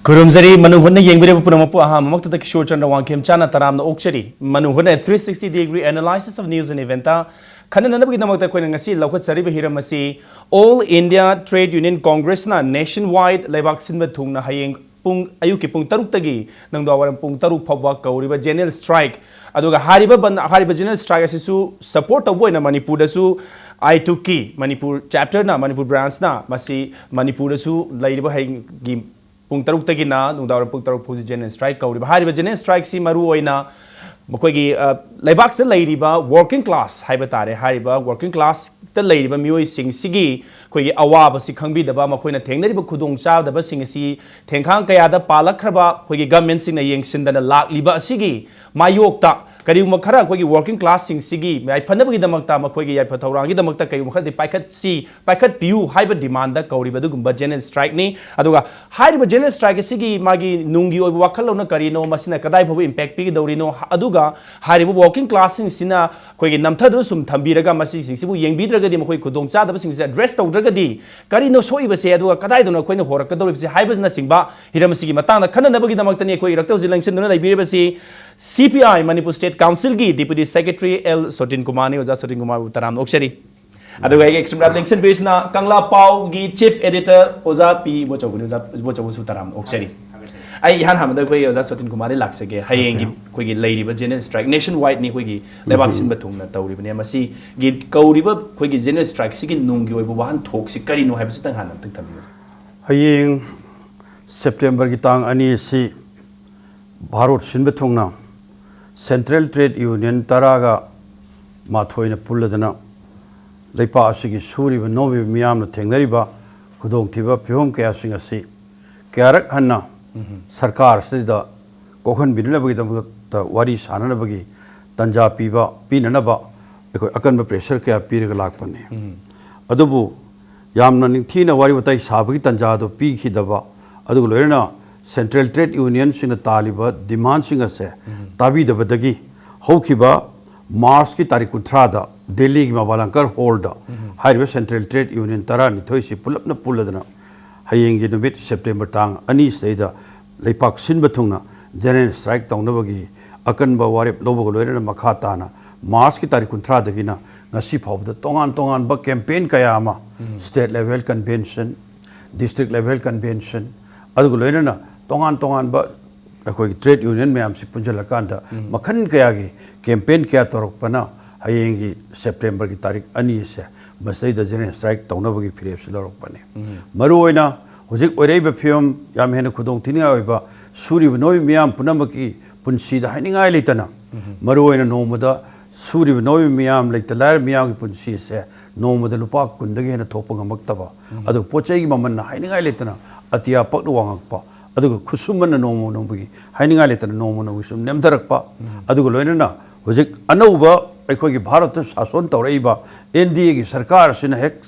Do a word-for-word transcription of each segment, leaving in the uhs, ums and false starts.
ꯈꯨꯔꯨꯝꯖꯔꯤ꯫ ꯃꯅꯨꯡ ꯍꯨꯠꯅ ꯌꯦꯡꯕꯤꯔꯤꯕ ꯄꯨꯝꯅꯃꯛꯄꯨ ꯑꯍꯥꯟꯕꯃꯛꯇꯗ ꯀꯤꯁꯣꯔ ꯆꯟꯗ꯭ꯔ ꯋꯥꯡꯈꯦꯝꯆꯥꯅ ꯇꯔꯥꯝꯅ ꯑꯣꯛꯆꯔꯤ꯫ ꯃꯅꯨꯡ ꯍꯨꯠꯅ three sixty degree analysis of news and event ꯈꯟꯅꯅꯕꯒꯤꯗꯃꯛꯇ ꯑꯩꯈꯣꯏꯅ ꯉꯁꯤ ꯂꯧꯈꯠꯆꯔꯤꯕ ꯍꯤꯔꯝ ꯑꯁꯤ All India Trade Union Congressꯅ nationwide ꯂꯩꯕꯥꯛ ꯁꯤꯟꯕ ꯊꯨꯡꯅ ꯍꯌꯦꯡ ꯄꯨꯡ, ꯑꯌꯨꯛꯀꯤ ꯄꯨꯡ ꯇꯔꯨꯛꯇꯒꯤ ꯅꯨꯡꯗꯥꯡꯋꯥꯏꯔꯝ ꯄꯨꯡ ꯇꯔꯨꯛ ꯐꯥꯎꯕ ꯀꯧꯔꯤꯕ general strike, ꯑꯗꯨꯒ ꯍꯥꯏꯔꯤꯕ ꯕꯟ, ꯍꯥꯏꯔꯤꯕ general strike ꯑꯁꯤꯁꯨ support ꯇꯧꯕ ꯑꯣꯏꯅ ꯃꯅꯤꯄꯨꯔꯗꯁꯨ ꯑꯥꯏꯇꯨꯛꯀꯤ ꯃꯅꯤꯄꯨꯔ chapterꯅ, ꯃꯅꯤꯄꯨꯔ branchꯅ ꯃꯁꯤ ꯃꯅꯤꯄꯨꯔꯗꯁꯨ ꯂꯩꯔꯤꯕ ꯍꯌꯦꯡꯒꯤ ꯄꯨꯡ ꯇꯔꯨꯛꯇꯒꯤꯅ ꯅꯨꯡꯗꯥꯡꯋꯥꯏꯔꯝ ꯄꯨꯡ ꯇꯔꯨꯛ ꯐꯥꯎꯁꯤ general strike ꯀꯧꯔꯤꯕ꯫ ꯍꯥꯏꯔꯤꯕ general strikeꯁꯤ ꯃꯔꯨ ꯑꯣꯏꯅ ꯃꯈꯣꯏꯒꯤ, ꯑ, ꯂꯩꯕꯥꯛꯁꯤꯗ ꯂꯩꯔꯤꯕ working class ꯍꯥꯏꯕ ꯇꯥꯔꯦ, ꯍꯥꯏꯔꯤꯕ working classꯇ ꯂꯩꯔꯤꯕ ꯃꯤꯑꯣꯏꯁꯤꯡꯁꯤꯒꯤ ꯑꯩꯈꯣꯏꯒꯤ ꯑꯋꯥꯕꯁꯤ ꯈꯪꯕꯤꯗꯕ, ꯃꯈꯣꯏꯅ ꯊꯦꯡꯅꯔꯤꯕ ꯈꯨꯗꯣꯡꯆꯥꯗꯕꯁꯤꯡ ꯑꯁꯤ ꯊꯦꯡꯈꯥꯡ ꯀꯌꯥꯗ ꯄꯥꯜꯂꯛꯈ꯭ꯔꯕ ꯑꯩꯈꯣꯏꯒꯤ governmentꯁꯤꯡꯅ ꯌꯦꯡꯁꯤꯟꯗꯅ ꯂꯥꯛꯂꯤꯕ ꯑꯁꯤꯒꯤ ꯃꯥꯌꯣꯛꯇ ꯀꯔꯤꯒꯨꯝꯕ ꯈꯔ ꯑꯩꯈꯣꯏꯒꯤ working classꯁꯤꯡꯁꯤꯒꯤ ꯌꯥꯏꯐꯅꯕꯒꯤꯗꯃꯛꯇ, ꯃꯈꯣꯏꯒꯤ ꯌꯥꯏꯐ ꯊꯧꯔꯥꯡꯒꯤꯗꯃꯛꯇ ꯀꯔꯤꯒꯨꯝꯕ ꯈꯔꯗꯤ ꯄꯥꯏꯈꯠꯁꯤ, ꯄꯥꯏꯈꯠꯄꯤꯌꯨ ꯍꯥꯏꯕ demandꯗ ꯀꯧꯔꯤꯕ ꯑꯗꯨꯒꯨꯝꯕ general strikeꯅꯤ꯫ ꯑꯗꯨꯒ ꯍꯥꯏꯔꯤꯕ general strike ꯑꯁꯤꯒꯤ ꯃꯥꯒꯤ ꯅꯨꯡꯒꯤ ꯑꯣꯏꯕ ꯋꯥꯈꯜꯂꯣꯟꯅ ꯀꯔꯤꯅꯣ, ꯃꯁꯤꯅ ꯀꯗꯥꯏ ꯐꯥꯎꯕ impact ꯄꯤꯒꯗꯧꯔꯤꯅꯣ, ꯑꯗꯨꯒ ꯍꯥꯏꯔꯤꯕ working classꯁꯤꯡꯁꯤꯅ ꯑꯩꯈꯣꯏꯒꯤ ꯅꯝꯊꯗꯨꯅ ꯁꯨꯝ ꯊꯝꯕꯤꯔꯒ ꯃꯁꯤꯁꯤꯡꯁꯤꯕꯨ ꯌꯦꯡꯕꯤꯗ꯭ꯔꯒꯗꯤ ꯃꯈꯣꯏ ꯈꯨꯗꯣꯡꯆꯥꯗꯕꯁꯤꯡꯁꯦ address ꯇꯧꯗ꯭ꯔꯒꯗꯤ ꯀꯔꯤꯅꯣ ꯁꯣꯛꯏꯕꯁꯦ, ꯑꯗꯨꯒ ꯀꯗꯥꯏꯗꯅꯣ ꯑꯩꯈꯣꯏꯅ ꯍꯣꯔꯛꯀꯗꯧꯔꯤꯕꯁꯦ ꯍꯥꯏꯕꯅꯆꯤꯡꯕ ꯍꯤꯔꯝ ꯑꯁꯤꯒꯤ ꯃꯇꯥꯡꯗ ꯈꯟꯅꯅꯕꯒꯤꯗꯃꯛꯇꯅꯤ ꯑꯩꯈꯣꯏ ꯏꯔꯛꯇ ꯍꯧꯖꯤꯛ ꯂꯦꯡꯁꯤꯟꯗꯨꯅ ꯂꯩꯕꯤꯔꯤꯕꯁꯤ꯫ C P I, Manipur State Councilꯒꯤ Deputy Secretary L ꯁꯣꯇꯤꯟ ꯀꯨꯃꯥꯔꯅꯤ꯫ ꯑꯣꯖꯥ ꯁꯣꯇꯤꯟ ꯀꯨꯃꯥꯔꯕꯨ ꯇꯔꯥꯝꯅ ꯑꯣꯛꯆꯔꯤ꯫ ꯑꯗꯨꯒ ꯑꯩꯒꯤ extreme ꯂꯦꯡꯁꯤꯟꯕꯤꯔꯤꯁꯤꯅ ꯀꯪꯂꯥ ꯄꯥꯎꯒꯤ Chief Editor ꯑꯣꯖꯥ ꯄꯤ ꯏꯕꯣꯆꯧꯕꯅꯤ꯫ ꯑꯣꯖꯥ ꯏꯕꯣꯆꯧꯕꯁꯨ ꯇꯔꯥꯝꯅ ꯑꯣꯛꯆꯔꯤ꯫ ꯑꯩ ꯏꯍꯥꯟ ꯍꯥꯟꯕꯗ ꯑꯩꯈꯣꯏ ꯑꯣꯖꯥ ꯁꯣꯇꯤꯟ ꯀꯨꯃꯥꯔꯗ ꯂꯥꯛꯆꯒꯦ꯫ ꯍꯌꯦꯡꯒꯤ ꯑꯩꯈꯣꯏꯒꯤ ꯂꯩꯔꯤꯕ general strike, nationwideꯅꯤ ꯑꯩꯈꯣꯏꯒꯤ ꯂꯩꯕꯥꯛ ꯁꯤꯟꯕ ꯊꯨꯡꯅ ꯇꯧꯔꯤꯕꯅꯦ꯫ ꯃꯁꯤꯒꯤ ꯀꯧꯔꯤꯕ ꯑꯩꯈꯣꯏꯒꯤ general strikeꯁꯤꯒꯤ ꯅꯨꯡꯒꯤ ꯑꯣꯏꯕ ꯋꯥꯍꯟꯊꯣꯛꯁꯤ ꯀꯔꯤꯅꯣ ꯍꯥꯏꯕꯁꯤꯇꯪ ꯍꯥꯟꯅ ꯑꯝꯇꯪ ꯊꯝꯕꯤꯌꯨ꯫ ꯍꯌꯦꯡ Septemberꯒꯤ ꯇꯥꯡ ꯑꯅꯤ ꯑꯁꯤ ꯚꯥꯔꯠ ꯁꯤꯟꯕ ꯊꯨꯡꯅ Central Trade Union ꯇꯔꯥꯒ ꯃꯥꯊꯣꯏꯅ ꯄꯨꯜꯂꯗꯅ ꯂꯩꯄꯥꯛ ꯑꯁꯤꯒꯤ ꯁꯨꯔꯤꯕ ꯅꯣꯝꯃꯤꯕ ꯃꯤꯌꯥꯝꯅ ꯊꯦꯡꯅꯔꯤꯕ ꯈꯨꯗꯣꯡꯊꯤꯕ ꯐꯤꯕꯝ ꯀꯌꯥꯁꯤꯡ ꯑꯁꯤ ꯀꯌꯥꯔꯛ ꯍꯟꯅ ꯁꯔꯀꯥꯔ ꯑꯁꯤꯗ ꯀꯣꯛꯍꯟꯕꯤꯅꯅꯕꯒꯤꯗꯃꯛꯇ ꯋꯥꯔꯤ ꯁꯥꯅꯅꯕꯒꯤ ꯇꯥꯟꯖꯥ ꯄꯤꯕ, ꯄꯤꯅꯅꯕ ꯑꯩꯈꯣꯏ ꯑꯀꯟꯕ pressure ꯀꯌꯥ ꯄꯤꯔꯒ ꯂꯥꯛꯄꯅꯤ꯫ ꯑꯗꯨꯕꯨ ꯌꯥꯝꯅ ꯅꯤꯡꯊꯤꯅ ꯋꯥꯔꯤ ꯋꯥꯇꯥꯏ ꯁꯥꯕꯒꯤ ꯇꯥꯟꯖꯥ ꯑꯗꯨ ꯄꯤꯈꯤꯗꯕ, ꯑꯗꯨꯒ ꯂꯣꯏꯅꯅ Central Trade Unionꯁꯤꯡꯅ ꯇꯥꯜꯂꯤꯕ demandꯁꯤꯡ ꯑꯁꯦ ꯇꯥꯕꯤꯗꯕꯗꯒꯤ ꯍꯧꯈꯤꯕ Marchꯀꯤ ꯇꯥꯔꯤꯛ ꯀꯨꯟꯊ꯭ꯔꯥꯗ ꯗꯦꯜꯂꯤꯒꯤ ꯃꯕꯥꯂꯪꯀꯔ hallꯗ ꯍꯥꯏꯔꯤꯕ Central Trade Union ꯇꯔꯥꯅꯤꯊꯣꯏꯁꯤ ꯄꯨꯂꯞꯅ ꯄꯨꯜꯂꯗꯅ ꯍꯌꯦꯡꯒꯤ ꯅꯨꯃꯤꯠ ꯁꯦꯞꯇꯦꯝꯕꯔ ꯇꯥꯡ ꯑꯅꯤ ꯁꯤꯗꯩꯗ ꯂꯩꯄꯥꯛ ꯁꯤꯟꯕ ꯊꯨꯡꯅ ꯖꯦꯅꯔꯦꯜ ꯁ꯭ꯇ꯭ꯔꯥꯏꯛ ꯇꯧꯅꯕꯒꯤ ꯑꯀꯟꯕ ꯋꯥꯔꯦꯞ ꯂꯧꯕꯒ ꯂꯣꯏꯅꯅ ꯃꯈꯥ ꯇꯥꯅ ꯃꯥꯔꯆꯀꯤ ꯇꯥꯔꯤꯛ ꯀꯨꯟꯊ꯭ꯔꯥꯗꯒꯤꯅ ꯉꯁꯤ ꯐꯥꯎꯕꯗ ꯇꯣꯉꯥꯟ ꯇꯣꯉꯥꯟꯕ ꯀꯦꯝꯄꯦꯟ ꯀꯌꯥ ꯑꯃ, state level convention, district level convention, ꯑꯗꯨꯒ ꯂꯣꯏꯅꯅ ꯇꯣꯉꯥꯟ ꯇꯣꯉꯥꯟꯕ ꯑꯩꯈꯣꯏꯒꯤ ꯇ꯭ꯔꯦꯗ ꯌꯨꯅꯤꯌꯟ ꯃꯌꯥꯝꯁꯤ ꯄꯨꯟꯁꯤꯜꯂꯀꯥꯟꯗ ꯃꯈꯜ ꯀꯌꯥꯒꯤ ꯀꯦꯝꯄꯦꯟ ꯀꯌꯥ ꯇꯧꯔꯛꯄꯅ ꯍꯌꯦꯡꯒꯤ ꯁꯦꯞꯇꯦꯝꯕꯔꯒꯤ ꯇꯥꯔꯤꯛ ꯑꯅꯤꯁꯦ ꯃꯁꯤꯗꯩꯗ ꯖꯦꯅꯔꯦꯜ ꯁ꯭ꯇ꯭ꯔꯥꯏꯛ ꯇꯧꯅꯕꯒꯤ ꯐꯤꯔꯦꯞꯁꯤ ꯂꯧꯔꯛꯄꯅꯤ꯫ ꯃꯔꯨꯑꯣꯏꯅ ꯍꯧꯖꯤꯛ ꯑꯣꯏꯔꯛꯏꯕ ꯐꯤꯕꯝ, ꯌꯥꯝ ꯍꯦꯟꯅ ꯈꯨꯗꯣꯡ ꯊꯤꯅꯤꯡꯉꯥꯏ ꯑꯣꯏꯕ ꯁꯨꯔꯤꯕ ꯅꯣꯏꯕ ꯃꯤꯌꯥꯝ ꯄꯨꯝꯅꯃꯛꯀꯤ ꯄꯨꯟꯁꯤꯗ ꯍꯥꯏꯅꯤꯡꯉꯥꯏ ꯂꯩꯇꯅ, ꯃꯔꯨꯑꯣꯏꯅ ꯅꯣꯡꯃꯗ ꯁꯨꯔꯤꯕ ꯅꯣꯝꯃꯤꯕ ꯃꯤꯌꯥꯝ, ꯂꯩꯇ ꯂꯥꯏꯔ ꯃꯤꯌꯥꯝꯒꯤ ꯄꯨꯟꯁꯤ ꯑꯁꯦ ꯅꯣꯡꯃꯗ ꯂꯨꯄꯥ ꯀꯨꯟꯗꯒꯤ ꯍꯦꯟꯅ ꯊꯣꯛꯄ ꯉꯝꯃꯛꯇꯕ, ꯑꯗꯨꯒ ꯄꯣꯠ ꯆꯩꯒꯤ ꯃꯃꯜꯅ ꯍꯥꯏꯅꯤꯡꯉꯥꯏ ꯂꯩꯇꯅ ꯑꯇꯤꯌꯥ ꯄꯛꯅ ꯋꯥꯡꯉꯛꯄ, ꯑꯗꯨꯒ ꯈꯨꯠꯁꯨꯃꯟꯅ ꯅꯣꯡꯃ ꯅꯣꯡꯃꯒꯤ ꯍꯥꯏꯅꯤꯡꯉꯥꯏ ꯂꯩꯇꯅ ꯅꯣꯡꯃ ꯅꯣꯡꯃꯒꯤ ꯁꯨꯝ ꯅꯦꯝꯊꯔꯛꯄ, ꯑꯗꯨꯒ ꯂꯣꯏꯅꯅ ꯍꯧꯖꯤꯛ ꯑꯅꯧꯕ ꯑꯩꯈꯣꯏꯒꯤ ꯚꯥꯔꯠꯇ ꯁꯥꯁꯣꯟ ꯇꯧꯔꯛꯏꯕ ꯑꯦꯟ ꯗꯤ ꯑꯦꯒꯤ ꯁꯔꯀꯥꯔ ꯑꯁꯤꯅ ꯍꯦꯛ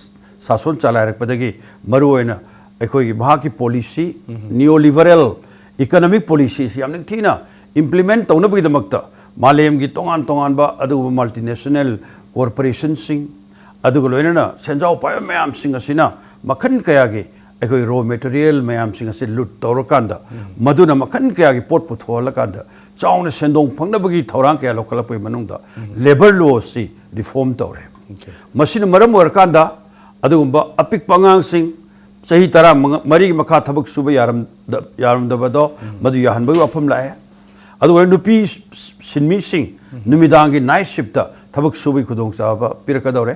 ꯁꯥꯁꯣꯟ ꯆꯂꯥꯏꯔꯛꯄꯗꯒꯤ ꯃꯔꯨꯑꯣꯏꯅ ꯑꯩꯈꯣꯏꯒꯤ ꯃꯍꯥꯛꯀꯤ ꯄꯣꯂꯤꯁꯤ, ꯅꯤꯌꯣ ꯂꯤꯕꯔꯦꯜ ꯏꯀꯣꯅꯣꯃꯤꯛ ꯄꯣꯂꯤꯁꯤꯁꯤ ꯌꯥꯝ ꯅꯤꯡꯊꯤꯅ ꯏꯝꯄ꯭ꯂꯤꯃꯦꯟ ꯇꯧꯅꯕꯒꯤꯗꯃꯛꯇ ꯃꯥꯂꯦꯝꯒꯤ ꯇꯣꯉꯥꯟ ꯇꯣꯉꯥꯟꯕ ꯑꯗꯨꯒꯨꯝꯕ ꯃꯜꯇꯤꯅꯦꯁꯅꯦꯜ ꯀꯣꯔꯄꯣꯔꯦꯁꯟꯁꯤꯡ, ꯑꯗꯨꯒ ꯂꯣꯏꯅꯅ ꯁꯦꯟꯖꯥꯎ ꯄꯥꯏꯕ ꯃꯌꯥꯝꯁꯤꯡ ꯑꯁꯤꯅ ꯃꯈꯜ ꯀꯌꯥꯒꯤ ꯑꯩꯈꯣꯏ ꯔꯣ ꯃꯦꯇꯔꯤꯌꯦꯜ ꯃꯌꯥꯝꯁꯤꯡ ꯑꯁꯤ ꯂꯨꯠ ꯇꯧꯔꯀꯥꯟꯗ, ꯃꯗꯨꯅ ꯃꯈꯜ ꯀꯌꯥꯒꯤ ꯄꯣꯠ ꯄꯨꯊꯣꯛꯍꯜꯂꯀꯥꯟꯗ ꯆꯥꯎꯅ ꯁꯦꯟꯗꯣꯡ ꯐꯪꯅꯕꯒꯤ ꯊꯧꯔꯥꯡ ꯀꯌꯥ ꯂꯧꯈꯠꯂꯛꯄꯒꯤ ꯃꯅꯨꯡꯗ ꯂꯦꯕꯔ ꯂꯣꯁꯤ ꯔꯤꯐꯣꯔꯝ ꯇꯧꯔꯦ꯫ ꯃꯁꯤꯅ ꯃꯔꯝ ꯑꯣꯏꯔꯀꯥꯟꯗ ꯑꯗꯨꯒꯨꯝꯕ ꯑꯄꯤꯛꯄ ꯑꯉꯥꯡꯁꯤꯡ, ꯆꯍꯤ ꯇꯔꯥ ꯃꯔꯤꯒꯤ ꯃꯈꯥ ꯊꯕꯛ ꯁꯨꯕ ꯌꯥꯔꯝꯗ-, ꯌꯥꯔꯝꯗꯕꯗꯣ ꯃꯗꯨ ꯌꯥꯍꯟꯕꯒꯤ ꯋꯥꯐꯝ ꯂꯥꯛꯑꯦ꯫ ꯑꯗꯨꯒ ꯅꯨꯄꯤ ꯁꯤꯟꯃꯤꯁꯤꯡ ꯅꯨꯃꯤꯗꯥꯡꯒꯤ ꯅꯥꯏꯠ ꯁꯤꯞꯇ ꯊꯕꯛ ꯁꯨꯕꯒꯤ ꯈꯨꯗꯣꯡꯆꯥꯕ ꯄꯤꯔꯛꯀꯗꯧꯔꯦ꯫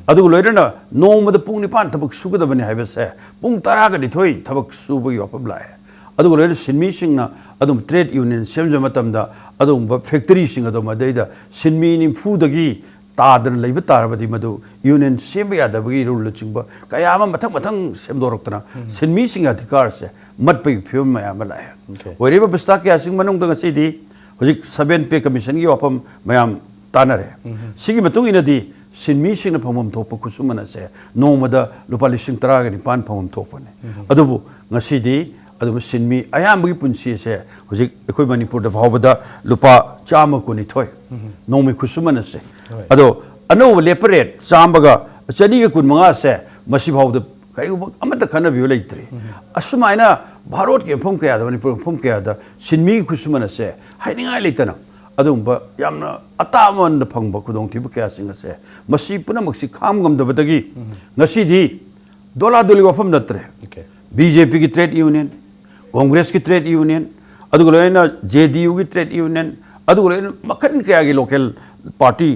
ꯑꯗꯨꯒ ꯂꯣꯏꯅꯅ ꯅꯣꯡꯃꯗ ꯄꯨꯡ ꯅꯤꯄꯥꯟ ꯊꯕꯛ ꯁꯨꯒꯗꯕꯅꯤ ꯍꯥꯏꯕꯁꯦ ꯄꯨꯡ ꯇꯔꯥꯒ ꯅꯤꯊꯣꯏ ꯊꯕꯛ ꯁꯨꯕꯒꯤ ꯋꯥꯐꯝ ꯂꯥꯛꯑꯦ꯫ ꯑꯗꯨꯒ ꯂꯣꯏꯅꯅ ꯁꯤꯟꯃꯤꯁꯤꯡꯅ ꯑꯗꯨꯝ ꯇ꯭ꯔꯦꯗ ꯌꯨꯅꯤꯌꯟ ꯁꯦꯝꯖꯕ ꯃꯇꯝꯗ ꯑꯗꯨꯒꯨꯝꯕ ꯐꯦꯛꯇꯔꯤꯁꯤꯡ ꯑꯗꯣ ꯃꯗꯩꯗ ꯁꯤꯟꯃꯤ ꯅꯤꯐꯨꯗꯒꯤ ꯇꯥꯗꯅ ꯂꯩꯕ ꯇꯥꯔꯕꯗꯤ ꯃꯗꯨ ꯌꯨꯅꯤꯌꯟ ꯁꯦꯝꯕ ꯌꯥꯗꯕꯒꯤ ꯔꯨꯜꯅꯆꯤꯡꯕ ꯀꯌꯥ ꯑꯃ ꯃꯊꯪ ꯃꯊꯪ ꯁꯦꯝꯗꯣꯔꯛꯇꯅ ꯁꯤꯟꯃꯤꯁꯤꯡꯒꯤ ꯑꯙꯤꯀꯥꯔꯁꯦ ꯃꯠꯄꯒꯤ ꯐꯤꯕꯝ ꯃꯌꯥꯝ ꯑꯃ ꯂꯥꯛꯑꯦ꯫ ꯑꯣꯏꯔꯤꯕ ꯄꯤꯁꯇꯥ ꯀꯌꯥꯁꯤꯡ ꯃꯅꯨꯡꯗ ꯉꯁꯤꯗꯤ ꯍꯧꯖꯤꯛ ꯁꯚꯦꯟ ꯄꯦ ꯀꯃꯤꯁꯟꯒꯤ ꯋꯥꯐꯝ ꯃꯌꯥꯝ ꯇꯥꯟꯅꯔꯦ꯫ ꯁꯤꯒꯤ ꯃꯇꯨꯡ ꯏꯟꯅꯗꯤ ꯁꯤꯟꯃꯤꯁꯤꯡꯅ ꯐꯪꯐꯝ ꯊꯣꯛꯄ ꯈꯨꯠꯁꯨꯃꯟ ꯑꯁꯦ ꯅꯣꯡꯃꯗ ꯂꯨꯄꯥ ꯂꯤꯁꯤꯡ ꯇꯔꯥꯒ ꯅꯤꯄꯥꯟ ꯐꯪꯐꯝ ꯊꯣꯛꯄꯅꯤ꯫ ꯑꯗꯨꯕꯨ ꯉꯁꯤꯗꯤ ꯑꯗꯨꯝ ꯁꯤꯟꯃꯤ ꯑꯌꯥꯝꯕꯒꯤ ꯄꯨꯟꯁꯤ ꯑꯁꯦ ꯍꯧꯖꯤꯛ ꯑꯩꯈꯣꯏ ꯃꯅꯤꯄꯨꯔꯗ ꯐꯥꯎꯕꯗ ꯂꯨꯄꯥ ꯆꯥꯝꯃ ꯀꯨꯟꯅꯤꯊꯣꯏ ꯅꯣꯡꯃꯩ ꯈꯨꯠꯁꯨꯃꯟ ꯑꯁꯦ꯫ ꯑꯗꯣ ꯑꯅꯧꯕ ꯂꯦꯞꯄ ꯔꯦꯠ ꯆꯥꯝꯃꯒ, ꯆꯅꯤꯒ ꯀꯨꯟꯃꯉꯥ ꯑꯁꯦ ꯃꯁꯤ ꯐꯥꯎꯕꯗ ꯀꯩꯒꯨꯝꯕ ꯑꯃꯠꯇ ꯈꯟꯅꯕꯤꯕ ꯂꯩꯇ꯭ꯔꯤ꯫ ꯑꯁꯨꯃꯥꯏꯅ ꯚꯥꯔꯠꯀꯤ ꯃꯐꯝ ꯀꯌꯥꯗ, ꯃꯅꯤꯄꯨꯔ ꯃꯐꯝ ꯀꯌꯥꯗ ꯁꯤꯟꯃꯤꯒꯤ ꯈꯨꯠꯁꯨꯃꯟ ꯑꯁꯦ ꯍꯥꯏꯅꯤꯡꯉꯥꯏ ꯂꯩꯇꯅ ꯑꯗꯨꯒꯨꯝꯕ ꯌꯥꯝꯅ ꯑꯇꯥꯕ ꯃꯃꯜꯗ ꯐꯪꯕ ꯈꯨꯗꯣꯡꯊꯤꯕ ꯀꯌꯥꯁꯤꯡ ꯑꯁꯦ, ꯃꯁꯤ ꯄꯨꯝꯅꯃꯛꯁꯤ ꯈꯥꯡ ꯉꯝꯗꯕꯗꯒꯤ ꯉꯁꯤꯗꯤ ꯗꯣꯂꯥꯗꯣꯂꯤ ꯋꯥꯐꯝ ꯅꯠꯇ꯭ꯔꯦ꯫ Okay. ꯕꯤ ꯖꯦ ꯄꯤꯒꯤ trade union, ꯀꯣꯡꯒ꯭ꯔꯦꯁꯀꯤ trade union, ꯑꯗꯨꯒ ꯂꯣꯏꯅꯅ ꯖꯦ ꯗꯤ ꯌꯨꯒꯤ trade union, ꯑꯗꯨꯒ ꯂꯣꯏꯅꯅ ꯃꯈꯜ ꯀꯌꯥꯒꯤ local party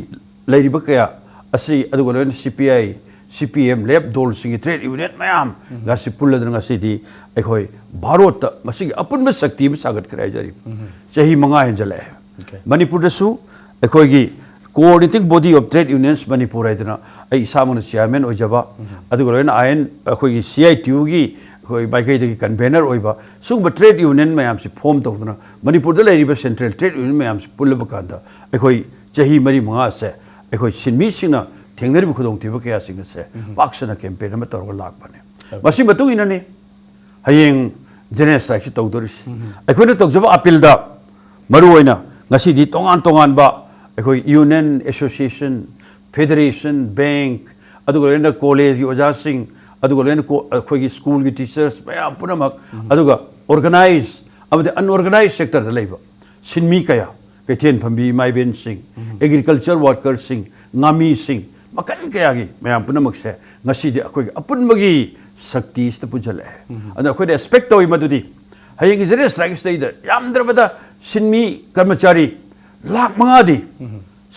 ꯂꯩꯔꯤꯕ ꯀꯌꯥ ꯑꯁꯤ, ꯑꯗꯨꯒ ꯂꯣꯏꯅꯅ ꯁꯤ ꯄꯤ ꯑꯥꯏ, ꯁꯤ P M, left ꯗꯣꯜꯁꯤꯡꯒꯤ trade union ꯃꯌꯥꯝ ꯉꯁꯤ ꯄꯨꯜꯂꯗꯨꯅ ꯉꯁꯤꯗꯤ ꯑꯩꯈꯣꯏ ꯚꯥꯔꯣꯠꯇ ꯃꯁꯤꯒꯤ ꯑꯄꯨꯟꯕ ꯁꯛꯇꯤ ꯑꯃ ꯁꯥꯒꯠꯈ꯭ꯔꯦ ꯍꯥꯏꯖꯔꯤꯕ꯫ ꯆꯍꯤ ꯃꯉꯥ ꯍꯦꯟꯖꯜꯂꯛꯑꯦ꯫ Okay. ꯃꯅꯤꯄꯨꯔꯗꯁꯨ ꯑꯩꯈꯣꯏꯒꯤ Coordinating Body of Trade Unions Manipur ꯍꯥꯏꯗꯅ ꯑꯩ ꯏꯁꯥꯃꯛꯅ chairman ꯑꯣꯏꯖꯕ, ꯑꯗꯨꯒ ꯂꯣꯏꯅ ꯑꯥꯏ ꯑꯦꯟ, ꯑꯩꯈꯣꯏꯒꯤ ꯁꯤ ꯑꯥꯏ ꯇꯤ ꯌꯨꯒꯤ ꯑꯩꯈꯣꯏ ꯃꯥꯏꯀꯩꯗꯒꯤ convener ꯑꯣꯏꯕ, ꯁꯤꯒꯨꯝꯕ trade union ꯃꯌꯥꯝꯁꯤ form ꯇꯧꯗꯨꯅ ꯃꯅꯤꯄꯨꯔꯗ ꯂꯩꯔꯤꯕ central trade union ꯃꯌꯥꯝꯁꯤ ꯄꯨꯜꯂꯕ ꯀꯥꯟꯗ ꯑꯩꯈꯣꯏ ꯆꯍꯤ ꯃꯔꯤ ꯃꯉꯥꯁꯦ ꯑꯩꯈꯣꯏ ꯁꯤꯟꯃꯤꯁꯤꯡꯅ ꯊꯦꯡꯅꯔꯤꯕ ꯈꯨꯗꯣꯡꯊꯤꯕ ꯀꯌꯥꯁꯤꯡ ꯑꯁꯦ ꯄꯥꯛ ꯁꯟꯅ campaign ꯑꯃ ꯇꯧꯔꯒ ꯂꯥꯛꯄꯅꯦ꯫ ꯃꯁꯤ ꯃꯇꯨꯡ ꯏꯟꯅꯅꯤ ꯍꯌꯦꯡ general strikeꯁꯤ ꯇꯧꯗꯣꯔꯤꯁꯤ꯫ ꯑꯩꯈꯣꯏꯅ ꯇꯧꯖꯕ appealꯗ ꯃꯔꯨꯑꯣꯏꯅ ꯉꯁꯤꯗꯤ ꯇꯣꯉꯥꯟ ꯇꯣꯉꯥꯟꯕ ꯑꯩꯈꯣꯏ union, association, federation, bank, ꯑꯗꯨꯒ ꯂꯣꯏꯅꯅ collegeꯀꯤ ꯑꯣꯖꯥꯁꯤꯡ, ꯑꯗꯨꯒ ꯂꯣꯏꯅ ꯀꯣ-, ꯑꯩꯈꯣꯏꯒꯤ schoolꯒꯤ teachers ꯃꯌꯥꯝ ꯄꯨꯝꯅꯃꯛ, ꯑꯗꯨꯒ organized ꯑꯃꯗꯤ unorganized sectorꯗ ꯂꯩꯕ ꯁꯤꯟꯃꯤ ꯀꯌꯥ, ꯀꯩꯊꯦꯜ ꯐꯝꯕꯤ ꯏꯃꯥ ꯏꯕꯦꯟꯁꯤꯡ, agriculture workerꯁꯤꯡ, ꯉꯥꯃꯤꯁꯤꯡ, ꯃꯈꯜ ꯀꯌꯥꯒꯤ ꯃꯌꯥꯝ ꯄꯨꯝꯅꯃꯛꯁꯦ ꯉꯁꯤꯗꯤ ꯑꯩꯈꯣꯏꯒꯤ ꯑꯄꯨꯟꯕꯒꯤ ꯁꯛꯇꯤꯁꯤꯗ ꯄꯨꯟꯁꯤꯜꯂꯛꯑꯦ꯫ ꯑꯗꯨꯅ ꯑꯩꯈꯣꯏꯅ expect ꯇꯧꯏ ꯃꯗꯨꯗꯤ ꯍꯌꯦꯡꯒꯤ general strikeꯁꯤꯗꯩꯗ ꯌꯥꯝꯗ꯭ꯔꯕꯗ ꯁꯤꯟꯃꯤ ꯀꯔꯃꯆꯥꯔꯤ ꯂꯥꯈ ꯃꯉꯥꯗꯤ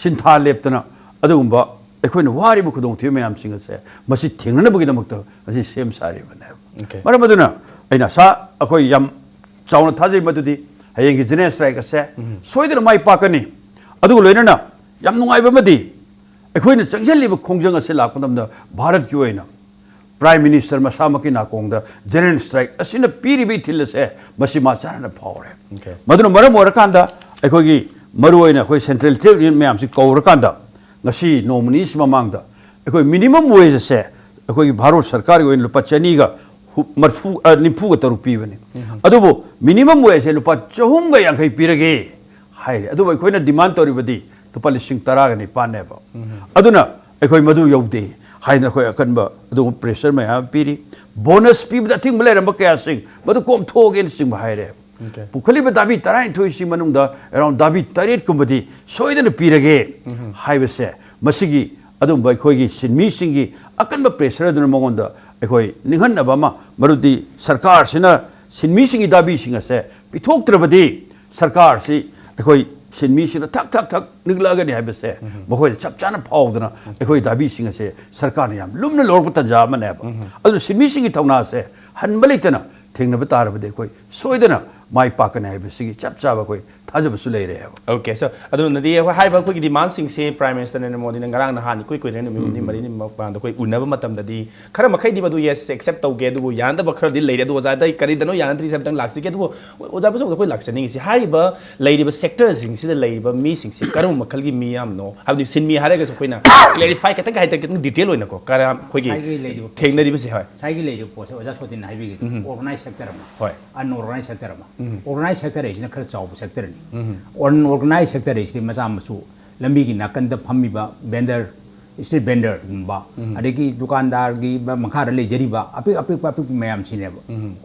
ꯁꯤꯟꯊꯥ ꯂꯦꯞꯇꯅ ꯑꯗꯨꯒꯨꯝꯕ ꯑꯩꯈꯣꯏꯅ ꯋꯥꯔꯤꯕ ꯈꯨꯗꯣꯡꯊꯤꯕ ꯃꯌꯥꯝꯁꯤꯡ ꯑꯁꯦ ꯃꯁꯤ ꯊꯦꯡꯅꯅꯕꯒꯤꯗꯃꯛꯇ ꯉꯁꯤ ꯁꯦꯝ ꯁꯥꯔꯤꯕꯅꯦꯕ꯫ Okay. ꯃꯔꯝ ꯑꯗꯨꯅ ꯑꯩꯅ ꯑꯁꯥ, ꯑꯩꯈꯣꯏ ꯌꯥꯝ ꯆꯥꯎꯅ ꯊꯥꯖꯩ ꯃꯗꯨꯗꯤ ꯍꯌꯦꯡꯒꯤ general strike ꯑꯁꯦ ꯁꯣꯏꯗꯅ ꯃꯥꯏ ꯄꯥꯛꯀꯅꯤ꯫ ꯑꯗꯨꯒ ꯂꯣꯏꯅꯅ ꯌꯥꯝ ꯅꯨꯡꯉꯥꯏꯕ ꯑꯃꯗꯤ ꯑꯩꯈꯣꯏꯅ ꯆꯪꯁꯤꯜꯂꯤꯕ ꯈꯣꯡꯖꯪ ꯑꯁꯦ ꯂꯥꯛꯄ ꯃꯇꯝꯗ ꯚꯥꯔꯠꯀꯤ ꯑꯣꯏꯅ Prime Minister ꯃꯁꯥꯃꯛꯀꯤ ꯅꯥꯀꯣꯡꯗ general strike ꯑꯁꯤꯅ ꯄꯤꯔꯤꯕ ꯏꯊꯤꯜ ꯑꯁꯦ ꯃꯁꯤ ꯃꯥ ꯆꯥꯟꯅꯅ ꯐꯥꯎꯔꯦ꯫ Okay. ꯃꯗꯨꯅ ꯃꯔꯝ ꯑꯣꯏꯔꯀꯥꯟꯗ ꯑꯩꯈꯣꯏꯒꯤ ꯃꯔꯨꯑꯣꯏꯅ ꯑꯩꯈꯣꯏ central trade union ꯃꯌꯥꯝꯁꯤ ꯀꯧꯔꯀꯥꯟꯗ ꯉꯁꯤ ꯅꯣꯡꯃ ꯅꯤꯅꯤꯁꯤ ꯃꯃꯥꯡꯗ ꯑꯩꯈꯣꯏ minimum wage ꯑꯁꯦ ꯑꯩꯈꯣꯏꯒꯤ ꯚꯥꯔꯠ ꯁꯔꯀꯥꯔꯒꯤ ꯑꯣꯏꯅ ꯂꯨꯄꯥ ꯆꯅꯤꯒ ꯍꯨ-, ꯃꯔꯐꯨ, ꯑ, ꯅꯤꯐꯨꯒ ꯇꯔꯨꯛ ꯄꯤꯕꯅꯤ꯫ ꯑꯗꯨꯕꯨ minimum wage ꯑꯁꯦ ꯂꯨꯄꯥ ꯆꯍꯨꯝꯒ ꯌꯥꯡꯈꯩ ꯄꯤꯔꯒꯦ ꯍꯥꯏꯔꯦ꯫ ꯑꯗꯨꯕꯨ ꯑꯩꯈꯣꯏꯅ demand ꯇꯧꯔꯤꯕꯗꯤ ꯂꯨꯄꯥ ꯂꯤꯁꯤꯡ ꯇꯔꯥꯒ ꯅꯤꯄꯥꯟꯅꯦꯕ꯫ ꯑꯗꯨꯅ ꯑꯩꯈꯣꯏ ꯃꯗꯨ ꯌꯧꯗꯦ ꯍꯥꯏꯅ ꯑꯩꯈꯣꯏ ꯑꯀꯟꯕ ꯑꯗꯨꯒꯨꯝꯕ ꯄ꯭ꯔꯦꯁꯔ ꯃꯌꯥꯝ ꯑꯃ ꯄꯤꯔꯤ꯫ ꯕꯣꯅꯁ ꯄꯤꯕꯗ ꯑꯊꯤꯡꯕ ꯂꯩꯔꯝꯕ ꯀꯌꯥꯁꯤꯡ ꯃꯗꯨ ꯀꯣꯝꯊꯣꯛꯑꯒꯦꯅꯆꯤꯡꯕ ꯍꯥꯏꯔꯦ꯫ Okay. ꯄꯨꯈꯠꯂꯤꯕ ꯗꯥꯕꯤ ꯇꯔꯥꯅꯤꯊꯣꯏꯁꯤ ꯃꯅꯨꯡꯗ ꯑꯦꯔꯥꯎꯟ ꯗꯥꯕꯤ ꯇꯔꯦꯠꯀꯨꯝꯕꯗꯤ ꯁꯣꯏꯗꯅ ꯄꯤꯔꯒꯦ ꯍꯥꯏꯕꯁꯦ, ꯃꯁꯤꯒꯤ ꯑꯗꯨꯝꯕ ꯑꯩꯈꯣꯏꯒꯤ ꯁꯤꯟꯃꯤꯁꯤꯡꯒꯤ ꯑꯀꯟꯕ ꯄ꯭ꯔꯦꯁꯔ ꯑꯗꯨꯅ ꯃꯉꯣꯟꯗ ꯑꯩꯈꯣꯏ ꯅꯤꯡꯍꯟꯅꯕ ꯑꯃ, ꯃꯔꯨꯗꯤ ꯁꯔꯀꯥꯔꯁꯤꯅ ꯁꯤꯟꯃꯤꯁꯤꯡꯒꯤ ꯗꯥꯕꯤꯁꯤꯡ ꯑꯁꯦ ꯄꯤꯊꯣꯛꯇ꯭ꯔꯕꯗꯤ ꯁꯔꯀꯥꯔꯁꯤ ꯑꯩꯈꯣꯏ ꯁꯤꯟꯃꯤꯁꯤꯡꯅ ꯊꯛ ꯊꯛ ꯊꯛ ꯅꯤꯛꯂꯛꯑꯒꯅꯤ ꯍꯥꯏꯕꯁꯦ ꯃꯈꯣꯏꯗ ꯆꯞ ꯆꯥꯅ ꯐꯥꯎꯗꯅ ꯑꯩꯈꯣꯏ ꯗꯥꯕꯤꯁꯤꯡ ꯑꯁꯦ ꯁꯔꯀꯥꯔꯅ ꯌꯥꯝ ꯂꯨꯝꯅ ꯂꯧꯔꯛꯄ ꯇꯥꯟꯖꯥ ꯑꯃꯅꯦꯕ꯫ ꯑꯗꯨꯅ ꯁꯤꯟꯃꯤꯁꯤꯡꯒꯤ ꯊꯧꯅꯥꯁꯦ ꯍꯟꯕ ꯂꯩꯇꯅ ꯊꯦꯡꯅꯕ ꯇꯥꯔꯕꯗꯤ ꯑꯩꯈꯣꯏ ꯁꯣꯏꯗꯅ ꯃꯥꯏ ꯄꯥꯛꯀꯅꯤ ꯍꯥꯏꯕꯁꯤꯒꯤ ꯆꯞ ꯆꯥꯕ ꯑꯩꯈꯣꯏ ꯊꯥꯖꯕꯁꯨ ꯂꯩꯔꯦ ꯍꯥꯏꯕ꯫ Okay, so ꯑꯗꯨꯅꯗꯤ ꯑꯩꯈꯣꯏ ꯍꯥꯏꯔꯤꯕ ꯑꯩꯈꯣꯏꯒꯤ ꯗꯤꯃꯥꯟꯁꯤꯡꯁꯦ ꯄ꯭ꯔꯥꯏꯝ ꯃꯤꯅꯤꯁꯇꯔ ꯅꯔꯦꯟꯗ꯭ꯔ ꯃꯣꯗꯤꯅ ꯉꯔꯥꯡ ꯅꯍꯥꯟ ꯏꯀꯨꯏ ꯀꯨꯏꯗ꯭ꯔꯤꯉꯩ ꯅꯨꯃꯤꯠ ꯍꯨꯝꯅꯤ ꯃꯔꯤꯅꯤ ꯃꯃꯥꯡꯗ ꯑꯩꯈꯣꯏ ꯎꯅꯕ ꯃꯇꯝꯗꯗꯤ ꯈꯔ ꯃꯈꯩꯗꯤ ꯃꯗꯨ ꯌꯦꯁ ꯑꯦꯛꯁꯦꯞ ꯇꯧꯒꯦ, ꯑꯗꯨꯕꯨ ꯌꯥꯅꯗꯕ ꯈꯔꯗꯤ ꯂꯩꯔꯦ꯫ ꯑꯗꯨ ꯑꯣꯖꯥꯗ ꯑꯩ ꯀꯔꯤꯗꯅꯣ ꯌꯥꯅꯗ꯭ꯔꯤꯁꯦ ꯑꯝꯇꯪ ꯂꯥꯛꯁꯤꯒꯦ꯫ ꯑꯗꯨꯕꯨ ꯑꯣꯖꯥ ꯕꯨꯆꯧꯗ ꯑꯩꯈꯣꯏ ꯂꯥꯛꯆꯅꯤꯡꯉꯤꯁꯤ ꯍꯥꯏꯔꯤꯕ ꯂꯩꯔꯤꯕ ꯁꯦꯛꯇꯔꯁꯤꯡꯁꯤꯗ ꯂꯩꯔꯤꯕ ꯃꯤꯁꯤꯡꯁꯤ ꯀꯔꯝꯕ ꯃꯈꯜꯒꯤ ꯃꯤ ꯌꯥꯝꯅꯣ, ꯍꯥꯏꯕꯗꯤ ꯁꯤꯟꯃꯤ ꯍꯥꯏꯔꯒꯁꯨ ꯑꯩꯈꯣꯏꯅ ꯀ꯭ꯂꯦꯔꯤꯐꯥꯏ ꯈꯤꯇꯪ ꯍꯥꯏꯇꯥꯔꯦ, ꯈꯤꯇꯪ ꯗꯤꯇꯦꯜ ꯑꯣꯏꯅꯀꯣ, ꯀꯔꯝ ꯑꯩꯈꯣꯏꯒꯤ ꯉꯁꯥꯏꯒꯤ ꯂꯩꯔꯤꯕ ꯄꯣꯠꯁꯦ ꯊꯦꯡꯅꯔꯤꯕꯁꯦ? ꯍꯣꯏ. ꯉꯁꯥꯏꯒꯤ ꯂꯩꯔꯤꯕ ꯄꯣꯠꯁꯦ ꯑꯣꯖꯥ ꯁꯣꯇꯤꯟꯅ ꯍꯥꯏꯕꯤꯈꯤꯗꯣ ꯑꯣꯔꯒꯅꯥꯏꯁ ꯁꯦꯛꯇꯔ ꯑꯃ, ꯍꯣꯏ. ꯑꯟꯑꯣꯔꯒꯅꯥꯏꯁ ꯁꯦꯛꯇꯔ ꯑꯃ꯫ ꯑꯣꯔꯒꯅꯥꯏꯁ ꯁꯦꯛꯇꯔ ꯍꯥꯏꯁꯤꯅ ꯈꯔ ꯆꯥꯎꯕ ꯁꯦꯛꯇꯔꯅꯤ꯫ ꯑꯟꯑꯣꯔꯒꯅꯥꯏꯁ ꯁꯦꯛꯇꯔ ꯍꯥꯏꯁꯤꯗꯤ ꯃꯆꯥ ꯃꯁꯨ, ꯂꯝꯕꯤꯒꯤ ꯅꯥꯀꯟꯗ ꯐꯝꯃꯤꯕ ꯕꯦꯟꯗꯔ, ꯁ꯭ꯇ꯭ꯔꯤꯠ ꯕꯦꯟꯗꯔꯒꯨꯝꯕ, ꯑꯗꯒꯤ ꯗꯨꯀꯥꯟꯗꯥꯔꯒꯤ ꯃ- ꯃꯈꯥꯗ ꯂꯩꯖꯔꯤꯕ ꯑꯄꯤꯛ ꯑꯄꯤꯛꯄ ꯑꯄꯤꯛꯄ ꯃꯌꯥꯝꯁꯤꯅꯦꯕ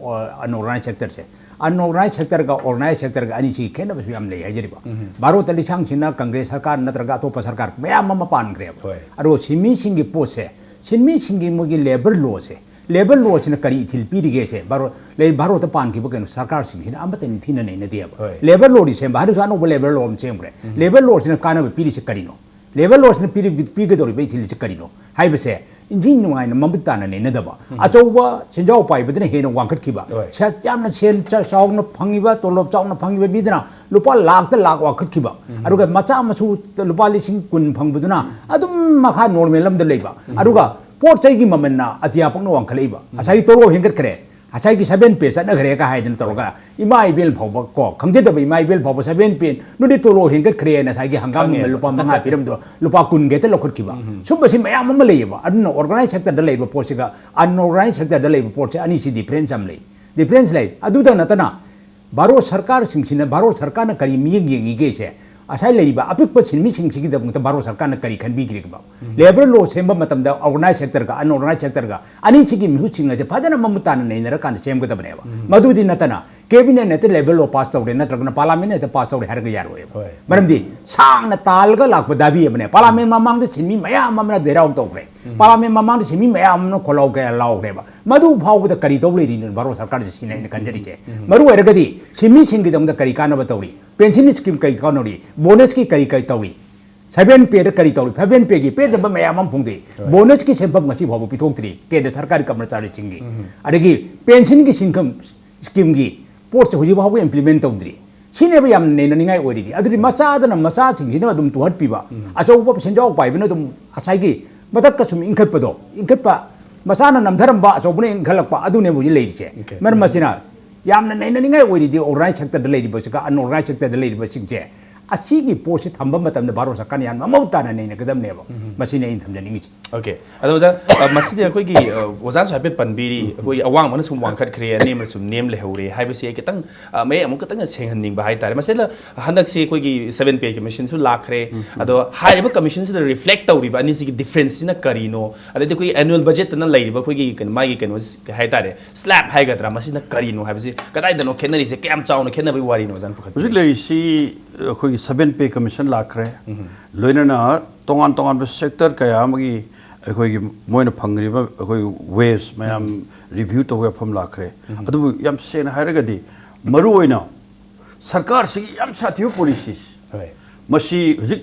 ꯑꯟꯑꯣꯔꯒꯅꯥꯏꯁ ꯁꯦꯛꯇꯔꯁꯦ꯫ ꯑꯟꯑꯣꯔꯒꯅꯥꯏꯁ ꯁꯦꯛꯇꯔꯒ ꯑꯣꯔꯒꯅꯥꯏꯁ ꯁꯦꯛꯇꯔꯒ ꯑꯅꯤꯁꯤꯒꯤ ꯈꯦꯠꯅꯕꯁꯨ ꯌꯥꯝ ꯂꯩ ꯍꯥꯏꯖꯔꯤꯕ꯫ ꯚꯥꯔꯣꯠꯇ ꯂꯤꯁꯥꯡꯁꯤꯟꯅ ꯀꯪꯒ꯭ꯔꯦꯁ ꯁꯔꯀꯥꯔ ꯅꯠꯇ꯭ꯔꯒ ꯑꯇꯣꯞꯄ ꯁꯔꯀꯥꯔ ꯃꯌꯥꯝ ꯑꯃ ꯄꯥꯟꯈ꯭ꯔꯦꯕ꯫ ꯍꯣꯏ. ꯑꯗꯨꯒ ꯁꯤꯟꯃꯤꯁꯤꯡꯒꯤ ꯄꯣꯠꯁꯦ, ꯁꯤꯟꯃꯤꯁꯤꯡꯒꯤ ꯃꯣꯏꯒꯤ ꯂꯦꯕꯔ ꯂꯣꯁꯦ, ꯂꯦꯕꯔ ꯂꯣꯁꯤꯅ ꯀꯔꯤ ꯏꯊꯤꯜ ꯄꯤꯔꯤꯒꯦꯁꯦ ꯚꯥꯔꯣ- ꯂꯩ- ꯚꯥꯔꯣꯠꯇ ꯄꯥꯟꯈꯤꯕ ꯀꯩꯅꯣ ꯁꯔꯀꯥꯔꯁꯤꯡꯁꯤꯅ ꯑꯃꯠꯇ ꯅꯤꯡꯊꯤꯅ ꯅꯩꯅꯗꯦꯕ꯫ ꯍꯣꯏ. ꯂꯦꯕꯔ ꯂꯣꯗꯤ ꯁꯦꯝꯕ, ꯍꯥꯏꯔꯁꯨ ꯑꯅꯧꯕ ꯂꯦꯕꯔ ꯂꯣ ꯑꯃ ꯁꯦꯝꯈ꯭ꯔꯦ꯫ ꯂꯦꯕꯔ ꯂꯣꯁꯤꯅ ꯀꯥꯟꯅꯕ ꯄꯤꯔꯤꯁꯦ ꯀꯔꯤꯅꯣ? ꯂꯦꯕꯔ ꯂꯣꯁꯤꯅ ꯄꯤꯔꯤ- ꯄꯤꯒꯗꯧꯔꯤꯕ ꯏꯊꯤꯜꯁꯦ ꯀꯔꯤꯅꯣ ꯍꯥꯏꯕꯁꯦ ꯏꯟꯊꯤ ꯅꯨꯡꯉꯥꯏꯅ ꯃꯃꯨꯠ ꯇꯥꯅ ꯅꯩꯅꯗꯕ꯫ ꯑꯆꯧꯕ ꯁꯦꯟꯖꯥꯎ ꯄꯥꯏꯕꯗꯨꯅ ꯍꯦꯟꯅ ꯋꯥꯡꯈꯠꯈꯤꯕ, ꯍꯣꯏ. ꯁꯦ- ꯌꯥꯝꯅ ꯁꯦꯟ ꯆ- ꯆꯥꯎꯅ ꯐꯪꯉꯤꯕ, ꯇꯣꯂꯣꯞ ꯆꯥꯎꯅ ꯐꯪꯉꯤꯕ ꯃꯤꯗꯨꯅ ꯂꯨꯄꯥ ꯂꯥꯛꯇ ꯂꯥꯛ ꯋꯥꯡꯈꯠꯈꯤꯕ, ꯑꯗꯨꯒ ꯃꯆꯥ ꯃꯁꯨ ꯂꯨꯄꯥ ꯂꯤꯁꯤꯡ ꯀꯨꯟ ꯐꯪꯕꯗꯨꯅ ꯑꯗꯨꯝ ꯃꯈꯥ ꯅꯣꯔꯃꯦꯜ ꯑꯃꯗ ꯂꯩꯕ, ꯑꯗꯨꯒ ꯄꯣꯠ ꯆꯩꯒꯤ ꯃꯃꯜꯅ ꯑꯇꯤꯌꯥ ꯄꯛꯅ ꯋꯥꯡꯈꯠꯂꯛꯏꯕ꯫ ꯉꯁꯥꯏꯒꯤ ꯇꯣꯂꯣꯞ ꯍꯦꯟꯒꯠꯈ꯭ꯔꯦ, ꯉꯁꯥꯏꯒꯤ ꯁꯕꯦꯟ ꯄꯦ ꯆꯠꯅꯈ꯭ꯔꯦꯒ ꯍꯥꯏꯗꯅ ꯇꯧꯔꯒ ꯏꯃꯥ ꯏꯕꯦꯜ ꯐꯥꯎꯕ ꯀꯣ, ꯈꯪꯖꯗꯕ ꯏꯃꯥ ꯏꯕꯦꯜ ꯐꯥꯎꯕ, "ꯁꯕꯦꯟ ꯄꯦ, ꯅꯣꯏꯗꯤ ꯇꯣꯂꯣꯞ ꯍꯦꯟꯒꯠꯈ꯭ꯔꯦꯅ ꯉꯁꯥꯏꯒꯤ ꯍꯪꯒꯥꯝ ꯃꯃꯜ ꯈꯪꯉꯦꯕ꯫ ꯂꯨꯄꯥ ꯃꯉꯥ ꯄꯤꯔꯝꯕꯗꯣ ꯂꯨꯄꯥ ꯀꯨꯟ ꯈꯛꯇ ꯂꯧꯈꯠꯈꯤꯕ"꯫ ꯁꯨꯝꯕꯁꯤ ꯃꯌꯥꯝ ꯑꯃ ꯂꯩꯌꯦꯕ꯫ ꯑꯗꯨꯅ ꯑꯣꯔꯒꯅꯥꯏꯁ ꯁꯦꯛꯇꯔꯗ ꯂꯩꯕ ꯄꯣꯠꯁꯤꯒ ꯑꯟꯑꯣꯔꯒꯅꯥꯏꯁ ꯁꯦꯛꯇꯔꯗ ꯂꯩꯕ ꯄꯣꯠꯁꯦ, ꯑꯅꯤꯁꯤ ꯗꯤꯐ꯭ꯔꯦꯟꯁ ꯌꯥꯝ ꯂꯩ꯫ ꯗꯤꯐ꯭ꯔꯦꯟꯁ ꯂꯩ꯫ ꯑꯗꯨꯗ ꯅꯠꯇꯅ ꯚꯥꯔꯣꯠ ꯁꯔꯀꯥꯔꯁꯤꯡꯁꯤꯅ, ꯚꯥꯔꯣꯠ ꯁꯔꯀꯥꯔꯅ ꯀꯔꯤ ꯃꯤꯠꯌꯦꯡ ꯌꯦꯡꯉꯤꯒꯦꯁꯦ, ꯉꯁꯥꯏ ꯂꯩꯔꯤꯕ ꯑꯄꯤꯛꯄ ꯁꯤꯟꯃꯤꯁꯤꯡꯁꯤꯒꯤꯗꯃꯛꯇ ꯚꯥꯔꯠ ꯁꯔꯀꯥꯔꯅ ꯀꯔꯤ ꯈꯟꯕꯤꯈ꯭ꯔꯤꯕ? ꯂꯦꯕꯔ ꯂꯣ ꯁꯦꯝꯕ ꯃꯇꯝꯗ ꯑꯣꯔꯒꯅꯥꯏꯖ ꯁꯦꯛꯇꯔꯒ ꯑꯟꯑꯣꯔꯒꯅꯥꯏꯖ ꯁꯦꯛꯇꯔꯒ ꯑꯅꯤꯁꯤꯒꯤ ꯃꯤꯍꯨꯠꯁꯤꯡ ꯑꯁꯦ ꯐꯖꯅ ꯃꯃꯨꯠ ꯇꯥꯅ ꯅꯩꯅꯔꯀꯥꯟꯗ ꯁꯦꯝꯒꯗꯕꯅꯦꯕ꯫ ꯃꯗꯨꯗꯤ ꯅꯠꯇꯅ ꯀꯦꯕꯤꯅꯦꯠꯅ ꯍꯦꯛꯇ ꯂꯦꯕꯔ ꯂꯣ ꯄꯥꯁ ꯇꯧꯔꯦ ꯅꯠꯇ꯭ꯔꯒꯅ ꯄꯥꯔꯂꯥꯃꯦꯟꯅ ꯍꯦꯛꯇ ꯄꯥꯁ ꯇꯧꯔꯦ ꯍꯥꯏꯔꯒ ꯌꯥꯔꯣꯏꯕ꯫ ꯍꯣꯏ꯫ ꯃꯔꯝꯗꯤ ꯁꯥꯡꯅ ꯇꯥꯜꯂꯒ ꯂꯥꯛꯄ ꯗꯥꯕꯤ ꯑꯃꯅꯦ꯫ ꯄꯥꯔꯂꯥꯃꯦꯟ ꯃꯃꯥꯡꯗ ꯁꯤꯟꯃꯤ ꯃꯌꯥꯝ ꯑꯃꯅ ꯗꯦꯔꯥꯎꯟ ꯇꯧꯈ꯭ꯔꯦ꯫ ꯄꯥꯔꯂꯥꯃꯦꯟ ꯃꯃꯥꯡꯗ ꯁꯤꯟꯃꯤ ꯃꯌꯥꯝ ꯑꯃꯅ ꯈꯣꯜꯂꯥꯎ ꯀꯌꯥ ꯂꯥꯎꯈ꯭ꯔꯦꯕ꯫ ꯃꯗꯨ ꯐꯥꯎꯕꯗ ꯀꯔꯤ ꯇꯧ ꯂꯩꯔꯤꯅꯣ ꯚꯥꯔꯠ ꯁꯔꯀꯥꯔꯁꯦ ꯁꯤꯅ ꯑꯩꯅ ꯈꯟꯖꯔꯤꯁꯦ꯫ ꯃꯔꯨ ꯑꯣꯏꯔꯒꯗꯤ ꯁꯤꯟꯃꯤꯁꯤꯡꯒꯤꯗꯃꯛꯇ ꯀꯔꯤ ꯀꯥꯟꯅꯕ ꯇꯧꯔꯤ? ꯄꯦꯟꯁꯟ ꯁ꯭ꯀꯤꯝ ꯀꯔꯤ ꯀꯥꯟꯅꯔꯤ? ꯕꯣꯅꯁꯀꯤ ꯀꯔꯤ ꯀꯔꯤ ꯇꯧꯔꯤ? ꯁꯚꯦꯟ ꯄꯦꯗ ꯀꯔꯤ ꯇꯧꯔꯤ? ꯁꯚꯦꯟ ꯄꯦꯒꯤ ꯄꯦꯗꯕ ꯃꯌꯥꯝ ꯑꯃ ꯐꯣꯡꯗꯣꯛꯏ꯫ ꯍꯣꯏ꯫ ꯕꯣꯅꯁꯀꯤ ꯁꯦꯟꯐꯝ ꯉꯁꯤ ꯐꯥꯎꯕ ꯄꯤꯊꯣꯛꯇ꯭ꯔꯤ ꯀꯦꯟꯗ꯭ꯔ ꯁꯔꯀꯥꯔꯒꯤ ꯀꯔꯃꯆꯥꯔꯤꯁꯤꯡꯒꯤ꯫ ꯎꯝ꯫ ꯑꯗꯒꯤ ꯄꯦꯟꯁꯟꯒꯤ ꯁꯤꯟꯐꯝ ꯁ꯭ꯀꯤꯝꯒꯤ ꯄꯣꯠꯁꯦ ꯍꯧꯖꯤꯛ ꯐꯥꯎꯕ ꯏꯝꯄ꯭ꯂꯤꯃꯦꯟ ꯇꯧꯗ꯭ꯔꯤ꯫ ꯁꯤꯅꯦꯕ ꯌꯥꯝꯅ ꯅꯩꯅꯅꯤꯡꯉꯥꯏ ꯑꯣꯏꯔꯤꯗꯤ꯫ ꯑꯗꯨꯗꯤ ꯃꯆꯥꯗꯅ ꯃꯆꯥꯁꯤꯡꯁꯤꯅ ꯑꯗꯨꯝ ꯇꯨꯍꯠꯄꯤꯕ, ꯎꯝ꯫ ꯑꯆꯧꯕ ꯁꯦꯟꯖꯥꯎ ꯄꯥꯏꯕꯅ ꯑꯗꯨꯝ ꯉꯁꯥꯏꯒꯤ ꯃꯊꯛꯇ ꯁꯨꯝ ꯏꯟꯈꯠꯄꯗꯣ, ꯏꯟꯈꯠꯄ, ꯃꯆꯥꯅ ꯅꯝꯊꯔꯝꯕ ꯑꯆꯧꯕꯅ ꯏꯟꯈꯠꯂꯛꯄ, ꯑꯗꯨꯅꯦꯕ ꯍꯧꯖꯤꯛ ꯂꯩꯔꯤꯁꯦ꯫ Okay. ꯃꯔꯝ ꯑꯁꯤꯅ ꯌꯥꯝꯅ ꯅꯩꯅꯅꯤꯡꯉꯥꯏ ꯑꯣꯏꯔꯤꯗꯤ ꯑꯣꯔꯒꯅꯥꯏꯖ ꯁꯦꯛꯇꯔꯗ ꯂꯩꯔꯤꯕꯁꯤꯒ ꯑꯟꯑꯣꯔꯒꯅꯥꯏꯖ ꯁꯦꯛꯇꯔꯗ ꯂꯩꯔꯤꯕꯁꯤꯡꯁꯦ ꯑꯁꯤꯒꯤ ꯄꯣꯠꯁꯤ ꯊꯝꯕ ꯃꯇꯝꯗ ꯚꯥꯔꯠ ꯁꯔꯀꯥꯔꯅ ꯌꯥꯝꯅ ꯃꯃꯨꯠ ꯇꯥꯅ ꯅꯩꯅꯒꯗꯕꯅꯦꯕ꯫ ꯎꯝ꯫ ꯃꯁꯤꯅꯤ ꯑꯩꯅ ꯊꯝꯖꯅꯤꯡꯉꯤꯁꯦ꯫ Okay. ꯑꯗꯣ ꯑꯣꯖꯥ, ꯑ, ꯃꯁꯤꯗꯤ ꯑꯩꯈꯣꯏꯒꯤ, ꯑ, ꯑꯣꯖꯥꯁꯨ ꯍꯥꯏꯐꯦꯠ ꯄꯟꯕꯤꯔꯤ, ꯑꯩꯈꯣꯏꯒꯤ ꯑꯋꯥꯡꯕꯅ ꯁꯨꯝ ꯋꯥꯡꯈꯠꯈ꯭ꯔꯦ, ꯑꯅꯦꯝꯕꯅ ꯁꯨꯝ ꯅꯦꯝ ꯂꯩꯍꯧꯔꯦ ꯍꯥꯏꯕꯁꯤ ꯑꯩ ꯈꯤꯇꯪ, ꯑ, ꯃꯌꯦꯛ ꯑꯃꯨꯛ ꯈꯤꯇꯪ ꯁꯦꯡꯍꯟꯅꯤꯡꯕ ꯍꯥꯏꯇꯥꯔꯦ꯫ ꯃꯁꯤꯗ ꯍꯟꯗꯛꯁꯤ ꯑꯩꯈꯣꯏꯒꯤ ꯁꯚꯦꯟ ꯄꯦ ꯀꯃꯤꯁꯟꯁꯨ ꯂꯥꯛꯈ꯭ꯔꯦ꯫ ꯎꯝ꯫ ꯑꯗꯣ ꯍꯥꯏꯔꯤꯕ ꯀꯃꯤꯁꯟꯁꯤꯗ ꯔꯤꯐ꯭ꯂꯦꯛ ꯇꯧꯔꯤꯕ ꯑꯅꯤꯁꯤꯒꯤ ꯗꯤꯐ꯭ꯔꯦꯟꯁꯁꯤꯅ ꯀꯔꯤꯅꯣ? ꯑꯗꯩꯗꯤ ꯑꯩꯈꯣꯏꯒꯤ ꯑꯦꯅꯨꯑꯦꯜ ꯕꯖꯦꯠꯇꯅ ꯂꯩꯔꯤꯕ ꯑꯩꯈꯣꯏꯒꯤ ꯀꯩꯅꯣ, ꯃꯥꯒꯤ ꯀꯩꯅꯣ ꯀꯩ ꯍꯥꯏꯇꯥꯔꯦ, ꯁ꯭ꯂꯦꯕ ꯍꯥꯏꯒꯗ꯭ꯔꯥ, ꯃꯁꯤꯅ ꯀꯔꯤꯅꯣ ꯍꯥꯏꯕꯁꯤ ꯀꯗꯥꯏꯗꯅꯣ ꯈꯦꯠꯅꯔꯤꯁꯦ? ꯀꯌꯥꯝ ꯆꯥꯎꯅ ꯈꯦꯠꯅꯕꯒꯤ ꯋꯥꯔꯤꯅꯣ ꯑꯣꯖꯥꯅ ꯍꯧꯖꯤꯛ ꯄꯨꯈꯠꯄꯤꯔꯤꯁꯦ? ꯂꯩꯔꯤꯁꯤ ꯑꯩꯈꯣꯏꯒꯤ ꯁꯚꯦꯟ ꯄꯦ ꯀꯃꯤꯁꯟ ꯂꯥꯛꯈ꯭ꯔꯦ꯫ ꯎꯝ꯫ ꯂꯣꯏꯅꯅ ꯇꯣꯉꯥꯟ ꯇꯣꯉꯥꯟꯕ ꯁꯦꯛꯇꯔ ꯀꯌꯥ ꯑꯃꯒꯤ ꯑꯩꯈꯣꯏꯒꯤ ꯃꯣꯏꯅ ꯐꯪꯂꯤꯕ ꯑꯩꯈꯣꯏꯒꯤ ꯋꯦꯖ ꯃꯌꯥꯝ ꯎꯝ꯫ ꯔꯤꯚ꯭ꯌꯨ ꯇꯧꯕ ꯌꯥꯐꯝ ꯂꯥꯛꯈ꯭ꯔꯦ꯫ ꯎꯝ꯫ ꯑꯗꯨꯕꯨ ꯌꯥꯝ ꯁꯦꯡꯅ ꯍꯥꯏꯔꯒꯗꯤ ꯃꯔꯨꯑꯣꯏꯅ ꯁꯔꯀꯥꯔꯁꯤꯒꯤ ꯌꯥꯝ ꯁꯥꯊꯤꯕ ꯄꯣꯂꯤꯁꯤꯁ꯫ ꯍꯣꯏ꯫ ꯃꯁꯤ ꯍꯧꯖꯤꯛ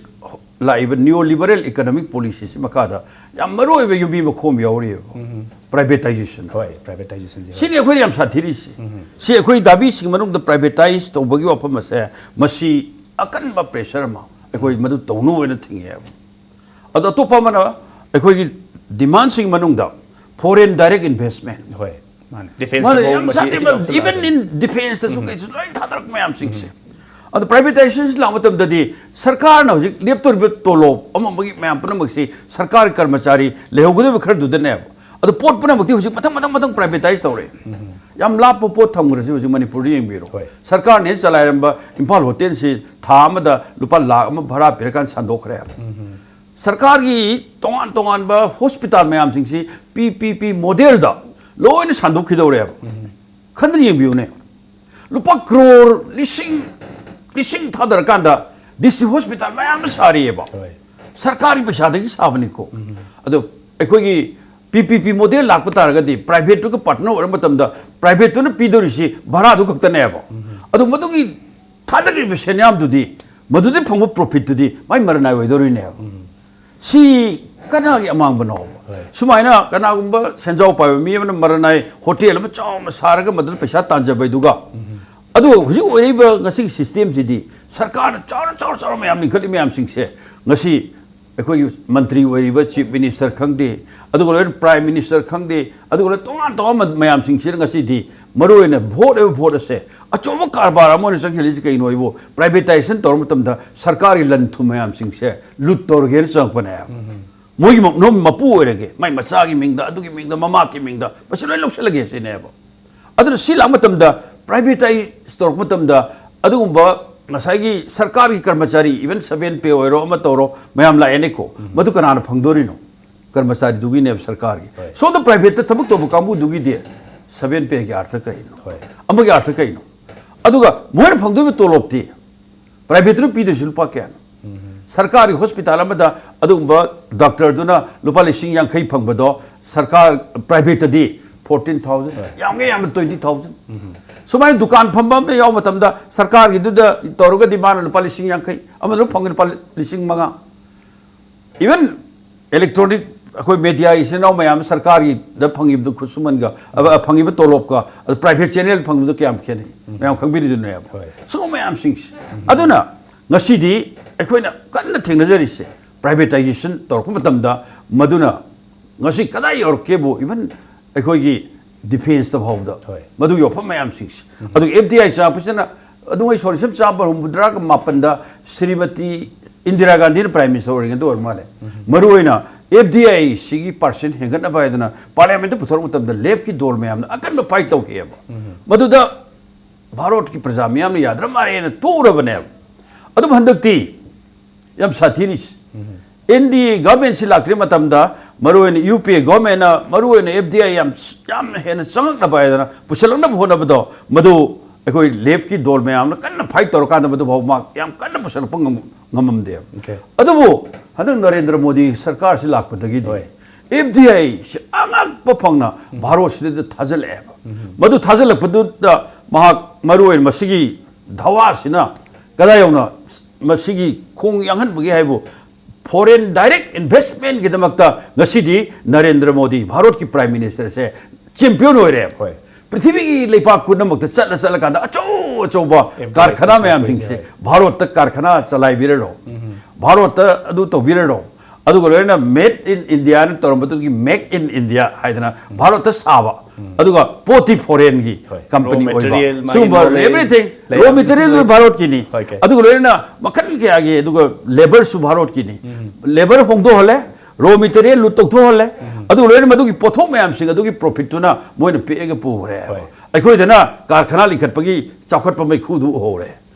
ꯂꯥꯛꯏꯕ ꯅꯤꯑꯣ ꯂꯤꯕꯔꯦꯜ ꯏꯀꯣꯅꯣꯃꯤꯛ ꯄꯣꯂꯤꯁꯤꯁꯤ ꯃꯈꯥꯗ ꯌꯥꯝ ꯃꯔꯨꯑꯣꯏꯕ ꯌꯨꯝꯕꯤ ꯃꯈꯣꯡ ꯌꯥꯎꯔꯤꯑꯕ꯫ ꯎꯝ꯫ ꯄ꯭ꯔꯥꯏꯚꯦꯇꯥꯏꯖꯦꯁꯟ꯫ ꯍꯣꯏ, ꯄ꯭ꯔꯥꯏꯚꯦꯇꯥꯏꯖꯦꯁꯟꯁꯦ, ꯍꯣꯏ꯫ ꯁꯤꯅꯤ ꯑꯩꯈꯣꯏꯅ ꯌꯥꯝ ꯁꯥꯊꯤꯔꯤꯁꯤ꯫ ꯎꯝ꯫ ꯁꯤ ꯑꯩꯈꯣꯏ ꯗꯥꯕꯤꯁꯤꯡꯒꯤ ꯃꯅꯨꯡꯗ ꯄ꯭ꯔꯥꯏꯚꯦꯇꯥꯏꯖ ꯇꯧꯕꯒꯤ ꯋꯥꯐꯝ ꯑꯁꯦ ꯃꯁꯤ ꯑꯀꯟꯕ ꯄ꯭ꯔꯦꯁꯔ ꯑꯃ ꯑꯩꯈꯣꯏ ꯃꯗꯨ ꯇꯧꯅꯕ ꯑꯣꯏꯅ ꯊꯤꯡꯉꯦꯕ꯫ ꯑꯗꯣ ꯑꯇꯣꯞꯄ ꯑꯃꯅ ꯑꯩꯈꯣꯏꯒꯤ ꯗꯤꯃꯥꯟꯁꯤꯡꯒꯤ ꯃꯅꯨꯡꯗ ꯐꯣꯔꯦꯟ ꯗꯥꯏꯔꯦꯛ ꯏꯟꯚꯦꯁꯃꯦꯟ꯫ ꯍꯣꯏ, ꯃꯥꯅꯦ꯫ ꯗꯤꯐꯦꯟꯁꯇ ꯃꯥꯅ ꯐꯥꯎꯕ ꯌꯥꯝ ꯃꯁꯤ ꯁꯥꯊꯤꯕ, ꯌꯥꯎꯁꯜꯂꯛꯑꯕꯅꯤ꯫ Even in defense ꯇꯁꯨ ꯎꯝ꯫ ꯀꯩꯁꯨ ꯂꯣꯏ ꯊꯥꯗꯔꯛꯄ ꯃꯌꯥꯝꯁꯤꯡꯁꯦ꯫ ꯎꯝ꯫ ꯑꯗꯣ ꯄ꯭ꯔꯥꯏꯚꯦꯇꯥꯏꯖꯦꯁꯟ ꯂꯥꯛꯄ ꯃꯇꯝꯗꯗꯤ ꯁꯔꯀꯥꯔꯅ ꯍꯧꯖꯤꯛ ꯂꯦꯞꯇꯧꯔꯤꯕ ꯇꯣꯂꯣꯞ ꯑꯃ ꯑꯃꯒꯤ ꯃꯌꯥꯝ ꯄꯨꯝꯅꯃꯛꯁꯤ ꯁꯔꯀꯥꯔꯒꯤ ꯀꯔꯃꯆꯥꯔꯤ ꯂꯩꯍꯧꯒꯗꯧꯔꯤꯕ ꯈꯔꯗꯨꯗꯅꯦꯕ꯫ ꯑꯗꯣ ꯄꯣꯠ ꯄꯨꯝꯅꯃꯛꯇꯤ ꯍꯧꯖꯤꯛ ꯃꯊꯪ, ꯃꯊꯪ, ꯃꯊꯪ ꯄ꯭ꯔꯥꯏꯚꯦꯇꯥꯏꯖ ꯇꯧꯔꯦ꯫ ꯎꯝ꯫ ꯌꯥꯝ ꯂꯥꯞꯄ ꯄꯣꯠ ꯊꯝꯈ꯭ꯔꯁꯤ ꯍꯧꯖꯤꯛ ꯃꯅꯤꯄꯨꯔꯗ ꯌꯦꯡꯕꯤꯔꯣ꯫ ꯍꯣꯏ꯫ ꯁꯔꯀꯥꯔꯅ ꯍꯦꯛ ꯆꯂꯥꯏꯔꯝꯕ ꯏꯝꯐꯥꯜ ꯍꯣꯇꯦꯜꯁꯤ ꯊꯥ ꯑꯃꯗ ꯂꯨꯄꯥ ꯂꯥꯈ ꯑꯃ ꯚꯔꯥ ꯄꯤꯔꯀꯥꯟꯗ ꯁꯟꯗꯣꯛꯈ꯭ꯔꯦ ꯍꯥꯏꯕ꯫ ꯁꯔꯀꯥꯔꯒꯤ ꯇꯣꯉꯥꯟ ꯇꯣꯉꯥꯟꯕ ꯍꯣꯁꯄꯤꯇꯥꯜ ꯃꯌꯥꯝꯁꯤꯡꯁꯤ ꯄꯤ ꯄꯤ ꯄꯤ ꯃꯣꯗꯦꯜꯗ ꯂꯣꯏꯅ ꯁꯟꯗꯣꯛꯈꯤꯗꯧꯔꯦꯕ꯫ ꯈꯟꯗꯅ ꯌꯦꯡꯕꯤꯌꯨꯅꯦ, ꯂꯨꯄꯥ ꯀ꯭ꯔꯣꯔ ꯂꯤꯁꯤꯡ ꯂꯤꯁꯤꯡ ꯊꯥꯗꯔꯀꯥꯟꯗ ꯗꯤꯁꯇ꯭ꯔꯤꯛ ꯍꯣꯁꯄꯤꯇꯥꯜ ꯃꯌꯥꯝ ꯑꯃ ꯁꯥꯔꯤꯑꯕ꯫ ꯍꯣꯏ꯫ ꯁꯔꯀꯥꯔꯒꯤ ꯄꯩꯁꯥꯗꯒꯤ ꯁꯥꯕꯅꯤꯀꯣ꯫ ꯑꯗꯣ ꯑꯩꯈꯣꯏꯒꯤ ꯄꯤ ꯄꯤ ꯄꯤ ꯃꯣꯗꯦꯜ ꯂꯥꯛꯄ ꯇꯥꯔꯒꯗꯤ, ꯄ꯭ꯔꯥꯏꯚꯦꯠꯇꯨꯒ ꯄꯥꯔꯠꯅꯔ ꯑꯣꯏꯔ ꯃꯇꯝꯗ ꯄ꯭ꯔꯥꯏꯚꯦꯠꯇꯨꯅ ꯄꯤꯗꯧꯔꯤꯁꯤ ꯚꯔꯥꯗꯨ ꯈꯛꯇꯅꯦꯕ꯫ ꯑꯗꯣ ꯃꯗꯨꯒꯤ ꯊꯥꯗꯈ꯭ꯔꯤꯕ ꯁꯦꯟꯌꯥꯝꯗꯨꯗꯤ, ꯃꯗꯨꯗꯩ ꯐꯪꯕ ꯄ꯭ꯔꯣꯐꯤꯠꯇꯨꯗꯤ ꯃꯥꯏ ꯃꯔꯅꯥꯏ ꯑꯣꯏꯗꯧꯔꯤꯅꯦꯕ꯫ ꯁꯤ ꯀꯅꯥꯒꯤ ꯑꯃꯥꯡꯕꯅꯣꯕ? ꯍꯣꯏ꯫ ꯁꯨꯃꯥꯏꯅ ꯀꯅꯥꯒꯨꯝꯕ ꯁꯦꯟꯖꯥꯎ ꯄꯥꯏꯕ ꯃꯤ ꯑꯃꯅ ꯃꯔꯅꯥꯏ ꯍꯣꯇꯦꯜ ꯑꯃ ꯆꯥꯎꯅ ꯁꯥꯔꯒ ꯃꯗꯨꯗ ꯄꯩꯁꯥ ꯇꯥꯟꯖꯕꯩꯗꯨꯒ, ꯑꯗꯨ ꯍꯧꯖꯤꯛ ꯑꯣꯏꯔꯛꯏꯕ ꯉꯁꯤꯒꯤ ꯁꯤꯁꯇꯦꯝꯁꯤꯗꯤ ꯁꯔꯀꯥꯔꯅ ꯆꯥꯎꯅ ꯆꯥꯎꯅ ꯆꯥꯎꯅ ꯃꯌꯥꯝ ꯂꯤꯡꯈꯠꯂꯤ ꯃꯌꯥꯝꯁꯤꯡꯁꯦ ꯉꯁꯤ ꯑꯩꯈꯣꯏꯒꯤ ꯃꯟꯇ꯭ꯔꯤ ꯑꯣꯏꯔꯤꯕ ꯆꯤꯐ ꯃꯤꯅꯤꯁꯇꯔ ꯈꯪꯗꯦ, ꯑꯗꯨꯒ ꯂꯣꯏꯅ ꯄ꯭ꯔꯥꯏꯝ ꯃꯤꯅꯤꯁꯇꯔ ꯈꯪꯗꯦ, ꯑꯗꯨꯒ ꯂꯣꯏꯅ ꯇꯣꯉꯥꯟ ꯇꯣꯉꯥꯟꯕ ꯃꯌꯥꯝꯁꯤꯡꯁꯤꯅ ꯉꯁꯤꯗꯤ ꯃꯔꯨꯑꯣꯏꯅ ꯚꯣꯠ ꯍꯥꯏꯕ ꯚꯣꯠ ꯑꯁꯦ ꯑꯆꯧꯕ ꯀꯔꯕꯥꯔ ꯑꯃ ꯑꯣꯏꯅ ꯆꯪꯁꯤꯜꯂꯤꯁꯤ ꯀꯩꯅꯣ ꯍꯥꯏꯕꯨ, ꯄ꯭ꯔꯥꯏꯚꯦꯇꯥꯏꯖꯦꯁꯟ ꯇꯧꯔ ꯃꯇꯝꯗ ꯁꯔꯀꯥꯔꯒꯤ ꯂꯟ ꯊꯨꯝ ꯃꯌꯥꯝꯁꯤꯡꯁꯦ ꯂꯨꯠ ꯇꯧꯔꯒꯦꯅ ꯆꯪꯉꯛꯄꯅꯦꯕ꯫ ꯃꯣꯏꯒꯤ ꯃ-, ꯅꯣꯝ ꯃꯄꯨ ꯑꯣꯏꯔꯒꯦ, ꯃꯥꯏ ꯃꯆꯥꯒꯤ ꯃꯤꯡꯗ, ꯑꯗꯨꯒꯤ ꯃꯤꯡꯗ, ꯃꯃꯥꯛꯀꯤ ꯃꯤꯡꯗ, ꯃꯁꯤ ꯂꯣꯏ ꯂꯧꯁꯤꯜꯂꯒꯦ ꯁꯤꯅꯦꯕ꯫ ꯑꯗꯨꯅ ꯁꯤ ꯂꯥꯛꯄ ꯃꯇꯝꯗ, ꯄ꯭ꯔꯥꯏꯚꯦꯇꯥꯏꯁ ꯇꯧꯔꯛꯄ ꯃꯇꯝꯗ, ꯑꯗꯨꯒꯨꯝꯕ ꯉꯁꯥꯏꯒꯤ ꯁꯔꯀꯥꯔꯒꯤ ꯀꯔꯃꯆꯥꯔꯤ, even ꯁꯚꯦꯟ ꯄꯦ ꯑꯣꯏꯔꯣ, ꯑꯃ ꯇꯧꯔꯣ, ꯃꯌꯥꯝ ꯂꯥꯛꯑꯦꯅꯦꯀꯣ꯫ ꯃꯗꯨ ꯀꯅꯥꯅ ꯐꯪꯗꯣꯔꯤꯅꯣ? ꯀꯔꯃꯆꯥꯔꯤꯗꯨꯒꯤꯅꯦꯕ ꯁꯔꯀꯥꯔꯒꯤ꯫ ꯍꯣꯏ꯫ ꯁꯣꯝꯗ ꯄ꯭ꯔꯥꯏꯚꯦꯠꯇ ꯊꯕꯛ ꯇꯧꯕ ꯀꯥꯡꯕꯨꯗꯨꯒꯤꯗꯤ ꯁꯚꯦꯟ ꯄꯦꯒꯤ ꯑꯥꯔꯊ ꯀꯔꯤꯅꯣ? ꯍꯣꯏ꯫ ꯑꯃꯒꯤ ꯑꯥꯔꯊ ꯀꯩꯅꯣ? ꯑꯗꯨꯒ ꯃꯣꯏꯅ ꯐꯪꯗꯣꯏꯕ ꯇꯣꯂꯣꯞꯇꯤ ꯄ꯭ꯔꯥꯏꯚꯦꯠꯇꯨꯅ ꯄꯤꯗꯣꯏꯁꯤ ꯂꯨꯄꯥ ꯀꯌꯥꯅꯣ? ꯁꯔꯀꯥꯔꯒꯤ ꯍꯣꯁꯄꯤꯇꯥꯜ ꯑꯃꯗ ꯑꯗꯨꯒꯨꯝꯕ ꯗꯥꯛꯇꯔꯗꯨꯅ ꯂꯨꯄꯥ ꯂꯤꯁꯤꯡ ꯌꯥꯡꯈꯩ ꯐꯪꯕꯗꯣ ꯁꯔꯀꯥꯔ, ꯄ꯭ꯔꯥꯏꯚꯦꯠꯇꯗꯤ ꯐꯣꯔꯇꯤꯟ ꯊꯥꯎꯖꯟ, ꯌꯥꯝꯒꯦ ꯌꯥꯝꯅ ꯇ꯭ꯋꯦꯟꯇꯤ ꯊꯥꯎꯖꯟ꯫ ꯁꯨꯃꯥꯏꯅ ꯗꯨꯀꯥꯟ ꯐꯝꯕ ꯑꯃ ꯌꯥꯎꯕ ꯃꯇꯝꯗ ꯁꯔꯀꯥꯔꯒꯤꯗꯨꯗ ꯇꯧꯔꯒꯗꯤ ꯃꯥꯅ ꯂꯨꯄꯥ ꯂꯤꯁꯤꯡ ꯌꯥꯡꯈꯩ, ꯑꯃꯗꯨꯅ ꯐꯪꯉꯤ ꯂꯨꯄꯥ ꯂꯤꯁꯤꯡ ꯃꯉꯥ꯫ Even electronic ꯑꯩꯈꯣꯏ ꯃꯦꯗꯤꯌꯥ ꯏꯆꯤꯟ ꯏꯅꯥꯎ ꯃꯌꯥꯝ ꯁꯔꯀꯥꯔꯒꯤꯗ ꯐꯪꯉꯤꯕꯗꯨ ꯈꯨꯠꯁꯨꯃꯟꯒ, ꯑ, ꯐꯪꯉꯤꯕ ꯇꯣꯂꯣꯞꯀ, ꯑꯗꯨ ꯄ꯭ꯔꯥꯏꯚꯦꯠ ꯆꯦꯅꯦꯜ ꯐꯪꯕꯗꯨ ꯀꯌꯥꯝ ꯈꯦꯠꯅꯩ? ꯃꯌꯥꯝ ꯈꯪꯕꯤꯔꯤꯗꯨꯅꯦꯕ꯫ ꯍꯣꯏ꯫ ꯁꯤꯒꯨꯝꯕ ꯃꯌꯥꯝꯁꯤꯡꯁꯦ꯫ ꯑꯗꯨꯅ ꯉꯁꯤꯗꯤ ꯑꯩꯈꯣꯏꯅ ꯀꯟꯅ ꯊꯦꯡꯅꯖꯔꯤꯁꯦ, ꯄ꯭ꯔꯥꯏꯚꯦꯇꯥꯏꯖꯦꯁꯟ ꯇꯧꯔꯛꯄ ꯃꯇꯝꯗ ꯃꯗꯨꯅ ꯉꯁꯤ ꯀꯗꯥꯏ ꯌꯧꯔꯛꯀꯦꯕꯨ, even ꯑꯩꯈꯣꯏꯒꯤ ꯗꯤꯐꯦꯟꯁꯇ ꯐꯥꯎꯕꯗ ꯍꯣꯏ꯫ ꯃꯗꯨ ꯌꯧꯐꯝ ꯃꯌꯥꯝꯁꯤꯡꯁꯦ꯫ ꯑꯗꯨꯒ ꯑꯦꯐ ꯗꯤ ꯑꯥꯏ ꯆꯪꯉꯛꯄꯁꯤꯅ, ꯑꯗꯨ ꯑꯩ ꯁꯣꯔꯤ ꯁꯝ ꯆꯥꯝꯃ ꯍꯨꯝꯐꯨꯇꯔꯥꯒ ꯃꯥꯄꯟꯗ ꯁ꯭ꯔꯤꯃꯇꯤ ꯏꯟꯗꯤꯔꯥ ꯒꯥꯟꯙꯤꯅ ꯄ꯭ꯔꯥꯏꯝ ꯃꯤꯅꯤꯁꯇꯔ ꯑꯣꯏꯔꯤꯉꯩꯗ ꯑꯣꯏꯔ ꯃꯥꯜꯂꯦ꯫ ꯃꯔꯨꯑꯣꯏꯅ ꯑꯦꯐ ꯗꯤ ꯑꯥꯏ ꯁꯤꯒꯤ ꯄꯥꯔꯁꯦꯟ ꯍꯦꯟꯒꯠꯅꯕ ꯍꯥꯏꯗꯅ ꯄꯥꯔꯂꯤꯌꯥꯃꯦꯟꯠꯇ ꯄꯨꯊꯣꯔꯛꯄ ꯃꯇꯝꯗ ꯂꯦꯐꯀꯤ ꯗꯣꯜ ꯃꯌꯥꯝꯅ ꯑꯀꯟꯕ ꯐꯥꯏꯠ ꯇꯧꯈꯤꯑꯕ꯫ ꯃꯗꯨꯗ ꯚꯥꯔꯠꯀꯤ ꯄ꯭ꯔꯖꯥ ꯃꯤꯌꯥꯝꯅ ꯌꯥꯗ꯭ꯔ ꯃꯥꯜꯂꯦꯅ ꯇꯣꯛꯎꯔꯕꯅꯦꯕ꯫ ꯑꯗꯨꯕꯨ ꯍꯟꯗꯛꯇꯤ ꯌꯥꯝ ꯁꯥꯊꯤꯔꯤꯁꯤ, ꯑꯦꯟ ꯗꯤ ꯑꯦ ꯒꯚꯔꯟꯃꯦꯟꯠꯁꯤ ꯂꯥꯛꯇ꯭ꯔꯤ ꯃꯇꯝꯗ ꯃꯔꯨꯑꯣꯏꯅ ꯌꯨ ꯄꯤ ꯑꯦ ꯒꯚꯔꯟꯃꯦꯟꯠꯅ ꯃꯔꯨꯑꯣꯏꯅ ꯑꯦꯐ ꯗꯤ ꯑꯥꯏ ꯌꯥꯝ, ꯌꯥꯝꯅ ꯍꯦꯟꯅ ꯆꯪꯉꯛꯅꯕ ꯍꯥꯏꯗꯅ ꯄꯨꯁꯜꯂꯛꯅꯕ ꯍꯣꯠꯅꯕꯗꯣ, ꯃꯗꯨ ꯑꯩꯈꯣꯏ ꯂꯦꯐꯀꯤ ꯗꯣꯜ ꯃꯌꯥꯝꯅ ꯀꯟꯅ ꯐꯥꯏꯠ ꯇꯧꯔꯀꯥꯟꯗ ꯃꯗꯨꯐꯥꯎ ꯃꯥ ꯌꯥꯝ ꯀꯟꯅ ꯄꯨꯁꯜꯂꯛꯄ ꯉꯝ-, ꯉꯝꯃꯝꯗꯦꯕ꯫ Okay. ꯑꯗꯨꯕꯨ ꯍꯟꯗꯛ ꯅꯔꯦꯟꯗ꯭ꯔ ꯃꯣꯗꯤ ꯁꯔꯀꯥꯔꯁꯤ ꯂꯥꯛꯄꯗꯒꯤꯗꯤ ꯍꯣꯏ. ꯑꯦꯐ ꯗꯤ ꯑꯥꯏꯁꯤ ꯑꯉꯛꯄ ꯐꯪꯅ ꯚꯥꯔꯠꯁꯤꯗ ꯊꯥꯖꯤꯜꯂꯛꯑꯦꯕ꯫ ꯃꯗꯨ ꯊꯥꯖꯤꯜꯂꯛꯄꯗꯨꯗ ꯃꯍꯥꯛ ꯃꯔꯨꯑꯣꯏꯅ ꯃꯁꯤꯒꯤ ꯙꯋꯥꯁꯤꯅ ꯀꯗꯥꯏ ꯌꯧꯅ ꯃꯁꯤꯒꯤ ꯈꯣꯡ ꯌꯥꯡꯍꯟꯕꯒꯦ ꯍꯥꯏꯕꯨ, ꯐꯣꯔꯦꯟ ꯗꯥꯏꯔꯦꯛ ꯏꯟꯚꯦꯁꯃꯦꯟꯠꯀꯤꯗꯃꯛꯇ ꯉꯁꯤꯗꯤ ꯅꯔꯦꯟꯗ꯭ꯔ ꯃꯣꯗꯤ ꯚꯥꯔꯠꯀꯤ ꯄ꯭ꯔꯥꯏꯝ ꯃꯤꯅꯤꯁꯇꯔꯁꯦ ꯆꯦꯝꯄꯤꯌꯟ ꯑꯣꯏꯔꯦꯕ꯫ ꯍꯣꯏ. ꯄ꯭ꯔꯤꯊꯤꯕꯤꯒꯤ ꯂꯩꯄꯥꯛ ꯄꯨꯝꯅꯃꯛꯇ ꯆꯠꯂ ꯆꯠꯂꯀꯥꯟꯗ ꯑꯆꯧ ꯑꯆꯧꯕ ꯑꯦꯐ ꯗꯤ ꯑꯥꯏ ꯀꯥꯔꯈꯅꯥ ꯄꯨꯊꯣꯛꯄꯁꯦ, ꯃꯌꯥꯝꯁꯤꯡꯁꯦ ꯍꯣꯏ. ꯚꯥꯔꯠꯇ ꯀꯥꯔꯈꯅꯥ ꯆꯂꯥꯏꯕꯤꯔꯔꯣ, ꯚꯥꯔꯠꯇ ꯑꯗꯨ ꯇꯧꯕꯤꯔꯔꯣ, ꯑꯗꯨꯒ ꯂꯣꯏꯅꯅ made in Indian ꯇꯧꯔꯝꯕꯗꯨꯒꯤ make in India ꯍꯥꯏꯗꯅ ꯚꯥꯔꯠꯇ ꯁꯥꯕ, ꯑꯗꯨꯒ ꯄꯣꯠꯇꯤ ꯐꯣꯔꯦꯟꯒꯤ ꯍꯣꯏ. ꯀꯝꯄꯅꯤ Raw ꯑꯣꯏꯕ, material, ꯃꯥꯒꯤ ꯁꯤꯒꯨꯝꯕ knowledge, ꯑꯦꯚ꯭ꯔꯤꯊꯤꯡ, ꯔꯣ ꯂꯩꯔꯝ-, ꯃꯦꯇꯔꯤꯌꯦꯜ ꯂꯩ-, ꯚꯥꯔꯠꯀꯤꯅꯤ, Okay. ꯑꯗꯨꯒ ꯂꯣꯏꯅꯅ ꯃꯈꯜ ꯀꯌꯥꯒꯤ, ꯑꯗꯨꯒ ꯂꯦꯕꯔꯁꯨ ꯚꯥꯔꯠꯀꯤꯅꯤ, ꯂꯦꯕꯔ ꯍꯣꯡꯗꯣꯛꯍꯜꯂꯦ, ꯔꯣ ꯃꯦꯇꯔꯤꯌꯦꯜ ꯂꯨꯠ ꯇꯧꯊꯣꯛꯍꯜꯂꯦ, ꯑꯗꯨꯒ ꯂꯣꯏꯅꯅ ꯃꯗꯨꯒꯤ ꯄꯣꯠꯊꯣꯛ ꯃꯌꯥꯝꯁꯤꯡ ꯑꯗꯨꯒꯤ ꯄ꯭ꯔꯣꯐꯤꯠꯇꯨꯅ ꯃꯣꯏꯅ ꯄꯤꯛꯑꯒ ꯄꯨꯈ꯭ꯔꯦ꯫ ꯍꯣꯏ. ꯑꯩꯈꯣꯏꯗꯅ ꯀꯥꯔꯈꯅꯥ ꯂꯤꯡꯈꯠꯄꯒꯤ ꯆꯥꯎꯈꯠꯄ ꯃꯩꯈꯨꯗꯨ ꯎꯍꯧꯔꯦ꯫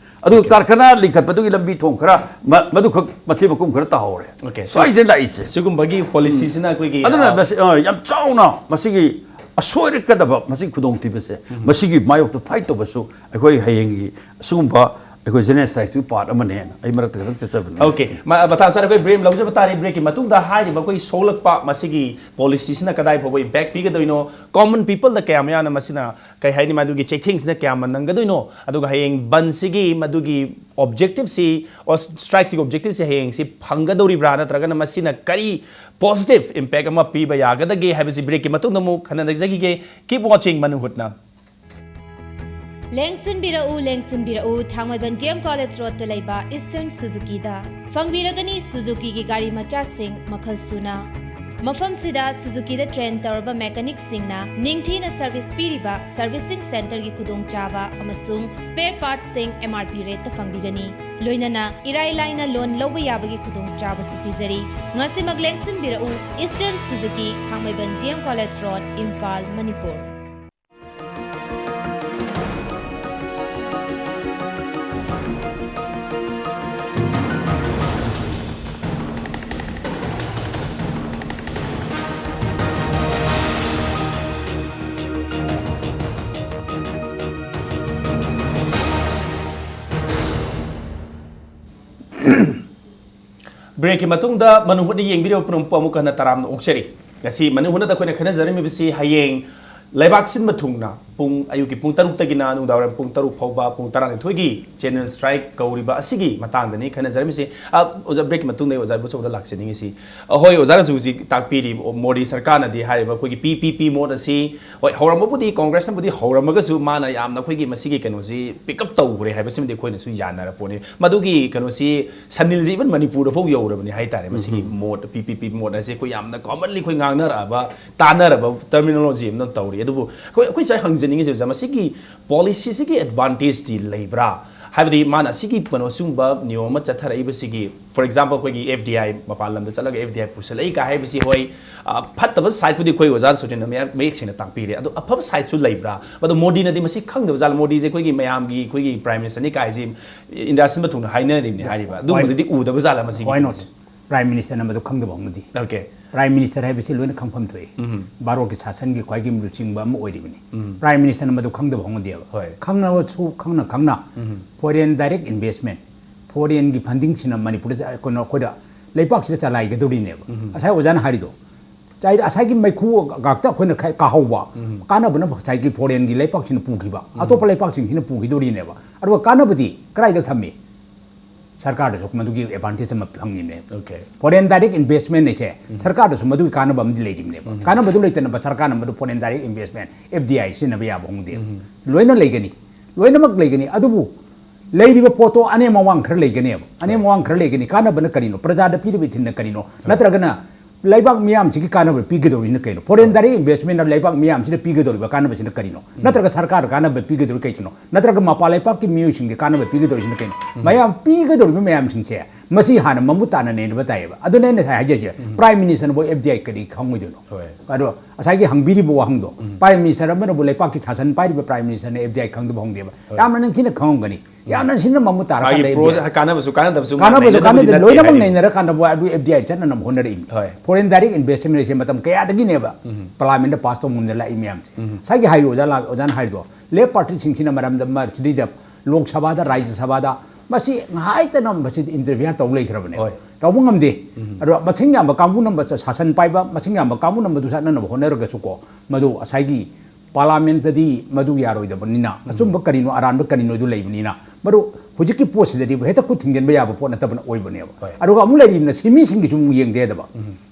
ꯑꯗꯨꯒ ꯀꯥꯔꯈꯅꯥ ꯂꯤꯡꯈꯠꯄꯗꯨꯒꯤ ꯂꯝꯕꯤ ꯊꯣꯡ ꯈꯔ ꯃ-, ꯃꯗꯨꯈꯛ ꯃꯊꯤ ꯃꯀꯨꯝ ꯈꯔ ꯇꯥꯍꯧꯔꯦ꯫ Okay. ꯁ꯭ꯋꯥꯏꯁꯤꯗ ꯂꯥꯛꯏꯁꯦ꯫ ꯁꯤꯒꯨꯝꯕꯒꯤ ꯄꯣꯂꯤꯁꯤꯁꯤꯅ ꯑꯩꯈꯣꯏꯒꯤ, ꯑꯗꯨꯅ ꯑ, ꯃꯁꯤ, ꯑ, ꯌꯥꯝ ꯆꯥꯎꯅ ꯃꯁꯤꯒꯤ ꯑꯁꯣꯏꯔꯛꯀꯗꯕ ꯃꯁꯤꯒꯤ ꯈꯨꯗꯣꯡꯊꯤꯕꯁꯦ, ꯃꯁꯤꯒꯤ ꯃꯥꯌꯣꯛꯇ ꯐꯥꯏꯠ ꯇꯧꯕꯁꯨ ꯑꯩꯈꯣꯏ ꯍꯌꯦꯡꯒꯤ ꯑꯁꯤꯒꯨꯝꯕ ꯑꯩꯈꯣꯏ ꯖꯦꯅꯦꯁꯥꯏꯁꯇꯨꯒꯤ ꯄꯥꯔꯠ ꯑꯃꯅꯦꯅ ꯑꯩ ꯃꯔꯛꯇ ꯈꯤꯇꯪ ꯆꯠꯆꯕꯅꯤ꯫ Okay. ꯃ-, ꯃꯇꯥꯡ ꯆꯥꯅ ꯑꯩꯈꯣꯏ ꯕ꯭ꯔꯦꯛ ꯂꯧꯖꯕ ꯇꯥꯔꯦ꯫ ꯕ꯭ꯔꯦꯛꯀꯤ ꯃꯇꯨꯡꯗ ꯍꯥꯏꯔꯤꯕ ꯑꯩꯈꯣꯏ ꯁꯣꯛꯂꯛꯄ ꯃꯁꯤꯒꯤ ꯄꯣꯂꯤꯁꯤꯁꯤꯅ ꯀꯗꯥꯏ ꯐꯥꯎꯕ ꯏꯝꯄꯦꯛ ꯄꯤꯒꯗꯣꯏꯅꯣ, ꯀꯣꯃꯟ ꯄꯤꯄꯜꯗ ꯀꯌꯥꯝ ꯌꯥꯝꯅ ꯃꯁꯤꯅ, ꯀꯩ ꯍꯥꯏꯅꯤ, ꯃꯗꯨꯒꯤ ꯆꯩꯊꯦꯡꯁꯤꯅ ꯀꯌꯥꯝ ꯅꯪꯒꯗꯣꯏꯅꯣ, ꯑꯗꯨꯒ ꯍꯌꯦꯡ ꯕꯟꯁꯤꯒꯤ ꯃꯗꯨꯒꯤ ꯑꯣꯕꯖꯦꯛꯇꯤꯞꯁꯤ, ꯑꯣ, ꯁ꯭ꯇ꯭ꯔꯥꯏꯛꯁꯤꯒꯤ ꯑꯣꯕꯖꯦꯛꯇꯤꯞꯁꯤ ꯍꯌꯦꯡꯁꯤ ꯐꯪꯒꯗꯧꯔꯤꯕ꯭ꯔꯥ, ꯅꯠꯇ꯭ꯔꯒꯅ ꯃꯁꯤꯅ ꯀꯔꯤ ꯄꯣꯖꯤꯇꯤꯚ ꯏꯝꯄꯦꯛ ꯑꯃ ꯄꯤꯕ ꯌꯥꯒꯗꯒꯦ ꯍꯥꯏꯕꯁꯤ ꯕ꯭ꯔꯦꯛꯀꯤ ꯃꯇꯨꯡꯗ ꯑꯃꯨꯛ ꯈꯟꯅꯖꯈꯤꯒꯦ꯫ Keep watching ꯃꯅꯨ ꯍꯨꯠꯅ꯫ ꯂꯦꯡꯁꯤꯟꯕꯤꯔꯛꯎ, ꯂꯦꯡꯁꯤꯟꯕꯤꯔꯛꯎ, ꯊꯥꯡꯃꯩꯕꯟ ꯗꯤ ꯑꯦꯝ ꯀꯣꯂꯦꯖ ꯔꯣꯗꯇ ꯂꯩꯕ ꯏꯁꯇꯔꯟ ꯁꯨꯖꯨꯀꯤꯗ꯫ ꯐꯪꯕꯤꯔꯒꯅꯤ ꯁꯨꯖꯨꯀꯤꯒꯤ ꯒꯥꯔꯤ ꯃꯆꯥꯁꯤꯡ ꯃꯈꯜ ꯁꯨꯅ꯫ ꯃꯐꯝꯁꯤꯗ ꯁꯨꯖꯨꯀꯤꯗ ꯇ꯭ꯔꯦꯟ ꯇꯧꯔꯕ ꯃꯦꯀꯥꯅꯤꯛꯁꯤꯡꯅ ꯅꯤꯡꯊꯤꯅ ꯁꯔꯚꯤꯁ ꯄꯤꯔꯤꯕ ꯁꯔꯚꯤꯁꯤꯡ ꯁꯦꯟꯇꯔꯒꯤ ꯈꯨꯗꯣꯡꯆꯥꯕ ꯑꯃꯁꯨꯡ ꯁ꯭ꯄꯦꯌꯔ ꯄꯥꯔꯠꯁꯤꯡ ꯑꯦꯝ ꯑꯥꯔ ꯄꯤ ꯔꯦꯠꯇ ꯐꯪꯕꯤꯒꯅꯤ꯫ ꯂꯣꯏꯅꯅ ꯏꯔꯥꯏ ꯂꯥꯏꯅ ꯂꯣꯟ ꯂꯧꯕ ꯌꯥꯕꯒꯤ ꯈꯨꯗꯣꯡꯆꯥꯕꯁꯨ ꯄꯤꯖꯔꯤ꯫ ꯉꯁꯤꯃꯛ ꯂꯦꯡꯁꯤꯟꯕꯤꯔꯛꯎ, eastern Suzuki, Thangmeiband D M college road, Imphal, Manipur. ꯕ꯭ꯔꯦꯛꯀꯤ ꯃꯇꯨꯡꯗ ꯃꯅꯨ ꯍꯨꯠꯅ ꯌꯦꯡꯕꯤꯔꯤꯕ ꯄꯨꯝꯅꯃꯛꯄꯨ ꯑꯃꯨꯛ ꯍꯟꯅ ꯇꯔꯥꯝꯅ ꯑꯣꯛꯆꯔꯤ꯫ ꯉꯁꯤ ꯃꯅꯨ ꯍꯨꯠꯅꯗ ꯑꯩꯈꯣꯏꯅ ꯈꯟꯅꯖꯔꯝꯃꯤꯕꯁꯤ ꯍꯌꯦꯡ ꯂꯩꯕꯥꯛ ꯁꯤꯟꯕ ꯊꯨꯡꯅ ꯄꯨꯡ, ꯑꯌꯨꯛꯀꯤ ꯄꯨꯡ ꯇꯔꯨꯛꯇꯒꯤꯅ ꯅꯨꯡꯗꯥꯡꯋꯥꯏꯔꯝ ꯄꯨꯡ ꯇꯔꯨꯛ ꯐꯥꯎꯕ ꯄꯨꯡ ꯇꯔꯥꯅꯤꯊꯣꯏꯒꯤ ꯖꯦꯅꯔꯦꯜ ꯁ꯭ꯇ꯭ꯔꯥꯏꯛ ꯀꯧꯔꯤꯕ ꯑꯁꯤꯒꯤ ꯃꯇꯥꯡꯗꯅꯤ ꯈꯟꯅꯖꯔꯝꯃꯤꯁꯤ꯫ ꯑ, ꯑꯣꯖꯥ, ꯕ꯭ꯔꯦꯛꯀꯤ ꯃꯇꯨꯡꯗ ꯑꯩ ꯑꯣꯖꯥ ꯏꯕꯣꯆꯧꯗ ꯂꯥꯛꯆꯅꯤꯡꯉꯤꯁꯤ꯫ ꯑ, ꯍꯣꯏ, ꯑꯣꯖꯥꯅꯁꯨ ꯍꯧꯖꯤꯛ ꯇꯥꯛꯄꯤꯔꯤ, ꯃꯣꯗꯤ ꯁꯔꯀꯥꯔꯅꯗꯤ ꯍꯥꯏꯔꯤꯕ ꯑꯩꯈꯣꯏꯒꯤ ꯄꯤ ꯄꯤ ꯄꯤ ꯃꯣꯠ ꯑꯁꯤ, ꯍꯣꯏ, ꯍꯧꯔꯝꯕꯕꯨꯗꯤ, ꯀꯣꯡꯒ꯭ꯔꯦꯁꯅꯕꯨꯗꯤ ꯍꯧꯔꯝꯃꯒꯁꯨ ꯃꯥꯅ ꯌꯥꯝꯅ ꯑꯩꯈꯣꯏꯒꯤ ꯃꯁꯤꯒꯤ ꯀꯩꯅꯣꯁꯤ ꯄꯤꯛ ꯑꯞ ꯇꯧꯈ꯭ꯔꯦ ꯍꯥꯏꯕꯁꯤꯃꯗꯤ ꯑꯩꯈꯣꯏꯅꯁꯨ ꯌꯥꯅꯔ ꯄꯣꯠꯅꯤ꯫ ꯃꯗꯨꯒꯤ ꯀꯩꯅꯣꯁꯤ ꯁꯅꯤꯜꯁꯤ ꯏꯚꯟ ꯃꯅꯤꯄꯨꯔꯗ ꯐꯥꯎ ꯌꯧꯔꯕꯅꯤ ꯍꯥꯏꯇꯥꯔꯦ꯫ ꯃꯁꯤꯒꯤ ꯃꯣꯠ, ꯄꯤ ꯄꯤ ꯄꯤ ꯃꯣꯠ ꯍꯥꯏꯁꯦ ꯑꯩꯈꯣꯏ ꯌꯥꯝꯅ ꯀꯣꯃꯟꯂꯤ ꯑꯩꯈꯣꯏ ꯉꯥꯡꯅꯔꯛꯑꯕ, ꯇꯥꯟꯅꯔꯕ ꯇꯔꯃꯤꯅꯣꯂꯣꯖꯤ ꯑꯃ ꯇꯧꯔꯤ꯫ ꯑꯗꯨꯕꯨ ꯑꯩꯈꯣꯏ, ꯑꯩꯈꯣꯏ ꯉꯁꯥꯏ ꯍꯪꯖꯅꯤꯡꯉꯤꯁꯦ, ꯑꯣꯖꯥ, ꯃꯁꯤꯒꯤ ꯄꯣꯂꯤꯁꯤꯁꯤꯒꯤ ꯑꯦꯗꯚꯥꯟꯇꯦꯖꯇꯤ ꯂꯩꯕ꯭ꯔꯥ? ꯍꯥꯏꯕꯗꯤ ꯃꯥꯅ ꯑꯁꯤꯒꯤ ꯀꯩꯅꯣ, ꯁꯤꯒꯨꯝꯕ ꯅꯤꯌꯣꯝ ꯑꯃ ꯆꯠꯊꯔꯛꯏꯕꯁꯤꯒꯤ, for example, ꯑꯩꯈꯣꯏꯒꯤ F D I, ꯃꯄꯥꯟ ꯂꯝꯗ ꯆꯠꯂꯒ F D I ꯄꯨꯁꯜꯂꯛꯏ ꯀꯥꯏ ꯍꯥꯏꯕꯁꯤ, ꯍꯣꯏ, ꯑ, ꯐꯠꯇꯕ ꯁꯥꯏꯠꯄꯨꯗꯤ ꯑꯩꯈꯣꯏ ꯑꯣꯖꯥ ꯁꯣꯖꯟꯅ ꯃꯌꯥꯝ ꯃꯌꯦꯛ ꯁꯦꯡꯅ ꯇꯥꯛꯄꯤꯔꯦ꯫ ꯑꯗꯣ ꯑꯐꯕ ꯁꯥꯏꯠꯁꯨ ꯂꯩꯕ꯭ꯔꯥ? ꯑꯗꯣ ꯃꯣꯗꯤꯅꯗꯤ ꯃꯁꯤ ꯈꯪꯗꯕ ꯖꯥꯠꯂ? ꯃꯣꯗꯤꯁꯦ ꯑꯩꯈꯣꯏꯒꯤ ꯃꯌꯥꯝꯒꯤ, ꯑꯩꯈꯣꯏꯒꯤ ꯄ꯭ꯔꯥꯏꯝ ꯃꯤꯅꯤꯁꯇꯔꯅꯤ ꯀꯥꯏꯁꯤ ꯏꯟꯗꯤꯌꯥ ꯁꯤꯟꯕ ꯊꯨꯡꯅ ꯍꯥꯏꯅꯔꯤꯕꯅꯤ ꯍꯥꯏꯔꯤꯕ꯫ ꯑꯗꯨꯒꯨꯝꯕꯗꯨꯗꯤ ꯎꯗꯕ ꯖꯥꯠꯂ ꯃꯁꯤꯒꯤ? Why not? ꯄ꯭ꯔꯥꯏꯝ ꯃꯤꯅꯤꯁꯇꯔꯅ ꯃꯗꯨ ꯈꯪꯗꯕ ꯍꯧꯅꯗꯦ꯫ Okay. ꯄ꯭ꯔꯥꯏꯝ ꯃꯤꯅꯤꯁꯇꯔ ꯍꯥꯏꯕꯁꯤ ꯂꯣꯏꯅ ꯈꯪꯐꯝ ꯊꯣꯛꯏ꯫ ꯎꯝ꯫ ꯚꯥꯔꯠꯀꯤ ꯁꯥꯁꯟꯒꯤ ꯈ꯭ꯋꯥꯏꯒꯤ ꯂꯨꯆꯤꯡꯕ ꯑꯃ ꯑꯣꯏꯔꯤꯕꯅꯤ꯫ ꯎꯝ꯫ ꯄ꯭ꯔꯥꯏꯝ ꯃꯤꯅꯤꯁꯇꯔꯅ ꯃꯗꯨ ꯈꯪꯗꯕ ꯍꯧꯅꯗꯦꯕ꯫ ꯍꯣꯏ꯫ ꯈꯪꯅꯕꯁꯨ ꯈꯪꯅ ꯈꯪꯅ ꯎꯝ꯫ Foreign direct investment, foreignꯒꯤ fundingꯁꯤꯅ ꯃꯅꯤꯄꯨꯔꯗ ꯀꯩꯅꯣ ꯑꯩꯈꯣꯏꯗ ꯂꯩꯄꯥꯛꯁꯤꯗ ꯆꯂꯥꯏꯒꯗꯧꯔꯤꯅꯦꯕ꯫ ꯎꯝ꯫ ꯉꯁꯥꯏ ꯑꯣꯖꯥꯅ ꯍꯥꯏꯔꯤꯗꯣ, ꯉꯁꯥꯏ, ꯉꯁꯥꯏꯒꯤ ꯃꯩꯈꯨ ꯉꯥꯛꯇ ꯑꯩꯈꯣꯏꯅ ꯈ-, ꯀꯥꯍꯧꯕ, ꯎꯝ꯫ ꯀꯥꯟꯅꯕꯅ ꯉꯁꯥꯏꯒꯤ foreignꯒꯤ ꯂꯩꯄꯥꯛꯁꯤꯡꯅ ꯄꯨꯈꯤꯕ, ꯎꯝ꯫ ꯑꯇꯣꯞꯄ ꯂꯩꯄꯥꯛꯁꯤꯡꯁꯤꯅ ꯄꯨꯈꯤꯗꯧꯔꯤꯅꯦꯕ꯫ ꯑꯗꯨꯒ ꯀꯥꯟꯅꯕꯗꯤ ꯀꯗꯥꯏꯗ ꯊꯝꯃꯤ? ꯁꯔꯀꯥꯔꯗꯁꯨ ꯃꯗꯨꯒꯤ ꯑꯦꯗꯚꯥꯟꯇꯦꯖ ꯑꯃ ꯐꯪꯉꯤꯅꯦ꯫ Okay. Foreign direct investment ꯍꯥꯏꯁꯦ ꯎꯝ꯫ ꯁꯔꯀꯥꯔꯗꯁꯨ ꯃꯗꯨꯒꯤ ꯀꯥꯟꯅꯕ ꯑꯃꯗꯤ ꯂꯩꯔꯤꯕꯅꯦꯕ꯫ ꯎꯝ꯫ ꯀꯥꯟꯅꯕꯗꯨ ꯂꯩꯇꯅꯕ ꯁꯔꯀꯥꯔꯅ ꯃꯗꯨ foreign direct investment, F D I ꯁꯤꯖꯤꯟꯅꯕ ꯌꯥꯕ ꯍꯣꯡꯗꯦ꯫ ꯎꯝ꯫ ꯂꯣꯏꯅ ꯂꯩꯒꯅꯤ, ꯂꯣꯏꯅꯃꯛ ꯂꯩꯒꯅꯤ꯫ ꯑꯗꯨꯕꯨ ꯂꯩꯔꯤꯕ ꯄꯣꯠꯇꯣ ꯑꯅꯦꯝ ꯑꯋꯥꯡ ꯈꯔ ꯂꯩꯒꯅꯦꯕ꯫ ꯑꯅꯦꯝ ꯑꯋꯥꯡ ꯈꯔ ꯂꯩꯒꯅꯤ꯫ ꯀꯥꯟꯅꯕꯅ ꯀꯔꯤꯅꯣ? ꯄ꯭ꯔꯖꯥꯗ ꯄꯤꯔꯤꯕ ꯏꯊꯤꯜꯅ ꯀꯔꯤꯅꯣ? ꯅꯠꯇ꯭ꯔꯒꯅ ꯂꯩꯕꯥꯛ ꯃꯤꯌꯥꯝꯁꯤꯒꯤ ꯀꯥꯟꯅꯕ ꯄꯤꯒꯗꯧꯔꯤꯁꯤꯅ ꯀꯩꯅꯣ? ꯐꯣꯔꯦꯟ ꯗꯥꯏꯔꯦꯛ ꯏꯟꯚꯦꯁꯃꯦꯟꯅ ꯂꯩꯕꯥꯛ ꯃꯤꯌꯥꯝꯁꯤꯅ ꯄꯤꯒꯗꯧꯔꯤꯕ ꯀꯥꯟꯅꯕꯁꯤꯅ ꯀꯔꯤꯅꯣ? ꯅꯠꯇ꯭ꯔꯒ ꯁꯔꯀꯥꯔꯗ ꯀꯥꯟꯅꯕ ꯄꯤꯒꯗꯧꯔꯤ ꯀꯩꯒꯤꯅꯣ? ꯅꯠꯇ꯭ꯔꯒ ꯃꯄꯥꯟ ꯂꯩꯕꯥꯛꯀꯤ ꯃꯤꯑꯣꯏꯁꯤꯡꯒꯤ ꯀꯥꯟꯅꯕ ꯄꯤꯒꯗꯧꯔꯤꯁꯤꯅ ꯀꯩꯅꯣ? ꯃꯌꯥꯝ ꯄꯤꯒꯗꯧꯔꯤꯕ ꯃꯌꯥꯝꯁꯤꯡꯁꯦ ꯃꯁꯤ ꯍꯥꯟꯅ ꯃꯃꯨꯠ ꯇꯥꯅ ꯅꯩꯅꯕ ꯇꯥꯏꯌꯦꯕ꯫ ꯑꯗꯨꯅ ꯑꯩꯅ ꯉꯁꯥꯏ ꯍꯥꯏꯖꯔꯤꯁꯦ, ꯄ꯭ꯔꯥꯏꯝ ꯃꯤꯅꯤꯁꯇꯔꯅꯕꯨ ꯑꯦꯐ ꯗꯤ ꯑꯥꯏ ꯀꯔꯤ ꯈꯪꯉꯣꯏꯗꯣꯏꯅꯣ? ꯑꯗꯣ ꯉꯁꯥꯏꯒꯤ ꯍꯪꯕꯤꯔꯤꯕ ꯋꯥꯍꯪꯗꯣ, ꯄ꯭ꯔꯥꯏꯝ ꯃꯤꯅꯤꯁꯇꯔ ꯑꯃꯅꯕꯨ, ꯂꯩꯄꯥꯛꯀꯤ ꯁꯥꯁꯟ ꯄꯥꯏꯔꯤꯕ ꯄ꯭ꯔꯥꯏꯝ ꯃꯤꯅꯤꯁꯇꯔꯅ ꯑꯦꯐ ꯗꯤ ꯑꯥꯏ ꯈꯪꯗꯕ ꯍꯣꯡꯗꯦꯕ꯫ ꯌꯥꯝꯅ ꯅꯤꯡꯊꯤꯅ ꯈꯪꯉꯝꯒꯅꯤ꯫ ꯌꯥꯝꯅ ꯁꯤꯅ ꯃꯃꯨꯠ ꯇꯥꯔꯀꯥꯟꯗ ꯃꯥꯒꯤ F D I ꯄ꯭ꯔꯣꯁ-, ꯀꯥꯟꯅꯕꯁꯨ ꯀꯥꯟꯅꯗꯕꯁꯨ ꯀꯥꯟꯅꯕꯁꯨ ꯅꯩꯅꯗꯕꯗꯤ ꯀꯥꯟꯅꯗꯦ, ꯅꯠꯇꯦ ꯂꯣꯏꯅꯃꯛ ꯍꯥꯏꯔꯤꯅꯤ꯫ ꯅꯩꯅꯔꯀꯥꯟꯗꯕꯨ ꯑꯗꯨ ꯑꯦꯐ ꯗꯤ ꯑꯥꯏ ꯆꯠꯅꯅꯕ ꯍꯣꯠꯅꯔꯛꯏꯅꯤ꯫ ꯍꯣꯏ꯫ ꯐꯣꯔꯦꯟ ꯗꯥꯏꯔꯦꯛ ꯏꯟꯚꯦꯁꯃꯦꯟ ꯍꯥꯏꯁꯦ ꯃꯇꯝ ꯀꯌꯥꯗꯒꯤꯅꯦꯕ ꯄꯥꯔꯂꯥꯃꯦꯟꯗ ꯄꯥꯁ ꯇꯧ ꯉꯝꯗꯅ ꯂꯥꯛꯏ ꯃꯌꯥꯝꯁꯦ꯫ ꯉꯁꯥꯏꯒꯤ ꯍꯥꯏꯔꯤꯕ ꯑꯣꯖꯥ ꯂꯥ-, ꯑꯣꯖꯥꯅ ꯍꯥꯏꯔꯤꯗꯣ, ꯂꯦꯐ ꯄꯥꯔꯇꯤꯁꯤꯡꯁꯤꯅ ꯃꯔꯝꯗ ꯃ-, ꯁꯤꯗꯩꯗ ꯂꯣꯛ ꯁꯚꯥꯗ, ꯔꯥꯖ꯭ꯌ ꯁꯚꯥꯗ ꯃꯁꯤ ꯉꯥꯏꯇꯅ ꯃꯁꯤꯗ ꯏꯟꯇꯔꯐꯤꯌꯔ ꯇꯧ ꯂꯩꯈ꯭ꯔꯕꯅꯦ꯫ ꯍꯣꯏ꯫ ꯇꯧꯕ ꯉꯝꯗꯦ꯫ ꯑꯗꯣ ꯃꯁꯤꯡ ꯌꯥꯝꯕ ꯀꯥꯡꯕꯨꯅ ꯃ-, ꯁꯥꯁꯟ ꯄꯥꯏꯕ, ꯃꯁꯤꯡ ꯌꯥꯝꯕ ꯀꯥꯡꯕꯨꯅ ꯃꯗꯨ ꯆꯠꯅꯅꯕ ꯍꯣꯠꯅꯔꯒꯁꯨꯀꯣ, ꯃꯗꯨ ꯉꯁꯥꯏꯒꯤ ꯄꯥꯔꯂꯥꯃꯦꯟꯇꯗꯤ ꯃꯗꯨ ꯌꯥꯔꯣꯏꯗꯕꯅꯤꯅ, ꯑꯆꯨꯝꯕ ꯀꯔꯤꯅꯣ, ꯑꯔꯥꯟꯕ ꯀꯔꯤꯅꯣ ꯑꯗꯨ ꯂꯩꯕꯅꯤꯅ, ꯃꯗꯨ ꯍꯧꯖꯤꯛꯀꯤ ꯄꯣꯠꯁꯤꯗꯗꯤ ꯍꯦꯛꯇ ꯈꯨꯠ ꯊꯤꯡꯖꯤꯟꯕ ꯌꯥꯕ ꯄꯣꯠ ꯅꯠꯇꯕꯅ ꯑꯣꯏꯕꯅꯦꯕ꯫ ꯍꯣꯏ꯫ ꯑꯗꯨꯒ ꯑꯃꯨꯛ ꯂꯩꯔꯤꯕꯅ ꯁꯤꯃꯤꯁꯤꯡꯒꯤꯁꯨ ꯑꯃꯨꯛ ꯌꯦꯡꯗꯦꯗꯕ꯫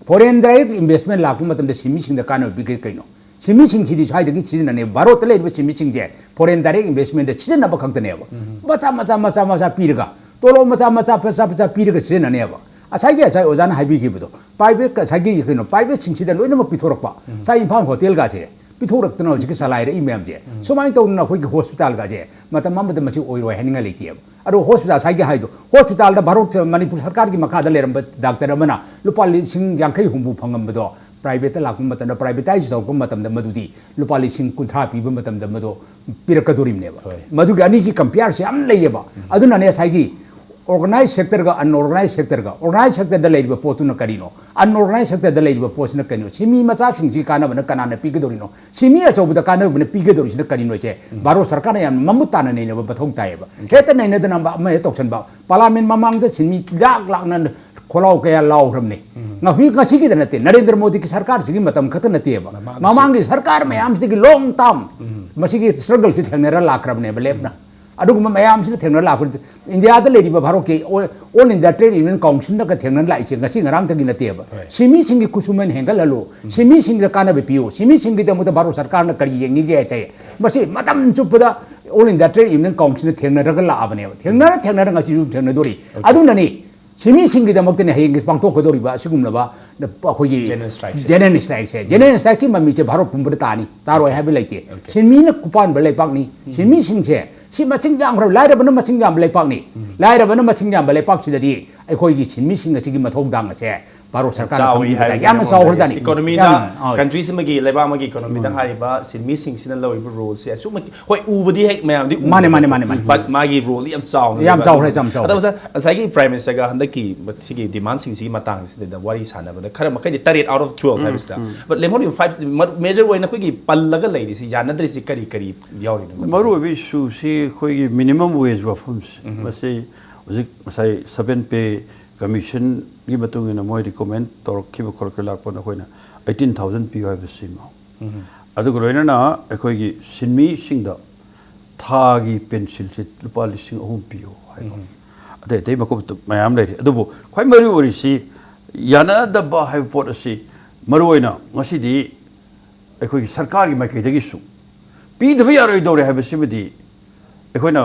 ꯐꯣꯔꯦꯟ ꯗꯥꯏꯔꯦꯛ ꯏꯟꯚꯦꯁꯃꯦꯟ ꯂꯥꯛꯄ ꯃꯇꯝꯗ ꯁꯤꯃꯤꯁꯤꯡꯗ ꯀꯥꯟꯅꯕ ꯄꯤꯒꯦ ꯀꯩꯅꯣ? ꯁꯤꯃꯤꯁꯤꯡꯁꯤꯗꯤ ꯁ꯭ꯋꯥꯏꯗꯒꯤ ꯁꯤꯖꯤꯟꯅꯅꯦ, ꯚꯥꯔꯠꯇ ꯂꯩꯔꯤꯕ ꯁꯤꯃꯤꯁꯤꯡꯁꯦ ꯐꯣꯔꯦꯟ ꯗꯥꯏꯔꯦꯛ ꯏꯟꯚꯦꯁꯃꯦꯟꯗ ꯁꯤꯖꯤꯟꯅꯕ ꯈꯛꯇꯅꯦꯕ꯫ ꯃꯆꯥ, ꯃꯆꯥ, ꯃꯆꯥ, ꯃꯆꯥ ꯄꯤꯔꯒ, ꯇꯣꯂꯣꯞ ꯃꯆꯥ, ꯃꯆꯥ, ꯃꯆꯥ, ꯃꯆꯥ ꯄꯤꯔꯒ ꯁꯤꯖꯤꯟꯅꯅꯦꯕ꯫ ꯉꯁꯥꯏꯒꯤ, ꯉꯁꯥꯏ ꯑꯣꯖꯥꯅ ꯍꯥꯏꯕꯤꯈꯤꯕꯗꯣ, ꯄ꯭ꯔꯥꯏꯚꯦꯠ, ꯉꯁꯥꯏꯒꯤ ꯀꯩꯅꯣ, ꯄ꯭ꯔꯥꯏꯚꯦꯠꯁꯤꯡꯁꯤꯗ ꯂꯣꯏꯅꯃꯛ ꯄꯤꯊꯣꯔꯛꯄ꯫ ꯉꯁꯥꯏ ꯏꯝꯐꯥꯜ ꯍꯣꯇꯦꯜꯒꯁꯦ ꯄꯤꯊꯣꯔꯛꯇꯅ ꯍꯧꯖꯤꯛꯀꯤ ꯆꯂꯥꯏꯔꯛꯏ ꯃꯌꯥꯝꯁꯦ꯫ ꯁꯨꯃꯥꯏꯅ ꯇꯧꯗꯅ ꯑꯩꯈꯣꯏꯒꯤ ꯍꯣꯁꯄꯤꯇꯥꯜꯒꯁꯦ ꯃꯇꯝ ꯑꯃꯗ ꯃꯁꯤ ꯑꯣꯏꯔꯣꯏ ꯍꯥꯏꯅꯤꯡꯉꯥꯏ ꯂꯩꯇꯦꯕ꯫ ꯑꯗꯣ ꯍꯣꯁꯄꯤꯇꯥꯜ, ꯉꯁꯥꯏꯒꯤ ꯍꯥꯏꯗꯣ, ꯍꯣꯁꯄꯤꯇꯥꯜꯗ ꯚꯥꯔꯠ, ꯃꯅꯤꯄꯨꯔ ꯁꯔꯀꯥꯔꯒꯤ ꯃꯈꯥꯗ ꯂꯩꯔꯝꯕ ꯗꯥꯛꯇꯔ ꯑꯃꯅ ꯂꯨꯄꯥ ꯂꯤꯁꯤꯡ ꯌꯥꯡꯈꯩ ꯍꯨꯝꯐꯨ ꯐꯪꯉꯝꯕꯗꯣ, ꯄ꯭ꯔꯥꯏꯚꯦꯠꯇ ꯂꯥꯛꯄ ꯃꯇꯝꯗ, ꯄ꯭ꯔꯥꯏꯚꯦꯇꯥꯏꯁ ꯇꯧꯔꯛꯄ ꯃꯇꯝꯗ ꯃꯗꯨꯗꯤ ꯂꯨꯄꯥ ꯂꯤꯁꯤꯡ ꯀꯨꯟꯊ꯭ꯔꯥ ꯄꯤꯕ ꯃꯇꯝꯗ ꯃꯗꯨ ꯄꯤꯔꯛꯀꯗꯣꯔꯤꯕꯅꯦꯕ꯫ ꯍꯣꯏ꯫ ꯃꯗꯨꯒꯤ ꯑꯅꯤꯒꯤ ꯀꯝꯄꯤꯌꯥꯔꯁꯦ ꯌꯥꯝ ꯂꯩꯌꯦꯕ꯫ ꯑꯗꯨꯅꯅꯦ ꯉꯁꯥꯏꯒꯤ ꯑꯣꯔꯒꯅꯥꯏꯖ ꯁꯦꯛꯇꯔꯒ ꯑꯟꯑꯣꯔꯒꯅꯥꯏꯖ ꯁꯦꯛꯇꯔꯒ, ꯑꯣꯔꯒꯅꯥꯏꯖ ꯁꯦꯛꯇꯔꯗ ꯂꯩꯔꯤꯕ ꯄꯣꯠꯇꯨꯅ ꯀꯔꯤꯅꯣ, ꯑꯟꯑꯣꯔꯒꯅꯥꯏꯖ ꯁꯦꯛꯇꯔꯗ ꯂꯩꯔꯤꯕ ꯄꯣꯠꯁꯤꯅ ꯀꯔꯤꯅꯣ, ꯁꯤꯃꯤ ꯃꯆꯥꯁꯤꯡꯁꯤ ꯀꯥꯟꯅꯕꯅ ꯀꯅꯥꯅ ꯄꯤꯒꯗꯧꯔꯤꯅꯣ, ꯁꯤꯃꯤ ꯑꯆꯧꯕꯗ ꯀꯥꯟꯅꯕꯅ ꯄꯤꯒꯗꯧꯔꯤꯁꯤꯅ ꯀꯔꯤꯅꯣꯁꯦ ꯚꯥꯔꯠ ꯁꯔꯀꯥꯔꯅ ꯌꯥꯝꯅ ꯃꯃꯨꯠ ꯇꯥꯅ ꯅꯩꯅꯕ ꯃꯊꯧ ꯇꯥꯏꯌꯦꯕ꯫ ꯍꯦꯛꯇ ꯅꯩꯅꯗꯅ ꯑꯃ ꯍꯦꯛ ꯇꯧꯁꯟꯕ꯫ ꯄꯥꯔꯂꯥꯃꯦꯟ ꯃꯃꯥꯡꯗ ꯁꯤꯃꯤ ꯂꯥꯛ ꯂꯥꯛꯅ ꯈꯣꯜꯂꯥꯎ ꯀꯌꯥ ꯂꯥꯎꯈ꯭ꯔꯕꯅꯦ꯫ ꯉꯁꯤ, ꯉꯁꯤꯒꯤꯗ ꯅꯠꯇꯦ, ꯅꯔꯦꯟꯗ꯭ꯔ ꯃꯣꯗꯤꯒꯤ ꯁꯔꯀꯥꯔꯁꯤꯒꯤ ꯃꯇꯝ ꯈꯛꯇ ꯅꯠꯇꯦꯕ꯫ ꯃꯃꯥꯡꯗꯁꯨ꯫ ꯃꯃꯥꯡꯒꯤ ꯁꯔꯀꯥꯔ ꯃꯌꯥꯝꯁꯤꯗꯒꯤ ꯂꯣꯡ ꯇꯥꯝ ꯃꯁꯤꯒꯤ ꯁ꯭ꯇ꯭ꯔꯒꯜꯁꯤ ꯊꯦꯡꯅꯔ ꯂꯥꯛꯈ꯭ꯔꯕꯅꯦꯕ ꯂꯦꯞꯅ꯫ ꯑꯗꯨꯒꯨꯝꯕ ꯃꯌꯥꯝꯁꯤꯅ ꯊꯦꯡꯅꯔ ꯂꯥꯛꯄ, ꯏꯟꯗꯤꯌꯥꯗ ꯂꯩꯔꯤꯕ ꯚꯥꯔꯠꯀꯤ all, all India trade union ꯀꯥꯎꯟꯁꯤꯜꯅꯒ ꯊꯦꯡꯅꯔ ꯂꯥꯛꯏꯁꯦ ꯉꯁꯤ ꯉꯔꯥꯡꯗꯒꯤ ꯅꯠꯇꯦꯕ꯫ ꯍꯣꯏ꯫ ꯁꯤꯃꯤꯁꯤꯡꯒꯤ ꯈꯨꯠꯁꯨꯃꯟ ꯍꯦꯟꯒꯠꯍꯜꯂꯨ, ꯁꯤꯃꯤꯁꯤꯡꯗ ꯀꯥꯟꯅꯕ ꯄꯤꯌꯨ, ꯁꯤꯃꯤꯁꯤꯡꯒꯤꯗꯃꯛꯇ ꯚꯥꯔꯠ ꯁꯔꯀꯥꯔꯅ ꯀꯔꯤ ꯌꯦꯡꯉꯤꯒꯦ ꯍꯥꯏꯁꯦ, ꯃꯁꯤ ꯃꯇꯝ ꯆꯨꯞꯄꯗ ꯑꯣꯜ ꯏꯟꯗꯤꯌꯥ ꯇ꯭ꯔꯦꯗ ꯌꯨꯅꯤꯌꯟ ꯀꯥꯎꯟꯁꯤꯜꯅ ꯊꯦꯡꯅꯔꯒ ꯂꯥꯛꯑꯕꯅꯦꯕ꯫ ꯊꯦꯡꯅꯔ ꯊꯦꯡꯅꯔ ꯉꯁꯤꯁꯨ ꯊꯦꯡꯅꯗꯣꯔꯤ꯫ ꯑꯗꯨꯅꯅꯤ ꯁꯤꯟꯃꯤꯁꯤꯡꯒꯤꯗꯃꯛꯇꯅꯦ ꯍꯌꯦꯡ ꯄꯥꯡꯊꯣꯛꯀꯗꯧꯔꯤꯕ ꯑꯁꯤꯒꯨꯝꯂꯕ ꯑꯩꯈꯣꯏꯒꯤ General strike ꯁꯦ꯫ General strike ꯁꯦ꯫ General strike ꯀꯤ ꯃꯃꯤꯁꯦ ꯚꯥꯔꯠ ꯄꯨꯝꯕꯗ ꯇꯥꯅꯤ, ꯇꯥꯔꯣꯏ ꯍꯥꯏꯕ ꯂꯩꯇꯦ꯫ ꯁꯤꯟꯃꯤꯅ ꯄꯥꯟꯕ ꯂꯩꯄꯥꯛꯅꯤ꯫ ꯁꯤꯟꯃꯤꯁꯤꯡꯁꯦ ꯁꯤ ꯃꯁꯤꯡ ꯌꯥꯝꯈ꯭ꯔꯕ, ꯂꯥꯏꯔꯕꯅ ꯃꯁꯤꯡ ꯌꯥꯝꯕ ꯂꯩꯄꯥꯛꯅꯤ꯫ ꯂꯥꯏꯔꯕꯅ ꯃꯁꯤꯡ ꯌꯥꯝꯕ ꯂꯩꯄꯥꯛꯁꯤꯗꯗꯤ ꯑꯩꯈꯣꯏꯒꯤ ꯁꯤꯟꯃꯤꯁꯤꯡ ꯑꯁꯤꯒꯤ ꯃꯊꯧꯗꯥꯡ ꯑꯁꯦ ꯚꯥꯔꯠ ꯁꯔꯀꯥꯔꯅ ꯆꯥꯎꯏ ꯈꯪꯕꯤꯕꯗ ꯍꯥꯏꯕꯒꯤ ꯌꯥꯝꯅ ꯑꯃ ꯆꯥꯎꯈ꯭ꯔꯖꯥꯠꯅꯤ꯫ ꯂꯩꯔꯦ꯫ Economy ꯗ, ꯌꯥꯝꯅ, ꯍꯣꯏ꯫ Country ꯁꯤꯃꯒꯤ, ꯂꯩꯕꯥꯛ ꯑꯃꯒꯤ economy ꯗ ꯍꯥꯏꯔꯤꯕ ꯁꯤꯟꯃꯤꯁꯤꯡꯁꯤꯅ ꯂꯧꯔꯤꯕ role ꯁꯦ ꯑꯁꯨꯛ ꯃꯇꯤꯛ, ꯍꯣꯏ, ꯎꯕꯗꯤ ꯍꯦꯛ ꯃꯌꯥꯝꯗꯤ ꯎꯕ ꯃꯥꯅꯦ, ꯃꯥꯅꯦ, ꯅꯠꯇꯦ꯫ ꯃꯥꯅꯦ, ꯃꯥꯅꯦ꯫ But ꯃꯥꯒꯤ role ꯗꯤ ꯌꯥꯝ ꯆꯥꯎꯅ ꯌꯥꯝ ꯂꯩꯕ ꯆꯥꯎꯈ꯭ꯔꯦ, ꯑꯗꯨꯝ꯫ ꯌꯥꯝ ꯆꯥꯎꯈ꯭ꯔꯦ꯫ ꯑꯗꯣ ꯉꯁꯥꯏ, ꯉꯁꯥꯏꯒꯤ Prime Minister ꯒ ꯍꯟꯗꯛꯀꯤ ꯁꯤꯒꯤ demand ꯁꯤꯡꯁꯤꯒꯤ ꯃꯇꯥꯡꯁꯤꯗ ꯋꯥꯔꯤ ꯁꯥꯟꯅꯕꯗ ꯈꯔ ꯃꯈꯩꯗꯤ ꯇꯔꯦꯠ out of twelve ꯍꯥꯏꯕꯁꯤꯗ꯫ But ꯂꯦꯝꯍꯧꯔꯤꯕ five, major ꯑꯣꯏꯅ ꯑꯩꯈꯣꯏꯒꯤ ꯄꯜꯂꯒ ꯂꯩꯔꯤꯁꯤ, ꯌꯥꯅꯗ꯭ꯔꯤꯁꯤ ꯀꯔꯤ ꯀꯔꯤ ꯌꯥꯎꯔꯤꯅꯣ? ꯃꯔꯨꯑꯣꯏꯕ issue ꯁꯤ ꯑꯩꯈꯣꯏꯒꯤ minimum wage ꯋꯥꯐꯝꯁꯦ꯫ ꯃꯁꯤ ꯍꯧꯖꯤꯛ ꯉꯁꯥꯏ seven pay commission ꯒꯤ ꯃꯇꯨꯡ ꯏꯟꯅ ꯃꯣꯏ recommend ꯇꯧꯔꯛꯈꯤꯕ ꯈꯣꯠꯂꯛꯈꯤꯕ ꯂꯥꯛꯄꯗ ꯑꯩꯈꯣꯏꯅ eighteen thousand ꯄꯤꯌꯨ ꯍꯥꯏꯕꯁꯤꯃ꯫ ꯑꯗꯨꯒ ꯂꯣꯏꯅꯅ ꯑꯩꯈꯣꯏꯒꯤ ꯁꯤꯟꯃꯤꯁꯤꯡꯗ ꯊꯥꯒꯤ pencil ꯁꯤ ꯂꯨꯄꯥ ꯂꯤꯁꯤꯡ ꯑꯍꯨꯝ ꯄꯤꯌꯨ ꯍꯥꯏꯕ꯫ ꯑꯇꯩ ꯑꯇꯩ ꯃꯀꯨꯞ ꯃꯌꯥꯝ ꯂꯩꯔꯤ꯫ ꯑꯗꯨꯕꯨ ꯈ꯭ꯋꯥꯏ ꯃꯔꯨ ꯑꯣꯏꯔꯤꯁꯤ ꯌꯥꯅꯗꯕ ꯍꯥꯏꯕ ꯄꯣꯠ ꯑꯁꯤ ꯃꯔꯨꯑꯣꯏꯅ ꯉꯁꯤꯗꯤ ꯑꯩꯈꯣꯏꯒꯤ ꯁꯔꯀꯥꯔꯒꯤ ꯃꯥꯏꯀꯩꯗꯒꯤꯁꯨ ꯄꯤꯗꯕ ꯌꯥꯔꯣꯏꯗꯧꯔꯦ ꯍꯥꯏꯕꯁꯤꯃꯗꯤ ꯑꯩꯈꯣꯏꯅ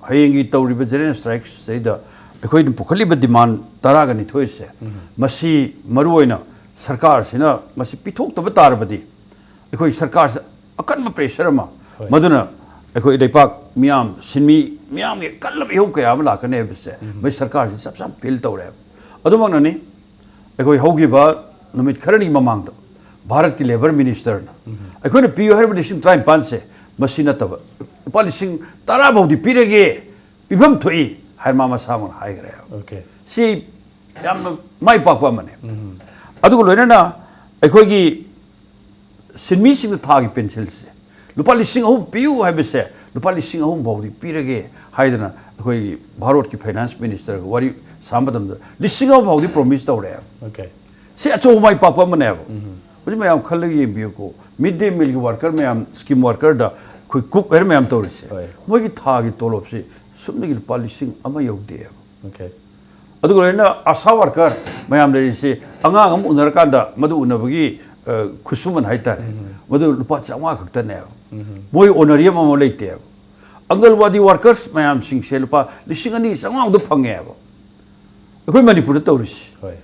ꯍꯌꯦꯡꯒꯤ ꯇꯧꯔꯤꯕ General Strike ꯁꯤꯗꯩꯗ ꯑꯩꯈꯣꯏꯅ ꯄꯨꯈꯠꯂꯤꯕ demand ꯇꯔꯥꯒ ꯅꯤꯊꯣꯏꯁꯦ, ꯃꯁꯤ ꯃꯔꯨꯑꯣꯏꯅ ꯁꯔꯀꯥꯔꯁꯤꯅ ꯃꯁꯤ ꯄꯤꯊꯣꯛꯇꯕ ꯇꯥꯔꯕꯗꯤ ꯑꯩꯈꯣꯏ ꯁꯔꯀꯥꯔꯁꯤꯗ ꯑꯀꯟꯕ pressure ꯑꯃ, ꯃꯗꯨꯅ ꯑꯩꯈꯣꯏ ꯂꯩꯄꯥꯛ ꯃꯤꯌꯥꯝ, ꯁꯤꯟꯃꯤ ꯃꯤꯌꯥꯝꯒꯤ ꯑꯀꯜꯂꯕ ꯏꯍꯧ ꯀꯌꯥ ꯑꯃ ꯂꯥꯛꯀꯅꯤ ꯍꯥꯏꯕꯁꯦ ꯃꯁꯤ ꯁꯔꯀꯥꯔꯁꯤ ꯆꯞ ꯆꯥꯅ feel ꯇꯧꯔꯦꯕ꯫ ꯑꯗꯨꯃꯛꯅꯅꯤ ꯑꯩꯈꯣꯏ ꯍꯧꯈꯤꯕ ꯅꯨꯃꯤꯠ ꯈꯔꯅꯤ ꯃꯃꯥꯡꯗ ꯚꯥꯔꯠꯀꯤ Labour Minister ꯅ ꯑꯩꯈꯣꯏꯅ ꯄꯤꯌꯨ ꯍꯥꯏꯔꯤꯕ ꯂꯤꯁꯤꯡ ꯇꯔꯥꯅꯤꯄꯥꯟꯁꯦ ꯃꯁꯤ ꯅꯠꯇꯕ ꯂꯨꯄꯥ ꯂꯤꯁꯤꯡ ꯇꯔꯥ ꯐꯥꯎꯗꯤ ꯄꯤꯔꯒꯦ, ꯄꯤꯐꯝ ꯊꯣꯛꯏ ꯍꯥꯏꯅ ꯃꯥ ꯃꯁꯥꯃꯛꯅ ꯍꯥꯏꯈ꯭ꯔꯦꯕ꯫ Okay꯫ ꯁꯤ ꯌꯥꯝꯅ ꯃꯥꯏ ꯄꯥꯛꯄ ꯑꯃꯅꯦ꯫ ꯑꯗꯨꯒ ꯂꯣꯏꯅꯅ ꯑꯩꯈꯣꯏꯒꯤ ꯁꯤꯟꯃꯤꯁꯤꯡꯗ ꯊꯥꯒꯤ pencil ꯁꯦ ꯂꯨꯄꯥ ꯂꯤꯁꯤꯡ ꯑꯍꯨꯝ ꯄꯤꯌꯨ ꯍꯥꯏꯕꯁꯦ, ꯂꯨꯄꯥ ꯂꯤꯁꯤꯡ ꯑꯍꯨꯝ ꯐꯥꯎꯗꯤ ꯄꯤꯔꯒꯦ ꯍꯥꯏꯗꯅ ꯑꯩꯈꯣꯏꯒꯤ ꯚꯥꯔꯠꯀꯤ Finance Minister ꯒ ꯋꯥꯔꯤ ꯁꯥꯕ ꯃꯇꯝꯗ ꯂꯤꯁꯤꯡ ꯑꯃ ꯐꯥꯎꯗꯤ promise ꯇꯧꯔꯛꯑꯦꯕ꯫ Okay꯫ ꯁꯤ ꯑꯆꯧꯕ ꯃꯥꯏ ꯄꯥꯛꯄ ꯑꯃꯅꯦꯕ꯫ ꯍꯧꯖꯤꯛ ꯃꯌꯥꯝ ꯈꯜꯂꯒ ꯌꯦꯡꯕꯤꯌꯨꯀꯣ, mid day meal ꯒꯤ worker ꯃꯌꯥꯝ, scheme worker ꯗ ꯑꯩꯈꯣꯏ cook ꯍꯥꯏꯅ ꯃꯌꯥꯝ ꯇꯧꯔꯤꯁꯦ, ꯍꯣꯏ꯫ ꯃꯣꯏꯒꯤ ꯊꯥꯒꯤ ꯇꯣꯂꯣꯞꯁꯤ ꯁꯨꯞꯅꯒꯤ ꯂꯨꯄꯥ ꯂꯤꯁꯤꯡ ꯑꯃ ꯌꯧꯗꯦꯕ꯫ Okay꯫ ꯑꯗꯨꯒ ꯂꯣꯏꯅ ASHA worker ꯃꯌꯥꯝ ꯂꯩꯔꯤꯁꯤ, ꯑꯉꯥꯡ ꯑꯃ ꯎꯅꯔꯀꯥꯟꯗ ꯃꯗꯨ ꯎꯅꯕꯒꯤ, ꯑ, ꯈꯨꯠꯁꯨꯃꯟ ꯍꯥꯏꯇꯥꯔꯦ, ꯃꯗꯨ ꯂꯨꯄꯥ ꯆꯥꯝꯃꯉꯥ ꯈꯛꯇꯅꯦꯕ꯫ ꯃꯣꯏ honorarium ꯑꯃ ꯂꯩꯇꯦꯕ꯫ ꯑꯪꯒꯜꯋꯥꯗꯤ workers ꯃꯌꯥꯝꯁꯤꯡꯁꯦ ꯂꯨꯄꯥ ꯂꯤꯁꯤꯡ ꯑꯅꯤ ꯆꯥꯝꯃꯉꯥ ꯐꯪꯉꯦꯕ꯫ ꯑꯩꯈꯣꯏ ꯃꯅꯤꯄꯨꯔꯗ ꯇꯧꯔꯤꯁꯤ꯫ ꯍꯣꯏ꯫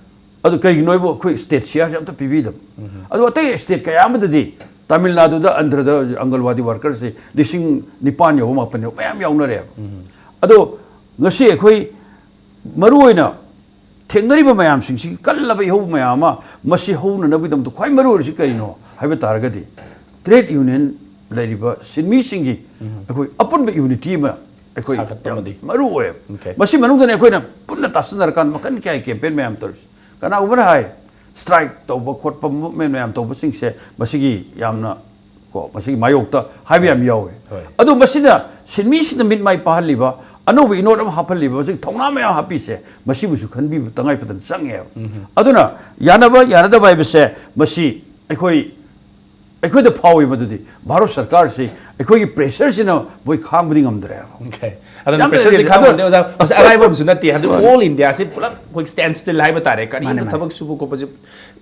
ꯑꯗꯨ ꯀꯔꯤꯒꯤꯅꯣ ꯍꯥꯏꯕꯨ ꯑꯩꯈꯣꯏ ꯁ꯭ꯇꯦꯠ ꯁꯤꯌꯥꯔꯁꯦ ꯑꯝꯇ ꯄꯤꯕꯤꯗꯕ꯫ ꯑꯗꯣ ꯑꯇꯩ ꯁ꯭ꯇꯦꯠ ꯀꯌꯥ ꯑꯃꯗꯗꯤ ꯇꯥꯃꯤꯜ ꯅꯥꯗꯨꯗ ꯑꯟꯙ꯭ꯔꯗ ꯑꯪꯒꯜꯋꯥꯗꯤ ꯋꯥꯔꯀꯔꯁꯦ ꯂꯤꯁꯤꯡ ꯅꯤꯄꯥꯟ ꯌꯧꯕ, ꯃꯥꯄꯟ ꯌꯧꯕ ꯃꯌꯥꯝ ꯌꯥꯎꯅꯔꯦꯕ꯫ ꯑꯗꯣ ꯉꯁꯤ ꯑꯩꯈꯣꯏ ꯃꯔꯨꯑꯣꯏꯅ ꯊꯦꯡꯅꯔꯤꯕ ꯃꯌꯥꯝꯁꯤꯡꯁꯤꯒꯤ ꯀꯜꯂꯕ ꯏꯍꯧ ꯃꯌꯥꯝ ꯑꯃ ꯃꯁꯤ ꯍꯧꯅꯅꯕꯒꯤꯗꯃꯛꯇ ꯈ꯭ꯋꯥꯏ ꯃꯔꯨ ꯑꯣꯏꯔꯤꯁꯤ ꯀꯔꯤꯅꯣ ꯍꯥꯏꯕ ꯇꯥꯔꯒꯗꯤ, ꯇ꯭ꯔꯦꯗ ꯌꯨꯅꯤꯌꯟ ꯂꯩꯔꯤꯕ ꯁꯤꯟꯃꯤꯁꯤꯡꯒꯤ ꯑꯩꯈꯣꯏ ꯑꯄꯨꯟꯕ ꯌꯨꯅꯤꯇꯤ ꯑꯃ ꯑꯩꯈꯣꯏ ꯁꯥꯒꯠꯄ ꯌꯥꯝ ꯑꯃꯗꯤ꯫ ꯃꯔꯨ ꯑꯣꯏꯌꯦꯕ꯫ Okay. ꯃꯁꯤ ꯃꯅꯨꯡꯗꯅ ꯑꯩꯈꯣꯏꯅ ꯄꯨꯟꯅ ꯇꯥꯁꯤꯟꯅꯔꯀꯥꯟꯗ ꯃꯈꯜ ꯀꯌꯥꯒꯤ ꯀꯦꯝꯄꯦꯟ ꯃꯌꯥꯝ ꯇꯧꯔꯤꯁꯤ꯫ ꯀꯅꯥꯒꯨꯝꯕꯅ ꯍꯥꯏ, ꯁ꯭ꯇ꯭ꯔꯥꯏꯛ ꯇꯧꯕ ꯈꯣꯠꯄ ꯃꯨꯞꯃꯦꯟ ꯃꯌꯥꯝ ꯇꯧꯕꯁꯤꯡꯁꯦ ꯃꯁꯤꯒꯤ ꯌꯥꯝꯅ ꯀꯣ ꯃꯁꯤꯒꯤ ꯃꯥꯌꯣꯛꯇ ꯍꯥꯏꯕ ꯌꯥꯝ ꯌꯥꯎꯋꯦ꯫ ꯍꯣꯏ꯫ ꯑꯗꯨ ꯃꯁꯤꯅ ꯁꯤꯟꯃꯤꯁꯤꯡꯅ ꯃꯤꯠ ꯃꯥꯏ ꯄꯥꯍꯜꯂꯤꯕ, ꯑꯅꯧꯕ ꯏꯅꯣꯠ ꯑꯃ ꯍꯥꯞꯍꯜꯂꯤꯕ, ꯃꯁꯤꯒꯤ ꯊꯧꯅꯥ ꯃꯌꯥꯝ ꯍꯥꯞꯄꯤꯁꯦ ꯃꯁꯤꯕꯨꯁꯨ ꯈꯟꯕꯤꯕ ꯇꯉꯥꯏ ꯐꯗꯅ ꯆꯪꯉꯦꯕ꯫ ꯑꯗꯨꯅ ꯌꯥꯅꯕ ꯌꯥꯅꯗꯕ ꯍꯥꯏꯕꯁꯦ ꯃꯁꯤ ꯑꯩꯈꯣꯏ ꯑꯩꯈꯣꯏꯗ ꯐꯥꯎꯏ꯫ ꯃꯗꯨꯗꯤ ꯚꯥꯔꯠ ꯁꯔꯀꯥꯔꯁꯤ ꯑꯩꯈꯣꯏꯒꯤ ꯄ꯭ꯔꯦꯁꯔꯁꯤꯅ ꯃꯣꯏ ꯈꯥꯡꯕꯗꯤ ꯉꯝꯗ꯭ꯔꯦꯕ꯫ Okay. ꯑꯗꯨꯅ ꯌꯥꯝ ꯄ꯭ꯔꯦꯁꯔꯁꯤ ꯂꯩꯔꯦ꯫ ꯈꯥꯡꯕ ꯑꯗꯣ ꯉꯝꯗꯦ ꯑꯣꯖꯥ꯫ ꯑꯁ, ꯑꯔꯥꯏꯕ ꯑꯃꯁꯨ ꯅꯠꯇꯦ꯫ ꯍꯥꯏꯕꯗꯤ ꯑꯣꯜ ꯏꯟꯗꯤꯌꯥꯁꯤ ꯄꯨꯂꯞ ꯑꯩꯈꯣꯏ ꯁ꯭ꯇꯦꯟ ꯁ꯭ꯇꯤꯜ ꯍꯥꯏꯕ ꯇꯥꯔꯦ꯫ ꯀꯔꯤꯝꯇ ꯃꯥꯅꯦ, ꯃꯥꯅꯦ꯫ ꯊꯕꯛ ꯁꯨꯕ ꯈꯣꯠꯄꯁꯤ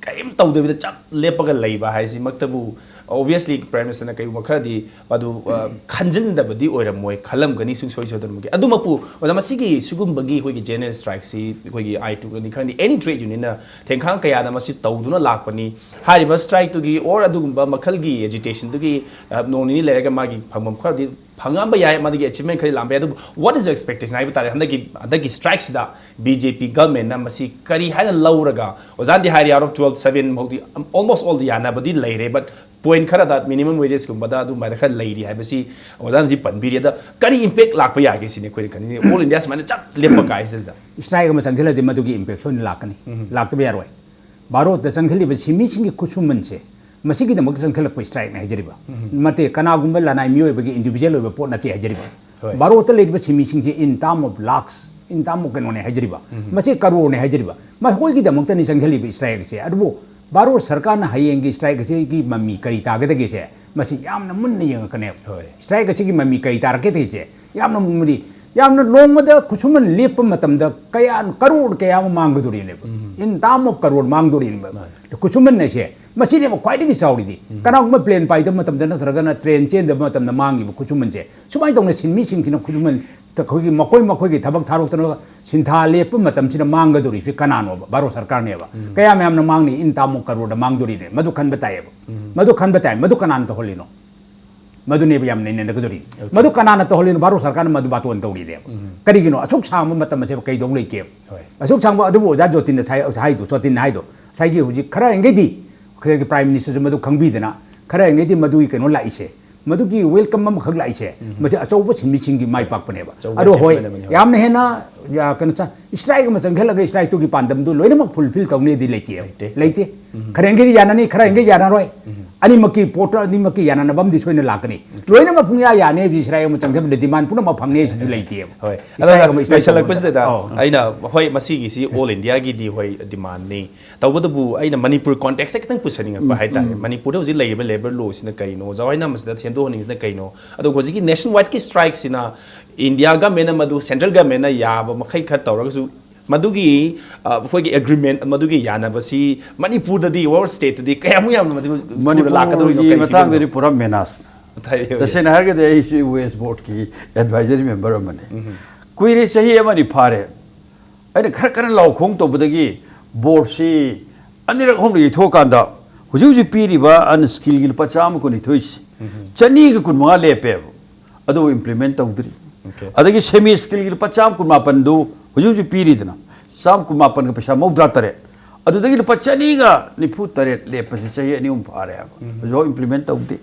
ꯀꯔꯤꯝ ꯇꯧꯗꯕꯤꯗ ꯆꯞ ꯂꯦꯞꯄꯒ ꯂꯩꯕ ꯍꯥꯏꯁꯤꯃꯛꯇꯕꯨ, obviously, Prime Minister ꯅ ꯀꯩꯒꯨꯝꯕ ꯈꯔꯗꯤ ꯑꯗꯨ, ꯑ, ꯈꯟꯖꯤꯟꯗꯕꯗꯤ ꯑꯣꯏꯔꯝꯃꯣꯏ, ꯈꯜꯂꯝꯒꯅꯤ ꯁꯨꯡꯁꯣꯏ ꯁꯣꯏꯗꯅꯃꯛꯀꯤ꯫ ꯑꯗꯨꯃꯛꯄꯨ ꯑꯣꯖꯥ, ꯃꯁꯤꯒꯤ ꯁꯤꯒꯨꯝꯕꯒꯤ ꯑꯩꯈꯣꯏꯒꯤ ꯖꯦꯅꯔꯦꯜ ꯁ꯭ꯇ꯭ꯔꯥꯏꯛꯁꯤ ꯑꯩꯈꯣꯏꯒꯤ ꯑꯥꯏ ꯇꯨ ꯅꯤ ꯈꯪꯗꯦ, ꯑꯦꯅꯤ ꯇ꯭ꯔꯦꯗ ꯌꯨꯅꯤꯌꯟꯅ ꯊꯦꯡꯈꯥꯡ ꯀꯌꯥꯗ ꯃꯁꯤ ꯇꯧꯗꯨꯅ ꯂꯥꯛꯄꯅꯤ꯫ ꯍꯥꯏꯔꯤꯕ ꯁ꯭ꯇ꯭ꯔꯥꯏꯛꯇꯨꯒꯤ or ꯑꯗꯨꯒꯨꯝꯕ ꯃꯈꯜꯒꯤ ꯑꯦꯖꯤꯇꯦꯁꯟꯗꯨꯒꯤ, ꯑ, ꯅꯣꯡ ꯅꯤꯅꯤ ꯂꯩꯔꯒ ꯃꯥꯒꯤ ꯐꯪꯐꯝ ꯈꯔꯗꯤ ꯐꯪꯉꯝꯕ ꯌꯥꯏ, ꯃꯗꯨꯒꯤ ꯑꯦꯆꯤꯞꯃꯦꯟ ꯈꯔꯗꯤ ꯂꯥꯛꯄ ꯌꯥꯏ꯫ ꯑꯗꯨꯕꯨ what is your expectation ꯍꯥꯏꯕ ꯇꯥꯔꯦ, ꯍꯟꯗꯛꯀꯤ, ꯍꯟꯗꯛꯀꯤ ꯁ꯭ꯇ꯭ꯔꯥꯏꯛꯁꯤꯗ ꯕꯤ ꯖꯦ ꯄꯤ ꯒꯚꯔꯟꯃꯦꯟꯠꯅ ꯃꯁꯤ ꯀꯔꯤ ꯍꯥꯏꯅ ꯂꯧꯔꯒ, ꯑꯣꯖꯥꯅꯗꯤ ꯍꯥꯏꯔꯤ, out of twelve, seven ꯐꯥꯎꯗꯤ almost all ꯗꯤ ꯌꯥꯅꯕꯗꯤ ꯂꯩꯔꯦ, but ꯄꯣꯏꯟꯠ ꯈꯔꯗ, ꯃꯤꯅꯤꯃꯝ ꯋꯦꯖꯦꯁꯀꯨꯝꯕꯗ ꯑꯗꯨꯃꯥꯏꯅ ꯈꯔ ꯂꯩꯔꯤ ꯍꯥꯏꯕꯁꯤ ꯑꯣꯖꯥꯅꯁꯤ ꯄꯟꯕꯤꯔꯤ꯫ ꯑꯗ ꯀꯔꯤ ꯏꯝꯄꯦꯛ ꯂꯥꯛꯄ ꯌꯥꯒꯦ ꯁꯤꯅꯤ ꯑꯩꯈꯣꯏꯅ ꯈꯟꯅꯤꯡꯉꯤ, ꯑꯣꯜ ꯏꯟꯗꯤꯌꯥ ꯁꯨꯃꯥꯏꯅ ꯆꯞ ꯂꯦꯞꯄ ꯀꯥꯏꯁꯤꯗ꯫ ꯁ꯭ꯇ꯭ꯔꯥꯏꯛ ꯑꯃ ꯆꯪꯁꯤꯜꯂꯗꯤ ꯃꯗꯨꯒꯤ ꯏꯝꯄꯦꯛ ꯁꯣꯏꯗꯅ ꯂꯥꯛꯀꯅꯤ꯫ ꯂꯥꯛꯇꯕ ꯌꯥꯔꯣꯏ꯫ ꯚꯥꯔꯣꯠꯇ ꯆꯪꯁꯤꯜꯂꯤꯕ ꯁꯤꯟꯃꯤꯁꯤꯡꯒꯤ ꯈꯨꯠꯁꯨꯃꯟꯁꯦ ꯃꯁꯤꯒꯤꯗꯃꯛ ꯆꯪꯁꯤꯜꯂꯛꯄ ꯁ꯭ꯇ꯭ꯔꯥꯏꯛꯅꯤ ꯍꯥꯏꯖꯔꯤꯕ꯫ ꯅꯠꯇꯦ, ꯀꯅꯥꯒꯨꯝꯕ ꯂꯅꯥꯏ ꯃꯤꯑꯣꯏꯕꯒꯤ ꯏꯟꯗꯤꯚꯤꯖꯨꯋꯦꯜ ꯑꯣꯏꯕ ꯄꯣꯠ ꯅꯠꯇꯦ ꯍꯥꯏꯖꯔꯤꯕ꯫ ꯍꯣꯏ꯫ ꯚꯥꯔꯣꯠꯇ ꯂꯩꯔꯤꯕ ꯁꯤꯟꯃꯤꯁꯤꯡꯁꯦ in term of lakhs, in term of ꯀꯩꯅꯣꯅꯦ ꯍꯥꯏꯖꯔꯤꯕ꯫ ꯃꯁꯤ ꯀꯔꯣꯔꯅꯦ ꯍꯥꯏꯖꯔꯤꯕ꯫ ꯃꯈꯣꯏꯒꯤꯗꯃꯛꯇꯅꯤ ꯆꯪꯁꯤꯜꯂꯤꯕ ꯁ꯭ꯇ꯭ꯔꯥꯏꯛ ꯑꯁꯦ꯫ ꯑꯗꯨꯕꯨ ꯚꯥꯔꯣꯠ ꯁꯔꯀꯥꯔꯅ ꯍꯌꯦꯡꯒꯤ ꯁ꯭ꯇ꯭ꯔꯥꯏꯛ ꯑꯁꯤꯒꯤ ꯃꯃꯤ ꯀꯔꯤ ꯇꯥꯒꯗꯒꯦꯁꯦ ꯃꯁꯤ ꯌꯥꯝꯅ ꯃꯨꯟꯅ ꯌꯦꯡꯉꯛꯀꯅꯦꯕ꯫ ꯍꯣꯏ꯫ ꯁ꯭ꯇ꯭ꯔꯥꯏꯛ ꯑꯁꯤꯒꯤ ꯃꯃꯤ ꯀꯔꯤ ꯇꯥꯔꯛꯀꯗꯒꯦꯁꯦ ꯌꯥꯝꯅ ꯃꯨꯟꯅꯗꯤ ꯌꯥꯝꯅ ꯅꯣꯡꯃꯗ ꯈꯨꯠꯁꯨꯃꯟ ꯂꯦꯞꯄ ꯃꯇꯝꯗ ꯀꯌꯥ, ꯀꯔꯣꯔ ꯀꯌꯥ ꯑꯃ ꯃꯥꯡꯒꯗꯣꯔꯤꯅꯦꯕ꯫ In term of crore ꯃꯥꯡꯗꯣꯔꯤꯅꯦꯕ꯫ ꯈꯨꯠꯁꯨꯃꯟ ꯍꯥꯏꯁꯦ ꯃꯁꯤꯅꯦꯕ ꯈ꯭ꯋꯥꯏꯗꯒꯤ ꯆꯥꯎꯔꯤꯗꯤ꯫ ꯀꯅꯥꯒꯨꯝꯕ ꯄ꯭ꯂꯦꯟ ꯄꯥꯏꯗꯕ ꯃꯇꯝꯗ ꯅꯠꯇ꯭ꯔꯒꯅ ꯇ꯭ꯔꯦꯟ ꯆꯦꯟꯗꯕ ꯃꯇꯝꯗ ꯃꯥꯡꯉꯤꯕ ꯈꯨꯠꯁꯨꯃꯟꯁꯦ, ꯁꯨꯃꯥꯏꯅ ꯇꯧꯅ ꯁꯤꯟꯃꯤꯁꯤꯡꯁꯤꯅ ꯈꯨꯠꯁꯨꯃꯟ ꯑꯩꯈꯣꯏꯒꯤ ꯃꯈꯣꯏ ꯃꯈꯣꯏꯒꯤ ꯊꯕꯛ ꯊꯥꯗꯣꯛꯇꯅ ꯁꯤꯟꯊꯥ ꯂꯦꯞꯄ ꯃꯇꯝꯁꯤꯗ ꯃꯥꯡꯒꯗꯧꯔꯤꯁꯤ ꯀꯅꯥꯅꯣꯕ? ꯚꯥꯔꯠ ꯁꯔꯀꯥꯔꯅꯦꯕ꯫ ꯀꯌꯥꯝ ꯌꯥꯝꯅ ꯃꯥꯡꯅꯤ? In term of ꯀꯔꯣꯔꯗ ꯃꯥꯡꯗꯣꯔꯤꯅꯦ꯫ ꯃꯗꯨ ꯈꯟꯕ ꯇꯥꯏꯌꯦꯕ꯫ ꯃꯗꯨ ꯈꯟꯕ ꯇꯥꯏ꯫ ꯃꯗꯨ ꯀꯅꯥꯅ ꯇꯧꯍꯜꯂꯤꯅꯣ? ꯃꯗꯨꯅꯦꯕ ꯌꯥꯝ ꯅꯩꯅꯒꯗꯧꯔꯤ꯫ ꯃꯗꯨ ꯀꯅꯥꯅ ꯇꯧꯍꯜꯂꯤꯅꯣ? ꯚꯥꯔꯠ ꯁꯔꯀꯥꯔꯅ ꯃꯗꯨ ꯕꯥꯇꯣꯟ ꯇꯧꯔꯤꯅꯦꯕ꯫ ꯀꯔꯤꯒꯤꯅꯣ? ꯑꯁꯨꯛ ꯁꯥꯡꯕ ꯃꯇꯝ ꯑꯁꯤꯕꯨ ꯀꯩꯗꯧ ꯂꯩꯒꯦꯕ? ꯑꯁꯨꯛ ꯁꯥꯡꯕ ꯑꯗꯨꯕꯨ ꯑꯣꯖꯥ ꯖꯣꯇꯤꯟꯅ ꯁꯥꯏ-, ꯍꯥꯏꯗꯣ, ꯖꯣꯇꯤꯟꯅ ꯍꯥꯏꯗꯣ, ꯉꯁꯥꯏꯒꯤ ꯍꯧꯖꯤꯛ ꯈꯔ ꯍꯦꯟꯒꯩꯗꯤ ꯑꯩꯈꯣꯏꯒꯤ ꯄ꯭ꯔꯥꯏꯝ ꯃꯤꯅꯤꯁꯇꯔꯁꯨ ꯃꯗꯨ ꯈꯪꯕꯤꯗꯅ, ꯈꯔ ꯍꯦꯟꯒꯩꯗꯤ ꯃꯗꯨꯒꯤ ꯀꯩꯅꯣ ꯂꯥꯛꯏꯁꯦ, ꯃꯗꯨꯒꯤ ꯋꯦꯜꯀꯝ ꯑꯃꯈꯛ ꯂꯥꯛꯏꯁꯦ, ꯃꯁꯤ ꯑꯆꯧꯕ ꯁꯤꯟꯃꯤꯁꯤꯡꯒꯤ ꯃꯥꯏ ꯄꯥꯛꯄꯅꯦꯕ꯫ ꯑꯆꯧꯕ ꯑꯗꯣ ꯍꯣꯏ, achievement ꯑꯃꯅꯤ, ꯍꯣꯏ꯫ ꯌꯥꯝꯅ ꯍꯦꯟꯅ, ꯌꯥ-, ꯀꯩꯅꯣ ꯆ-, ꯏꯁꯇ꯭ꯔꯥꯏꯛ ꯑꯃ ꯆꯪꯁꯤꯜꯂꯒ ꯏꯁꯇ꯭ꯔꯥꯏꯛꯇꯨꯒꯤ ꯄꯥꯟꯗꯝꯗꯨ ꯂꯣꯏꯅꯃꯛ ꯐꯨꯜꯐꯤꯜ ꯇꯧꯅꯤꯗꯤ ꯂꯩꯇꯦꯕ꯫ ꯂꯩꯇꯦ꯫ ꯂꯩꯇꯦ꯫ ꯈꯔ ꯍꯦꯟꯒꯩꯗꯤ ꯌꯥꯅꯅꯤ, ꯈꯔ ꯍꯦꯟꯒꯩ ꯌꯥꯅꯔꯣꯏ꯫ ꯑꯅꯤꯃꯛꯀꯤ ꯄꯣꯠꯇ ꯑꯅꯤꯃꯛꯀꯤ ꯌꯥꯅꯅꯕ ꯑꯃꯗꯤ ꯁꯣꯏꯅ ꯂꯥꯛꯀꯅꯤ꯫ ꯂꯣꯏꯅꯃꯛ ꯄꯨꯡꯌꯥ ꯌꯥꯅꯤ ꯍꯥꯏꯕꯗꯤ ꯏꯁꯔꯥꯏꯜ ꯑꯃ ꯆꯪꯁꯤꯟꯕꯗ ꯗꯤꯃꯥꯟ ꯄꯨꯝꯅꯃꯛ ꯐꯪꯅꯤ ꯍꯥꯏꯁꯤꯁꯨ ꯂꯩꯇꯦꯕ꯫ ꯍꯣꯏ꯫ ꯏꯁꯔꯥꯏꯜ ꯑꯗꯨꯅ ꯑꯃ ꯏꯁꯔꯥꯏꯜ ꯂꯣꯏꯁꯤꯜꯂꯛꯄꯁꯤꯗ ꯑꯧ꯫ ꯑꯩꯅ, ꯍꯣꯏ, ꯃꯁꯤꯒꯤꯁꯤ ꯑꯣꯜ ꯏꯟꯗꯤꯌꯥꯒꯤꯗꯤ, ꯍꯣꯏ, ꯗꯤꯃꯥꯟꯅꯤ꯫ ꯇꯧꯕꯇꯕꯨ ꯑꯩꯅ ꯃꯅꯤꯄꯨꯔ ꯀꯣꯟꯇꯦꯛꯁꯇ ꯈꯤꯇꯪ ꯄꯨꯁꯟꯅꯤꯡꯉꯛꯄ ꯍꯥꯏꯇꯥꯔꯦ꯫ ꯃꯅꯤꯄꯨꯔꯗ ꯍꯧꯖꯤꯛ ꯂꯩꯔꯤꯕ ꯂꯦꯕꯔ ꯂꯣꯁꯤꯅ ꯀꯩꯅꯣ? ꯑꯣꯖꯥ ꯍꯣꯏꯅ ꯃꯁꯤꯗ ꯁꯦꯝꯗꯣꯛꯍꯟꯅꯤꯡꯉꯤꯁꯤꯅ ꯀꯩꯅꯣ? ꯑꯗꯨꯒ ꯍꯧꯖꯤꯛꯀꯤ ꯅꯦꯁꯟ ꯋꯥꯏꯗꯀꯤ ꯁ꯭ꯇ꯭ꯔꯥꯏꯛꯁꯤꯅ ꯏꯟꯗꯤꯌꯥ ꯒꯃꯦꯟꯅ ꯃꯗꯨ ꯁꯦꯟꯇ꯭ꯔꯦꯜ ꯒꯃꯦꯟꯅ ꯌꯥꯕ ꯃꯈꯩ ꯈꯔ ꯇꯧꯔꯒꯁꯨ ꯃꯗꯨꯒꯤ, ꯑ, ꯑꯩꯈꯣꯏꯒꯤ ꯑꯦꯒ꯭ꯔꯤꯃꯦꯟ, ꯃꯗꯨꯒꯤ ꯌꯥꯅꯕꯁꯤ ꯃꯅꯤꯄꯨꯔꯗꯗꯤ, ꯑꯣꯔ ꯁ꯭ꯇꯦꯠꯇꯗꯤ ꯀꯌꯥꯃꯨꯛ ꯌꯥꯝꯅ ꯃꯗꯨ ꯊꯨꯅ ꯂꯥꯛꯀꯗꯧꯔꯤꯅꯣ? ꯃꯅꯤꯄꯨꯔꯒꯤ ꯀꯔꯤ ꯃꯇꯥꯡꯗꯗꯤ ꯐꯤꯕꯝꯅꯣ? ꯄꯨꯔꯥ ꯃꯦꯅꯥꯁ꯫ ꯇꯁꯦꯡꯅ ꯍꯥꯏꯔꯒꯗꯤ ꯑꯩꯁꯤ ꯋꯦꯁ ꯕꯣꯔꯗꯀꯤ ꯑꯦꯗꯚꯥꯏꯖꯔꯤ ꯃꯦꯝꯕꯔ ꯑꯃꯅꯤ꯫ ꯀꯨꯏꯔꯦ, ꯆꯍꯤ ꯑꯃꯅꯤ ꯐꯥꯔꯦ꯫ ꯑꯩꯅ ꯈꯔ ꯀꯟꯅ ꯂꯥꯎ ꯈꯣꯡ ꯇꯧꯕꯗꯒꯤ ꯕꯣꯔꯗꯁꯤ ꯑꯅꯤꯔꯛ ꯑꯍꯨꯝꯂꯛ ꯌꯩꯊꯣꯛꯑꯀꯥꯟꯗ ꯍꯧꯖꯤꯛ ꯍꯧꯖꯤꯛ ꯄꯤꯔꯤꯕ ꯑꯟꯁ꯭ꯀꯤꯜꯒꯤ ꯂꯨꯄꯥ ꯆꯥꯝꯃ ꯀꯨꯟꯅꯤꯊꯣꯏꯁꯦ, ꯆꯅꯤꯒ ꯀꯨꯟꯃꯉꯥ ꯂꯦꯞꯄꯦꯕ꯫ ꯑꯗꯨꯕꯨ ꯏꯝꯄ꯭ꯂꯤꯃꯦꯟ ꯇꯧꯗ꯭ꯔꯤ꯫ ꯑꯣꯀꯦ꯫ ꯑꯗꯒꯤ ꯁꯦꯃꯤ ꯁ꯭ꯀꯤꯜꯒꯤ ꯂꯨꯄꯥ ꯆꯥꯝꯃ ꯀꯨꯟꯃꯥꯄꯟꯗꯨ ꯍꯧꯖꯤꯛ ꯍꯧꯖꯤꯛ ꯄꯤꯔꯤꯗꯅ, ꯆꯥꯝꯃ ꯀꯨꯟꯃꯥꯄꯟꯒ ꯄꯩꯁꯥ ꯃꯧꯗ꯭ꯔꯥ ꯇꯔꯦꯠ, ꯑꯗꯨꯗꯒꯤ ꯂꯨꯄꯥ ꯆꯅꯤꯒ ꯅꯤꯐꯨ ꯇꯔꯦꯠ ꯂꯦꯞꯄꯁꯤ ꯆꯍꯤ ꯑꯅꯤ ꯑꯍꯨꯝ ꯐꯥꯔꯦ ꯍꯥꯏꯕ꯫ ꯎꯝ꯫ ꯍꯧꯖꯤꯛꯐꯥꯎ ꯏꯝꯄ꯭ꯂꯤꯃꯦꯟ ꯇꯧꯗꯦ꯫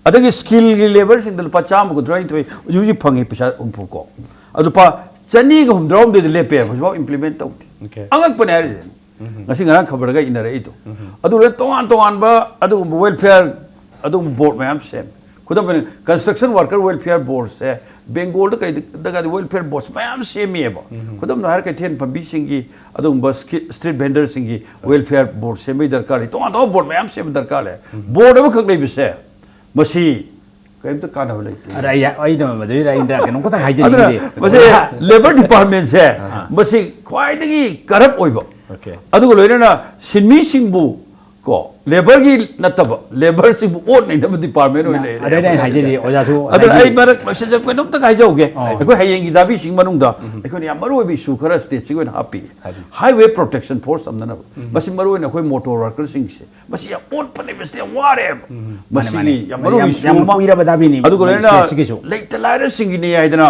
ꯑꯗꯒꯤ ꯁ꯭ꯀꯤꯜꯒꯤ ꯂꯦꯕꯔꯁꯤꯡꯗ ꯂꯨꯄꯥ ꯆꯥꯝꯃ ꯀꯨꯟꯊ꯭ꯔꯥ ꯅꯤꯊꯣꯏ ꯍꯧꯖꯤꯛ ꯍꯧꯖꯤꯛ ꯐꯪꯉꯤ ꯄꯩꯁꯥ ꯍꯨꯝꯐꯨ ꯀꯣ꯫ ꯑꯗꯨ ꯂꯨꯄꯥ ꯆꯅꯤꯒ ꯍꯨꯝꯗ꯭ꯔꯥ ꯍꯨꯝꯗꯣꯏꯗ ꯂꯦꯞꯄꯦ ꯍꯥꯏꯕ, ꯍꯧꯖꯤꯛꯐꯥꯎ ꯏꯝꯄ꯭ꯂꯤꯃꯦꯟ ꯇꯧꯗꯦ꯫ ꯑꯣꯀꯦ꯫ ꯑꯉꯛꯄꯅꯦ ꯍꯥꯏꯔꯤꯁꯦ꯫ ꯎꯝ꯫ ꯉꯁꯤ ꯉꯔꯥꯡ ꯈꯕꯔꯒ ꯏꯟꯅꯔꯛꯏꯗꯣ꯫ ꯎꯝ꯫ ꯑꯗꯨ ꯂꯣꯏ ꯇꯣꯉꯥꯟ ꯇꯣꯉꯥꯟꯕ ꯑꯗꯨꯒꯨꯝꯕ ꯋꯦꯜꯐꯤꯌꯔ, ꯑꯗꯨꯒꯨꯝꯕ ꯕꯣꯔꯗ ꯃꯌꯥꯝ ꯁꯦꯝꯃꯦ꯫ ꯈꯨꯗꯝ ꯑꯣꯏꯅ, ꯀꯟꯁꯇ꯭ꯔꯛꯁꯟ ꯋꯥꯔꯀꯔ ꯋꯦꯜꯐꯤꯌꯔ ꯕꯣꯔꯗꯁꯦ ꯕꯦꯡꯒꯣꯜꯗ ꯀꯩꯗꯒꯗꯤ ꯋꯦꯜꯐꯤꯌꯔ ꯕꯣꯔꯗꯁ ꯃꯌꯥꯝ ꯁꯦꯝꯃꯤꯑꯕ꯫ ꯎꯝ꯫ ꯈꯨꯗꯝ ꯑꯣꯏꯅ ꯍꯥꯏꯔ ꯀꯩꯊꯦꯜ ꯐꯝꯕꯤꯁꯤꯡꯒꯤ, ꯑꯗꯨꯒꯨꯝꯕ ꯁ꯭ꯀꯤ-, ꯁ꯭ꯇ꯭ꯔꯤꯠ ꯚꯦꯟꯗꯔꯁꯤꯡꯒꯤ ꯋꯦꯜꯐꯤꯌꯔ ꯕꯣꯔꯗ ꯁꯦꯝꯕꯒꯤ ꯗꯔꯀꯥꯔ ꯂꯩ꯫ ꯇꯣꯉꯥꯟ ꯇꯣꯉꯥꯟꯕ ꯕꯣꯔꯗ ꯃꯌꯥꯝ ꯁꯦꯝꯕ ꯗꯔꯀꯥꯔ ꯂꯩ꯫ ꯎꯝ꯫ ꯕꯣꯔꯗ ꯑꯃꯈꯛ ꯂꯩꯕꯁꯦ ꯃꯁꯤ ꯀꯔꯤꯝꯇ ꯀꯥꯟꯅꯕ ꯂꯩꯇꯦ꯫ ꯑꯗ ꯑꯩ ꯑꯩꯅ ꯃꯗꯨꯗ ꯑꯩꯅ ꯀꯩꯅꯣꯝ ꯈꯛꯇꯪ ꯑꯗꯨꯅ ꯍꯥꯏꯖꯅꯤꯡꯉꯤꯗꯤ, ꯃꯁꯤ ꯂꯦꯕꯔ ꯗꯤꯄꯥꯔꯠꯃꯦꯟꯁꯦ ꯃꯁꯤ ꯈ꯭ꯋꯥꯏꯗꯒꯤ ꯀꯔꯞ ꯑꯣꯏꯕ, Okay. ꯑꯗꯨꯒ ꯂꯣꯏꯅꯅ ꯁꯤꯟꯃꯤꯁꯤꯡꯕꯨ ꯀꯣ ꯂꯦꯕꯔꯒꯤ ꯅꯠꯇꯕ ꯂꯦꯕꯔꯁꯤꯡꯕꯨ ꯑꯣꯠꯅꯩꯅꯕ ꯗꯤꯄꯥꯔꯠꯃꯦꯟ ꯑꯣꯏꯅ ꯂꯩꯔꯦ꯫ ꯑꯗꯨꯅ ꯑꯩꯅ ꯍꯥꯏꯖꯔꯤ, ꯑꯣꯖꯥꯁꯨ ꯑꯗꯨꯅ ꯍꯥꯏꯗꯤ ꯑꯩ ꯃꯔꯛ ꯃꯁꯤꯗ ꯀꯩꯅꯣꯝꯇꯪ ꯍꯥꯏꯖꯍꯧꯒꯦ꯫ ꯑꯩꯈꯣꯏ ꯍꯌꯦꯡꯒꯤ ꯗꯥꯕꯤꯁꯤꯡ ꯃꯅꯨꯡꯗ ꯑꯩꯈꯣꯏꯅ ꯌꯥꯝ ꯃꯔꯨ ꯑꯣꯏꯕ ꯏꯁꯨ ꯈꯔ ꯁ꯭ꯇꯦꯠꯁꯤꯒꯤ ꯑꯣꯏꯅ ꯍꯥꯞꯄꯤ꯫ ꯍꯥꯏꯕꯤꯌꯨ꯫ ꯍꯥꯏꯋꯦ ꯄ꯭ꯔꯣꯇꯦꯛꯁꯟ ꯐꯣꯔꯁ ꯊꯝꯅꯅꯕ꯫ ꯃꯁꯤ ꯃꯔꯨ ꯑꯣꯏꯅ ꯑꯩꯈꯣꯏ ꯃꯣꯇꯣꯔ ꯋꯥꯔꯀꯔꯁꯤꯡꯁꯦ ꯃꯁꯤ ꯌꯥꯝ ꯑꯣꯠꯄꯅꯦꯕ, ꯃꯁꯤꯗꯤ ꯌꯥꯝ ꯋꯥꯔꯦꯕ꯫ ꯃꯁꯤꯒꯤ ꯃꯥꯅꯦ꯫ ꯌꯥꯝ ꯃꯔꯨ ꯑꯣꯏꯕ ꯌꯥꯝ- ꯏꯁꯨ ꯌꯥꯝ ꯑꯃ꯫ ꯀꯨꯏꯔꯕ ꯗꯥꯕꯤꯅꯤ ꯑꯗꯨꯒ ꯃꯅꯤ ꯂꯣꯏꯅꯅ ꯁ꯭ꯇꯦꯠꯁꯤꯒꯤꯁꯨ꯫ ꯂꯩꯇ ꯂꯥꯏꯔꯁꯤꯡꯒꯤꯅꯤ ꯍꯥꯏꯗꯅ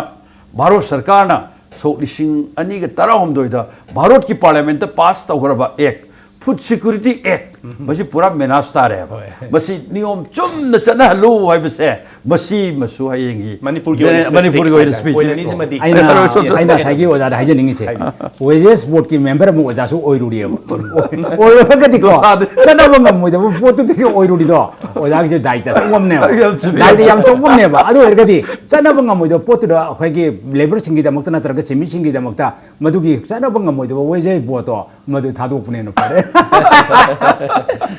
ꯚꯥꯔꯠ ꯁꯔꯀꯥꯔꯅ ꯁꯣꯛ ꯂꯤꯁꯤꯡ ꯑꯅꯤꯒ ꯇꯔꯥꯍꯨꯝꯗꯣꯏꯗ ꯚꯥꯔꯠꯀꯤ ꯄꯥꯔꯂꯤꯌꯥꯃꯦꯟꯠꯇ ꯄꯥꯁ ꯇꯧꯈ꯭ꯔꯕ ꯑꯦꯛ, ꯐꯨꯗ ꯁꯦꯀ꯭ꯌꯨꯔꯤꯇꯤ ꯑꯦꯛ, ꯃꯁꯤ ꯄꯨꯔꯥ ꯃꯦꯅꯥꯁ ꯇꯥꯔꯦꯕ꯫ ꯃꯁꯤ ꯅꯤꯌꯣꯝ ꯆꯨꯝꯅ ꯆꯠꯅꯍꯜꯂꯨ ꯍꯥꯏꯕꯁꯦ ꯃꯁꯤꯃꯁꯨ ꯍꯌꯦꯡꯒꯤ ꯃꯅꯤꯄꯨꯔꯒꯤ ꯑꯣꯏꯅ ꯃꯅꯤꯄꯨꯔꯒꯤ ꯑꯣꯏꯅ specific ꯍꯥꯏꯇꯥꯔꯦ꯫ ꯁ꯭ꯄꯤꯁ꯫ ꯄꯣꯏꯟꯠ ꯑꯅꯤꯁꯤꯃꯗꯤ ꯑꯩꯅ ꯍꯥꯏꯔꯞ ꯆꯠ- ꯑꯩꯅ ꯉꯁꯥꯏꯒꯤ ꯑꯣꯖꯥꯗ ꯍꯥꯏꯖꯅꯤꯡꯉꯤꯁꯦ, ꯋꯦꯖꯦꯁ ꯕꯣꯔꯗꯀꯤ ꯃꯦꯝꯕꯔ ꯑꯃ ꯑꯣꯖꯥꯁꯨ ꯑꯣꯏꯔꯨꯔꯤꯑꯕ꯫ ꯑꯣꯏꯔꯨꯔꯒꯗꯤꯀꯣ, ꯆꯠꯅꯕ ꯉꯝꯃꯣꯏꯗꯕ ꯄꯣꯠꯇꯨꯗꯒꯤ ꯑꯣꯏꯔꯨꯔꯤꯗꯣ ꯑꯣꯖꯥꯒꯤꯁꯨ ꯗꯥꯏꯇ ꯑꯆꯧꯕ ꯑꯃꯅꯦꯕ꯫ ꯌꯥꯝ ꯆꯨꯝꯃꯤ꯫ ꯗꯥꯏꯇ ꯌꯥꯝ ꯑꯆꯧꯕ ꯑꯃꯅꯦꯕ꯫ ꯑꯗꯨ ꯑꯣꯏꯔꯒꯗꯤ ꯆꯠꯅꯕ ꯉꯝꯃꯣꯏꯗꯕ ꯄꯣꯠꯇꯨꯗ ꯑꯩꯈꯣꯏꯒꯤ ꯂꯦꯕꯔꯁꯤꯡꯒꯤꯗꯃꯛꯇ ꯅꯠꯇ꯭ꯔꯒ ꯁꯤꯟꯃꯤꯁꯤꯡꯒꯤꯗꯃꯛꯇ ꯃꯗꯨꯒꯤ ꯆꯠꯅꯕ ꯉꯝꯃꯣꯏꯗꯕ ꯋꯦꯖꯦꯁ ꯕꯣꯔꯗꯇꯣ ꯃꯗꯨ ꯊꯥꯗꯣꯛꯄꯅ ꯍꯦꯟꯅ ꯐꯔꯦ꯫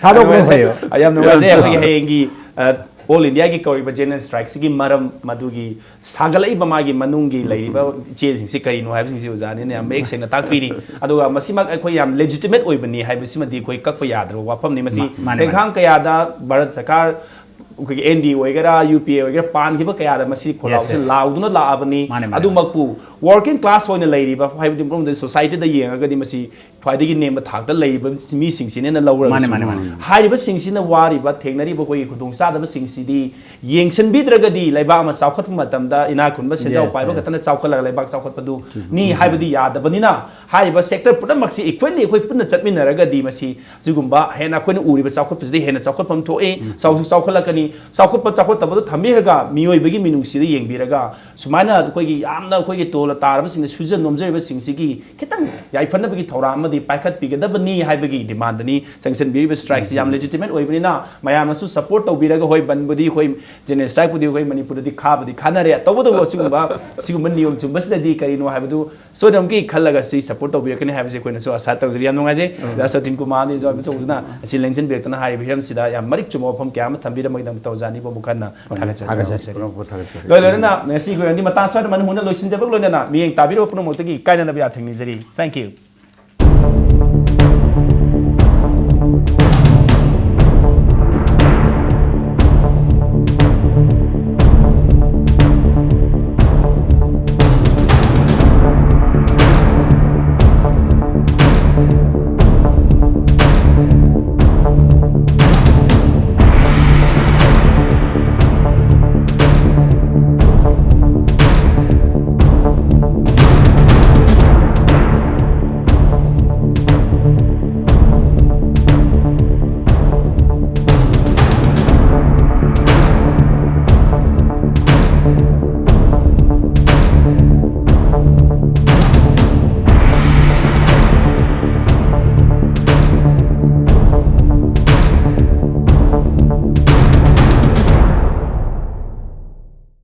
ꯊꯥꯗꯣꯛꯄꯅ ꯐꯩꯌꯦꯕ꯫ ꯌꯥꯝ ꯅꯨꯡꯉꯥꯏꯖꯩ꯫ ꯑꯩꯈꯣꯏꯒꯤ ꯍꯌꯦꯡꯒꯤ ꯑꯣꯜ ꯏꯟꯗꯤꯌꯥꯒꯤ ꯀꯧꯔꯤꯕ ꯖꯦꯅꯔꯦꯜ ꯁ꯭ꯇ꯭ꯔꯥꯏꯛꯁꯤꯒꯤ ꯃꯔꯝ, ꯃꯗꯨꯒꯤ ꯁꯥꯒꯠꯂꯛꯏꯕ ꯃꯥꯒꯤ ꯃꯅꯨꯡꯒꯤ ꯂꯩꯔꯤꯕ ꯏꯆꯦꯁꯤꯡꯁꯤ ꯀꯔꯤꯅꯣ ꯍꯥꯏꯕꯁꯤꯡꯁꯤ ꯑꯣꯖꯥꯅꯤꯅ ꯌꯥꯝ ꯃꯌꯦꯛ ꯁꯦꯡꯅ ꯇꯥꯛꯄꯤꯔꯤ꯫ ꯑꯗꯨꯒ ꯃꯁꯤꯃꯛ ꯑꯩꯈꯣꯏ ꯌꯥꯝ ꯂꯦꯖꯤꯇꯤꯃꯦꯠ ꯑꯣꯏꯕꯅꯤ ꯍꯥꯏꯕꯁꯤꯃꯗꯤ ꯑꯩꯈꯣꯏ ꯀꯛꯄ ꯌꯥꯗ꯭ꯔꯕ ꯋꯥꯐꯝꯅꯤ꯫ ꯃꯁꯤ ꯃꯥ-, ꯃꯥꯅꯦ, ꯈꯣꯡꯊꯥꯡ ꯀꯌꯥꯗ ꯚꯥꯔꯠ ꯁꯔꯀꯥꯔ, ꯑꯩꯈꯣꯏꯒꯤ ꯑꯦꯟ ꯗꯤ ꯑꯣꯏꯒꯦꯔꯥ, ꯌꯨ ꯄꯤ ꯑꯦ ꯑꯣꯏꯒꯦꯔꯥ, ꯄꯥꯟꯈꯤꯕ ꯀꯌꯥꯗ ꯃꯁꯤ ꯈꯣꯜꯂꯥꯎꯁꯤ yes. ꯂꯥꯎꯗꯨꯅ ꯂꯥꯛꯑꯕꯅꯤ꯫ ꯃꯥꯅꯦ, ꯃꯥꯅꯦ, ꯑꯗꯨꯃꯛꯄꯨ ꯋꯥꯔꯀꯤꯡ ꯀ꯭ꯂꯥꯁ ꯑꯣꯏꯅ ꯂꯩꯔꯤꯕ, ꯍꯥꯏꯕꯗꯤ ꯃꯔꯣꯝꯗ ꯁꯣꯁꯥꯏꯇꯤꯗ ꯌꯦꯡꯉꯒꯗꯤ ꯃꯁꯤ ꯈ꯭ꯋꯥꯏꯗꯒꯤ ꯅꯦꯝꯕ ꯊꯥꯛꯇ ꯂꯩꯔꯤꯕ ꯃꯤꯁꯤꯡꯁꯤꯅꯦꯅ ꯂꯧꯔꯒꯁꯨ, ꯃꯥꯅꯦ, ꯃꯥꯅꯦ, ꯃꯥꯅꯦ꯫ ꯍꯥꯏꯔꯤꯕꯁꯤꯡꯁꯤꯅ ꯋꯥꯔꯤꯕ, ꯊꯦꯡꯅꯔꯤꯕ ꯑꯩꯈꯣꯏꯒꯤ ꯈꯨꯗꯣꯡꯆꯥꯗꯕꯁꯤꯡꯁꯤꯗꯤ ꯌꯦꯡꯁꯤꯟꯕꯤꯗ꯭ꯔꯒꯗꯤ ꯂꯩꯕꯥꯛ ꯑꯃ ꯆꯥꯎꯈꯠꯄ ꯃꯇꯝꯗ ꯏꯅꯥꯛ ꯈꯨꯟꯕ, ꯁꯦꯟꯖꯥꯎ Yes, ꯄꯥꯏꯕ yes. ꯈꯛꯇꯅ ꯆꯥꯎꯈꯠꯂꯒ ꯂꯩꯕꯥꯛ ꯆꯥꯎꯈꯠꯄꯗꯨ ꯅꯤ ꯍꯥꯏꯕꯗꯤ ꯌꯥꯗꯕꯅꯤꯅ, ꯍꯥꯏꯔꯤꯕ ꯁꯦꯛꯇꯔ ꯄꯨꯝꯅꯃꯛꯁꯤ ꯏꯀ꯭ꯋꯦꯜꯂꯤ ꯑꯩꯈꯣꯏ ꯄꯨꯟꯅ ꯆꯠꯃꯤꯟꯅꯔꯒꯗꯤ ꯃꯁꯤ ꯁꯤꯒꯨꯝꯕ ꯍꯦꯟꯅ ꯑꯩꯈꯣꯏꯅ ꯎꯔꯤꯕ ꯆꯥꯎꯈꯠꯄꯁꯤꯗꯤ ꯍꯦꯟꯅ ꯆꯥꯎꯈꯠꯐꯝ ꯊꯣꯛꯏ, ꯆꯥꯎꯁꯨ ꯆꯥꯎꯈꯠꯂꯛꯀꯅꯤ꯫ ꯆꯥꯎꯈꯠꯄ ꯆꯥꯎꯈꯠꯇꯕꯗꯨ ꯊꯝꯕꯤꯔꯒ ꯃꯤꯑꯣꯏꯕꯒꯤ ꯃꯤꯅꯨꯡꯁꯤꯗ ꯌꯦꯡꯕꯤꯔꯒ ꯁꯨꯃꯥꯏꯅ ꯑꯩꯈꯣꯏꯒꯤ ꯌꯥꯝꯅ ꯑꯩꯈꯣꯏꯒꯤ ꯇꯣꯂ ꯇꯥꯔꯕꯁꯤꯡꯗ ꯁꯨꯖ ꯅꯣꯝꯖꯔꯤꯕꯁꯤꯡꯁꯤꯒꯤ ꯈꯤꯇꯪ ꯌꯥꯏꯐꯅꯕꯒꯤ ꯊꯧꯔꯥꯡ ꯑꯃ ꯍꯥꯏꯔꯒꯗꯤ ꯄꯥꯏꯈꯠꯄꯤꯒꯗꯕꯅꯤ ꯍꯥꯏꯕꯒꯤ ꯗꯤꯃꯥꯟꯗꯅꯤ꯫ ꯆꯪꯁꯤꯟꯕꯤꯔꯤꯕ ꯁ꯭ꯇ꯭ꯔꯥꯏꯛꯁꯤ ꯌꯥꯝ ꯂꯦꯖꯤꯇꯤꯃꯦꯠ ꯑꯣꯏꯕꯅꯤꯅ ꯃꯌꯥꯝꯅꯁꯨ ꯁꯄꯣꯔꯠ ꯇꯧꯕꯤꯔꯒ, ꯍꯣꯏ, ꯕꯟꯕꯨꯗꯤ ꯑꯩꯈꯣꯏ, ꯖꯦꯅꯔꯦꯜ ꯁ꯭ꯇ꯭ꯔꯥꯏꯛꯄꯨꯗꯤ ꯑꯩꯈꯣꯏ ꯃꯅꯤꯄꯨꯔꯗꯗꯤ ꯈꯥꯕꯗꯤ ꯈꯥꯅꯔꯦ, ꯇꯧꯕꯇꯕꯨ ꯑꯁꯤꯒꯨꯝꯕ, ꯑꯁꯤꯒꯨꯝꯕ ꯅꯤꯌꯣꯝ ꯆꯨꯝꯕꯁꯤꯗꯗꯤ ꯀꯔꯤꯅꯣ ꯍꯥꯏꯕꯗꯨ ꯁꯣꯏꯗꯅꯃꯛꯀꯤ ꯈꯜꯂꯒ ꯁꯤ ꯁꯄꯣꯔꯠ ꯇꯧꯕꯤꯔꯛꯀꯅꯤ ꯍꯥꯏꯕꯁꯤ ꯑꯩꯈꯣꯏꯅꯁꯨ ꯑꯥꯁꯥ ꯇꯧꯖꯔꯤ꯫ ꯌꯥꯝ ꯅꯨꯡꯉꯥꯏꯖꯩ ꯑꯣꯖꯥ ꯁꯇꯤꯟ ꯀꯨꯃꯥꯔ ꯑꯃꯗꯤ ꯑꯣꯖꯥ ꯕꯤꯆꯧꯗꯨꯅ ꯑꯁꯤ ꯂꯦꯡꯁꯤꯟꯕꯤꯔꯛꯇꯅ ꯍꯥꯏꯔꯤꯕ ꯍꯤꯔꯝꯁꯤꯗ ꯌꯥꯝ ꯃꯔꯤꯛ ꯆꯨꯝꯕ ꯋꯥꯐꯝ ꯀꯌꯥ ꯑꯃ ꯊꯝꯕꯤꯔꯝꯕꯒꯤꯗꯃꯛꯇ ꯑꯣꯖꯥ ꯑꯅꯤꯕꯨ ꯑꯃꯨꯛ ꯍꯟꯅ ꯊꯥꯒꯠꯆꯔꯤ꯫ ꯊꯥꯒꯠꯆꯔꯤ꯫ ꯄꯨꯝꯅꯃꯛꯄꯨ ꯊꯥꯒꯠꯆꯔꯤ꯫ ꯂꯣꯏ ꯂꯣꯏꯅꯅ ꯉꯁꯤꯒꯤ ꯑꯣꯏꯅꯗꯤ ꯃꯇꯥꯡ ꯁ꯭ꯋꯥꯏꯗ ꯃꯅꯤꯡ ꯍꯨꯟꯅ ꯂꯣꯏꯁꯤꯟꯖꯕꯒ ꯂꯣꯏꯅꯅ ꯃꯤꯠꯌꯦꯡ ꯇꯥꯕꯤꯔꯕ ꯄꯨꯝꯅꯃꯛꯇꯒꯤ ꯀꯥꯏꯅꯅꯕ ꯌꯥꯊꯪ ꯅꯤꯖꯔꯤ꯫ Thank you꯫